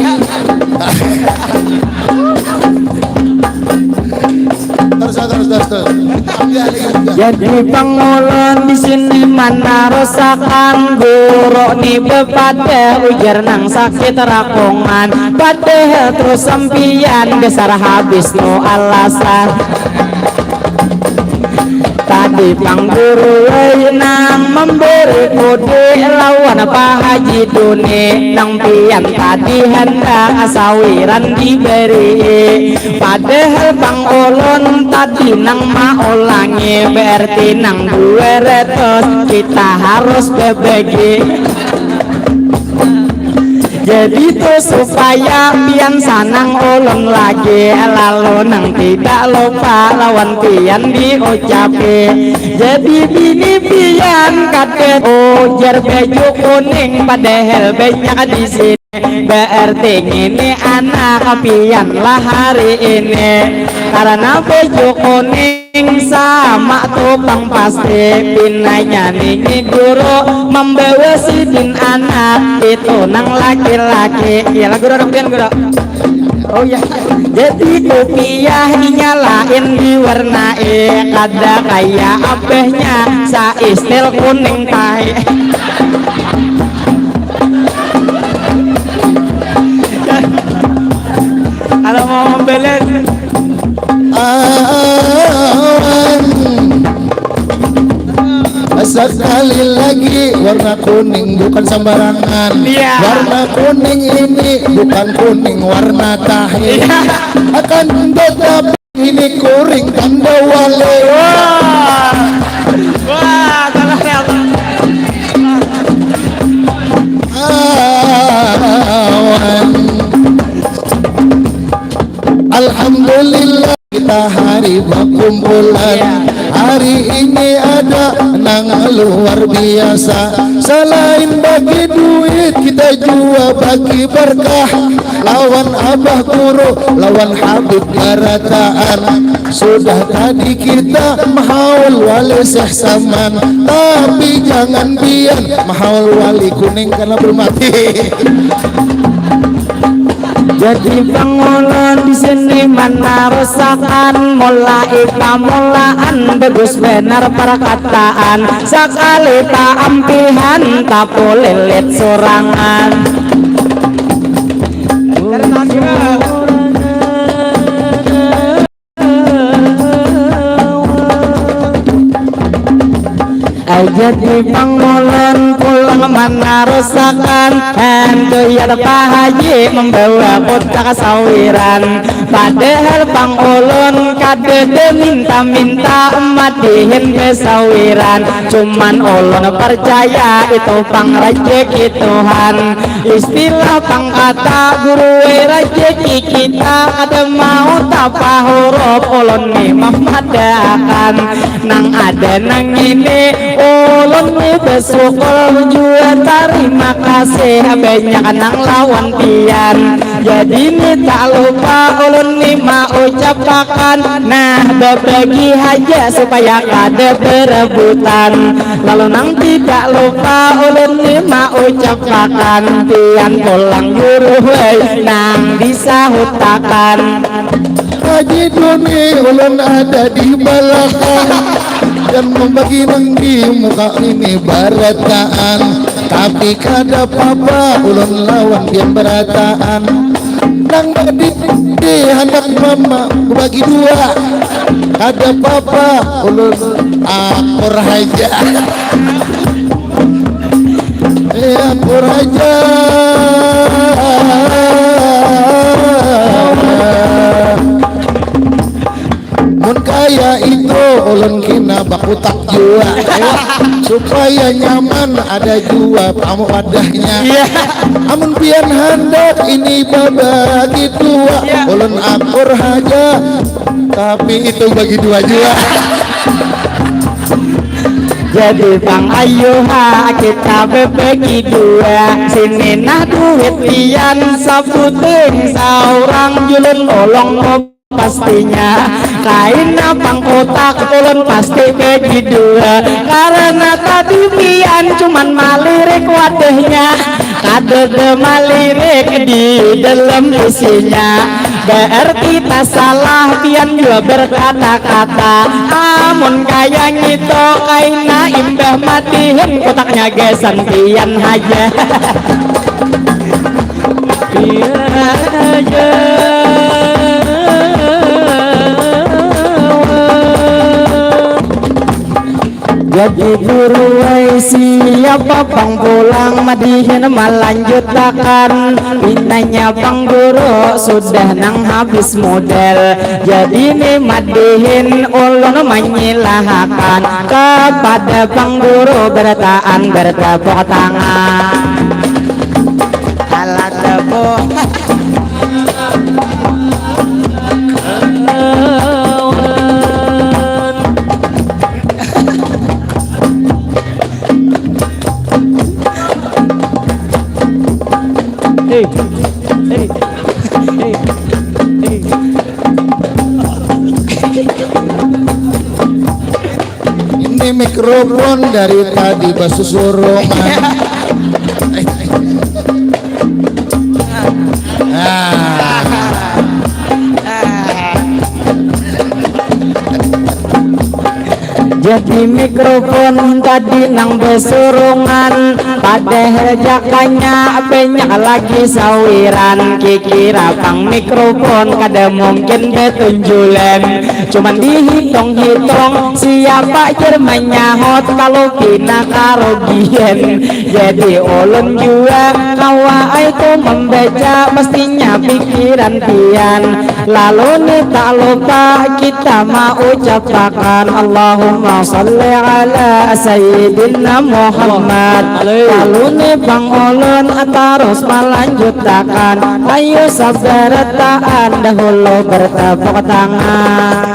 Terus, terus, terus, terus. Jadi pang ulun di sini manarusakan guru ni bepada ujar nang sakit rakungan. Padahal terus sampian dasar habis tu alasan. Tadi pang guru ai nang memberi kode lawan Pak Haji Duni, nang pian tadi handak sawiran diberi. Padahal pang ulun tadi nang maulangi, berarti nang dua ratus kita harus bebagi. Jadi tu supaya pian sanang ulun lagi, lalu nang tidak lupa lawan pian diucapi. Jadi bini pian kada ujar baju kuning, padahal banyak di sini. Berarti ngini anak pian lah hari ini, karena baju kuning sama tu pang pasti. Pinanya nini guru membawa sidin anak itu nang laki-laki. Iyalah guru, anak pian guru. Oh ya, jadi kupiah inya lain diwarnai, kada kaya abahnya, sa istil kuning tai. Kalau mau membeles, Awan. Sekali lagi, warna kuning bukan sembarangan. Iya. Warna kuning ini bukan kuning warna tahi. Akan tetapi ini kuring tanda wale. Wah. Wah, salah saya. Awan. Alhamdulillah, kita hari berkumpulan. Hari ini ada nang luar biasa. Selain bagi duit, kita jua bagi berkah. Lawan abah guru, lawan habib barataan. Sudah tadi kita mahaul wali Syekh Saman, tapi jangan pian mahaul wali kuning karena belum mati. Jadi pang ulun di sini manarusakan, mulai pamulaan bagus benar perkataan, sakali paampihan tapulilit surangan. Jadi pang ulun pulang manarusakan, hantu ya Pak Haji membawa kotak sawiran. Padahal pang ulun kadada minta-minta madihin besawiran. Cuman ulun percaya itu pang rejeki Tuhan. Istilah pang kata guru ai, rejeki kita kada mau tapa hurup, ulun ni mamadaakan. Nang ada nang ini, ulun ni besyukur jua, tarima kasih banyak nang lawan pian. Jadi ni tak lupa ulun ni maucapakan, nah, babagi haja supaya kada berebutan. Lalu nang tidak lupa ulun ni maucapakan, pian pulang guru ai nang disahutakan. Haji Duni, ulun ada di balakang dan membagi nang di muka ini barataan. Tapi kada papa, ulun lawan pian barataan. Nang tadi handak mama bagi dua. Kada papa, ulun akur haja. Eh, akur haja. Mun kaya itu ulun kina bakutak jua, ya. Supaya nyaman ada jua pamu wadahnya. Iya. Amun pian handak ini babagi dua, Iya. Ulun akur haja, tapi itu bagi dua jua. Jadi pang ayuha kita babagi dua. Sini nah duit pian sabuting saurang, julun ulun pastinya. Kaina pang kotak ulun pasti bagi dua. Karena tadi pian cuman malirik wadahnya, kadada malirik di dalam isinya. Berarti tak salah pian jua berkata-kata. Amun kaya ngitu kaina imbah matihin kotaknya gasan pian haja. Pian haja. Jadi guru ai, siapa pang pulang madihin malanjutakan. Pinanya pang guru sudah nang habis model. Jadi ni madihin ulun manyilahakan kepada pang guru bertaan bertepuk tangan. Alat tepuk. Hei, hei, hei, hei. Ini mikrofon dari tadi basusurungan. Ah. Jadi mikrofon tadi nang besurungan, padahal jakanya banyak lagi sawiran. Kikira pang mikrofon kada mungkin betunjulan, cuman dihitung-hitung siapa jer manyahut kalau pina karugian. Jadi ulun jua kawa ai tu membaca, pastinya pikiran pian. Lalu ni tak lupa kita maucapakan Allahumma salli ala Sayyidina Muhammad. Lalu ni pang ulun tarus malanjutakan, ayu sabarataan dahulu bertepuk tangan.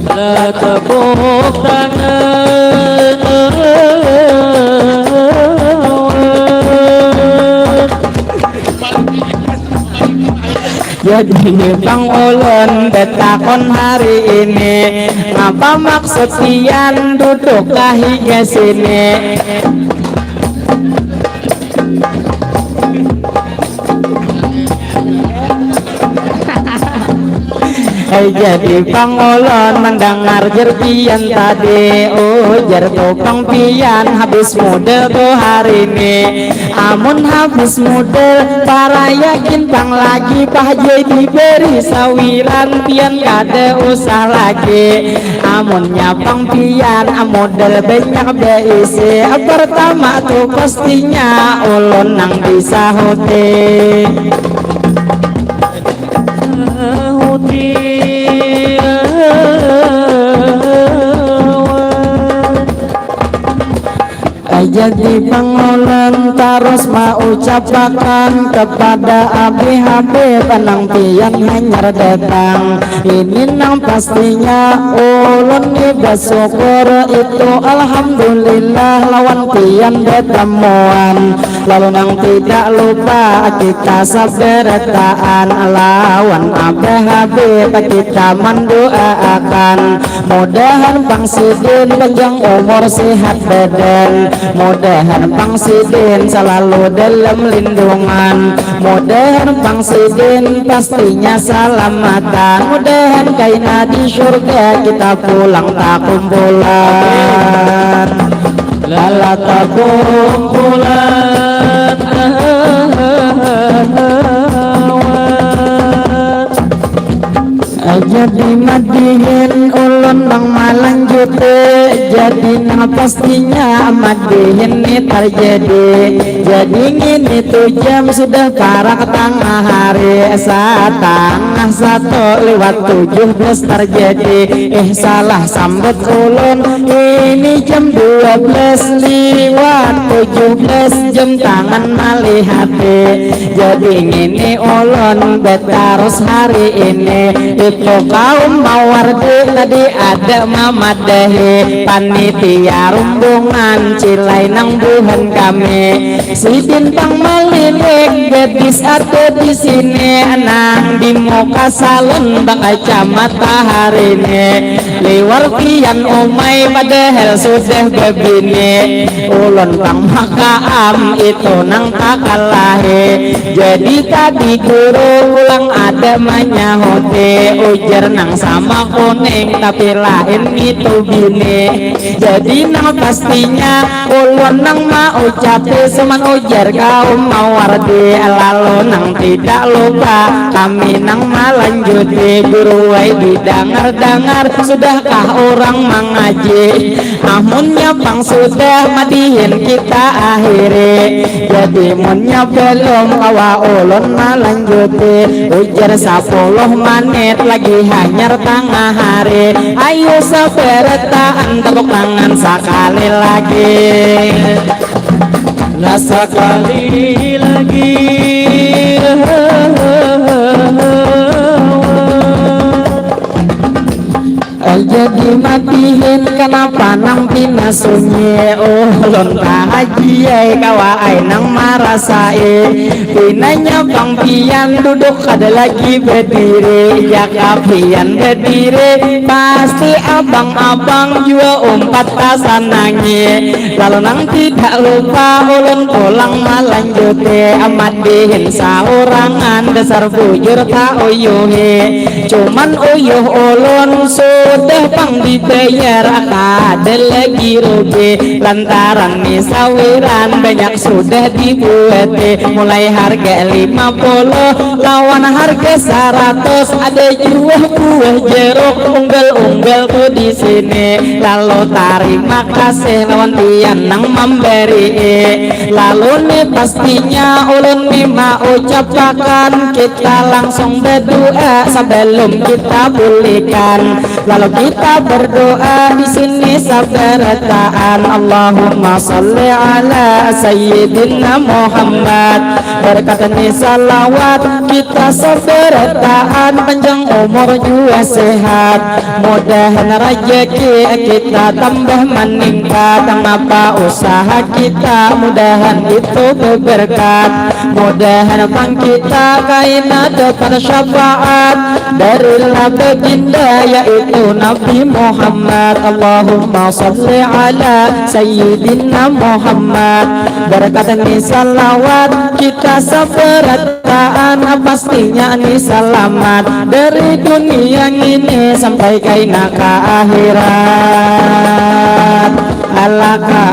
Lah tepuk tangan. Jadi pang ulun betakun hari ini, ngapa maksud pian duduk kahiga sini? Hei, jadi pang ulun mendengar jer pian tadi, ujar tu pang pian habis muda tu hari ni. Amun habis muda, para yakin pang lagi, pah jadi beri sawiran, pian kada usah lagi. Amunnya pang pian modal banyak baisi, pertama tu pastinya ulun nang disahuti. Jadi pang ulun tarus maucapakan kepada Abi Habib nang pian hanyar datang. Ini nang pastinya ulun ni basyukur itu, alhamdulillah, lawan pian batamuan. Lalu nang tidak lupa kita sabarataan lawan Abah Habib kita manduaakan. Mudahan pang sidin panjang umur sehat badan. Mudahan pang sidin salalu dalam lindungan. Mudahan pang sidin pastinya salamatan. Mudahan kaina di surga kita pulang takumpulan. Lala takumpulan. Jadi madihin ulun nang malanjuti. Jadi nang pastinya madihin ni tarjadi. Jadi ngini tu jam sudah parak tangah hari, satangah satu liwat tujuh belas tarjadi. Eh, salah sambut ulun, ini jam dua belas liwat tujuh belas, jam tangan malihati. Jadi ngini ulun batarus hari ini. Itu kaum Mawardi tadi ada mamadahi, panitia rumbungan cilai nang buhan kami. Sidin pang malirik gadis ada di sini, nang di muka salon bakacamata hari ini. Liwar pian umai padahal sudah babini. Ulun pang makaam itu nang takalahi. Jadi tadi guru pulang ada manyahuti, ujar nang sama kuning tapi lain ngitu bini. Jadi nang pastinya ulun nang maucapi, suman ujar kaum mawardi. Lalu nang tidak lupa kami nang malanjuti, guru ai didangar-dangar, sudahkah urang mangaji? Amunnya pang sudah madihin kita akhiri. Jadi munnya belum kawa ulun malanjuti, ujar sapuluh manit lagi hanyar tangah hari. Ayu sabarataan tepuk tangan sakali lagi. Nah, sakali lagi. Jadi madihin kanapa nang pina sunyi? Ulun tahaji ai, kawa ai nang marasai. Pinanya pang pian duduk kada lagi badiri. Jaka pian badiri pasti abang-abang jua umpat tasanangi. Lalu nang tidak lupa ulun pulang malanjuti, madihin saurangan dasar bujur tauyuhi. Cuman uyuh ulun sudah pang dibayar, kada lagi rugi lantaran ni sawiran banyak sudah dibuati, mulai harga lima puluh lawan harga saratus, ada jua buah jeruk unggal-unggal tu di sini. Lalu tarima kasih lawan pian nang mambari. Lalu ni pastinya ulun ni maucapakan, kita langsung badua sabalum kita bulikan. Lalu kita berdoa di sini sabarataan. Allahumma salli ala sayyidina Muhammad. Berkat ni salawat kita sabarataan, panjang umur jua sehat. Mudahan rajaki kita tambah maningkat, napa usaha kita mudahan itu beberkat. Mudahan pang kita kaina dapat syafaat dari baginda yaitu Nabi Muhammad. Allahumma salli ala sayyidina Muhammad. Berkat ni salawat kita sabarataan, pastinya ni salamat dari dunia ngini sampai kaina ka akhirat. Ala ka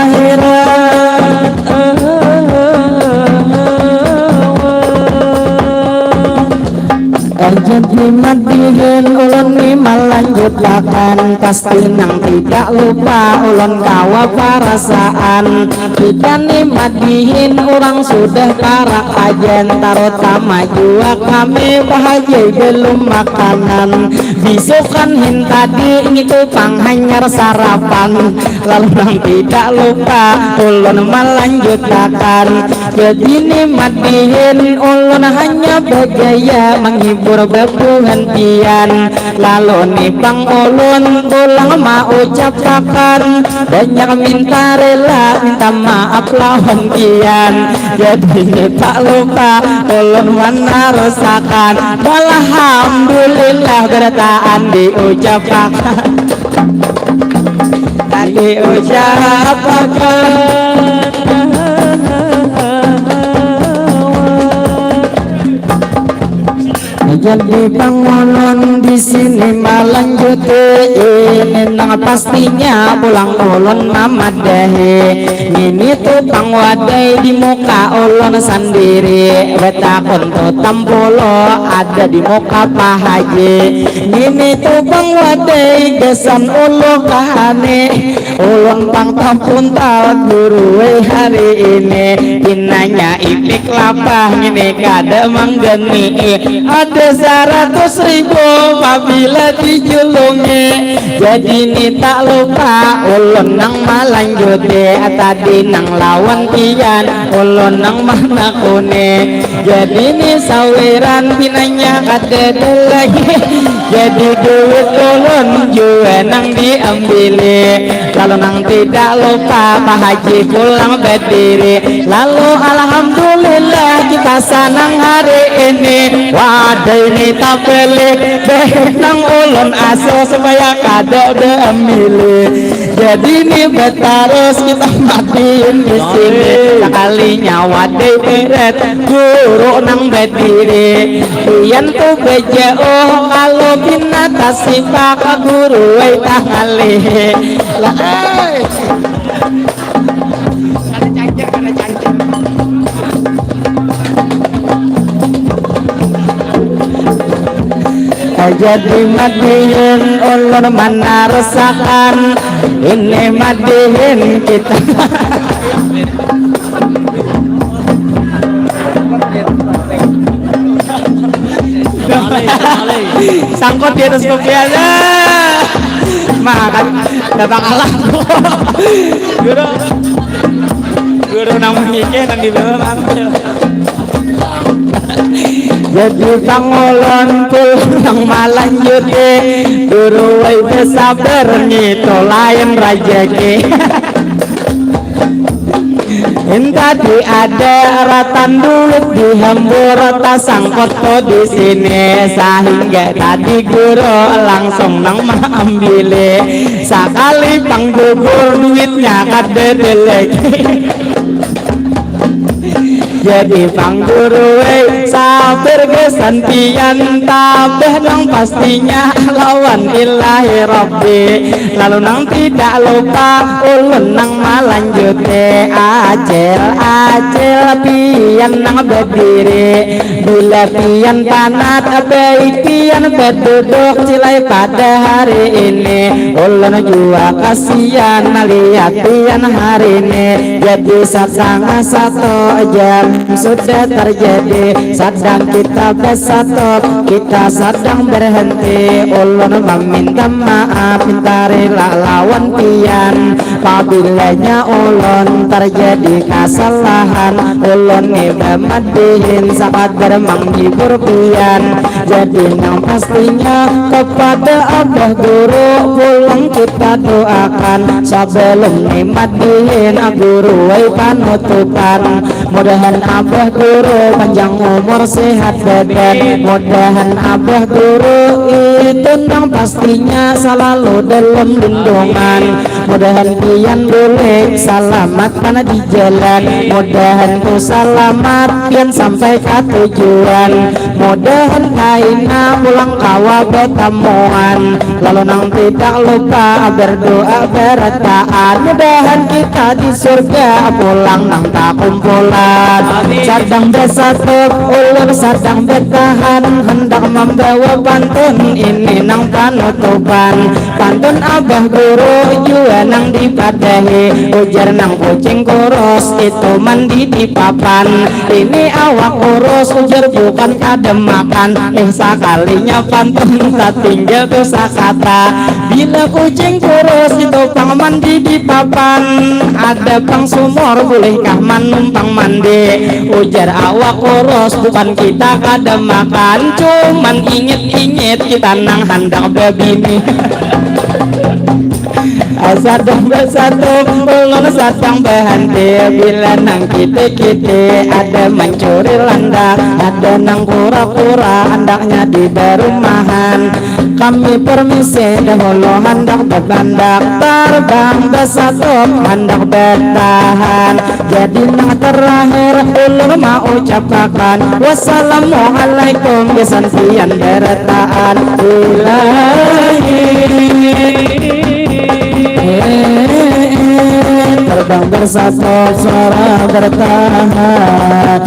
akhirat. Jadi madihin ulun ni malanjutakan, pasti nang tidak lupa ulun kawa parasaan. Kita ni madihin urang sudah parak hajan, tarutama jua kami bahajai belum makanan. Bisukan hin tadi ngitu pang hanyar sarapan, lalu nang tidak lupa ulun malanjutakan. Jadi ni madihin ulun hanya bagaya manghibur babuhan pian. Lalu ni pang ulun pulang maucapakan, banyak minta rela, minta maaf lawan pian. Jadi ni tak lupa ulun manarusakan. Walhamdulillah barataan diucapakan. Tadi ucapakan. Jadi pang ulun di sini malanjuti, ini nang pastinya pulang ulun mamadahi. Ngini tu pang wadai di muka ulun sandiri, batakun tu tampulu ada di muka Pak Haji. Ngini tu pang wadai gasan ulu kahani. Ulun pang tapuntal guru weh hari ini. Pinanya ipik lapah ngini kada mangganii. Ada saratus ribu pabila dijulungi. Jadi ni tak lupa ulun nang malanjuti. Tadi nang lawan pian ulun nang manakuni. Jadi ni sawiran pinanya kadada lagi. Jadi duit ulun jua nang diambili. Lalu nang tidak lupa Pak Haji pulang badiri. Lalu alhamdulillah kita sanang hari ini. Wadai ni tapelik deh nang ulun asuh supaya kada diambili. Jadi ni batarus kita matiin di sini. Sekalinya wadai berat guru nang badiri. Pian tu bajauh kalau binatang sipak guru wai tahalih. Lah, eh. Jadi madihin ulun manarasakan ini madihin kita. Sangkut di atas kopi aja. Makan datang alam. Guru. Guru nang mengike nang di bawah. Jadi pangulun pulang malanjuti guru wai besabar ngitu lain rajaki. Inta di ada ratan duit di hambur tasangkut tu di sini sahingga tadi guru langsung nang maambili sakali pang gugur duitnya kada lagi. Jadi pang guru wei sabar gasan pian tabah nang pastinya lawan ilahi rabbi. Lalu nang tidak lupa ulun nang malanjuti acil acil pian nang berdiri. Bila pian panat baik pian berduduk cilai pada hari ini. Ulun jua kasian malihat pian hari ini. Jadi satangah satu jam sudah terjadi sadang kita bersatu kita sadang berhenti. Ulun meminta maaf minta rela lawan pian. Pabilanya ulun terjadi kesalahan ulun ni bamadihin sakadar menghibur pian. Jadi nang pastinya kepada abah guru pulang kita doakan sebelum ni madihin guru wai panutupan. Mudahan abah guru panjang umur sehat badan. Mudahan abah guru itu nang pastinya selalu dalam lindungan. Mudahan pian boleh selamat karena di jalan. Mudahan tu selamat pian sampai ke tujuan. Mudahan kaina pulang kawa betamuan. Lalu nang tidak lupa berdoa berataan. Mudahan kita di surga pulang nang takumpulan. Amin. Sadang bersatu, ulun sadang bertahan. Hendak membawa pantun ini nang panutupan. Pantun abah guru jua nang dipadahi. Ujar nang kucing kurus itu mandi di papan. Ini awak kurus ujar bukan kada makan. Eh sakalinya pantun tatinggal tu sakata. Bila kucing kurus itu pang mandi di papan. Ada pang sumur bolehkah manumpang mandi. Ujar awak kurus bukan kita kada makan. Cuman ingit-ingit kita nang handak babini. Sadang bersatu ulun sadang berhenti. Bila nang kiti-kiti ada mencuri landak. Ada nang kura-kura andaknya di perumahan. Kami permisi dahulu handak berbandak. Terbang bersatu handak bertahan. Jadi nang terakhir ulun mau ucapakan wassalamualaikum gasan pian berataan ilahi. Terbang bersatu suara bertahan.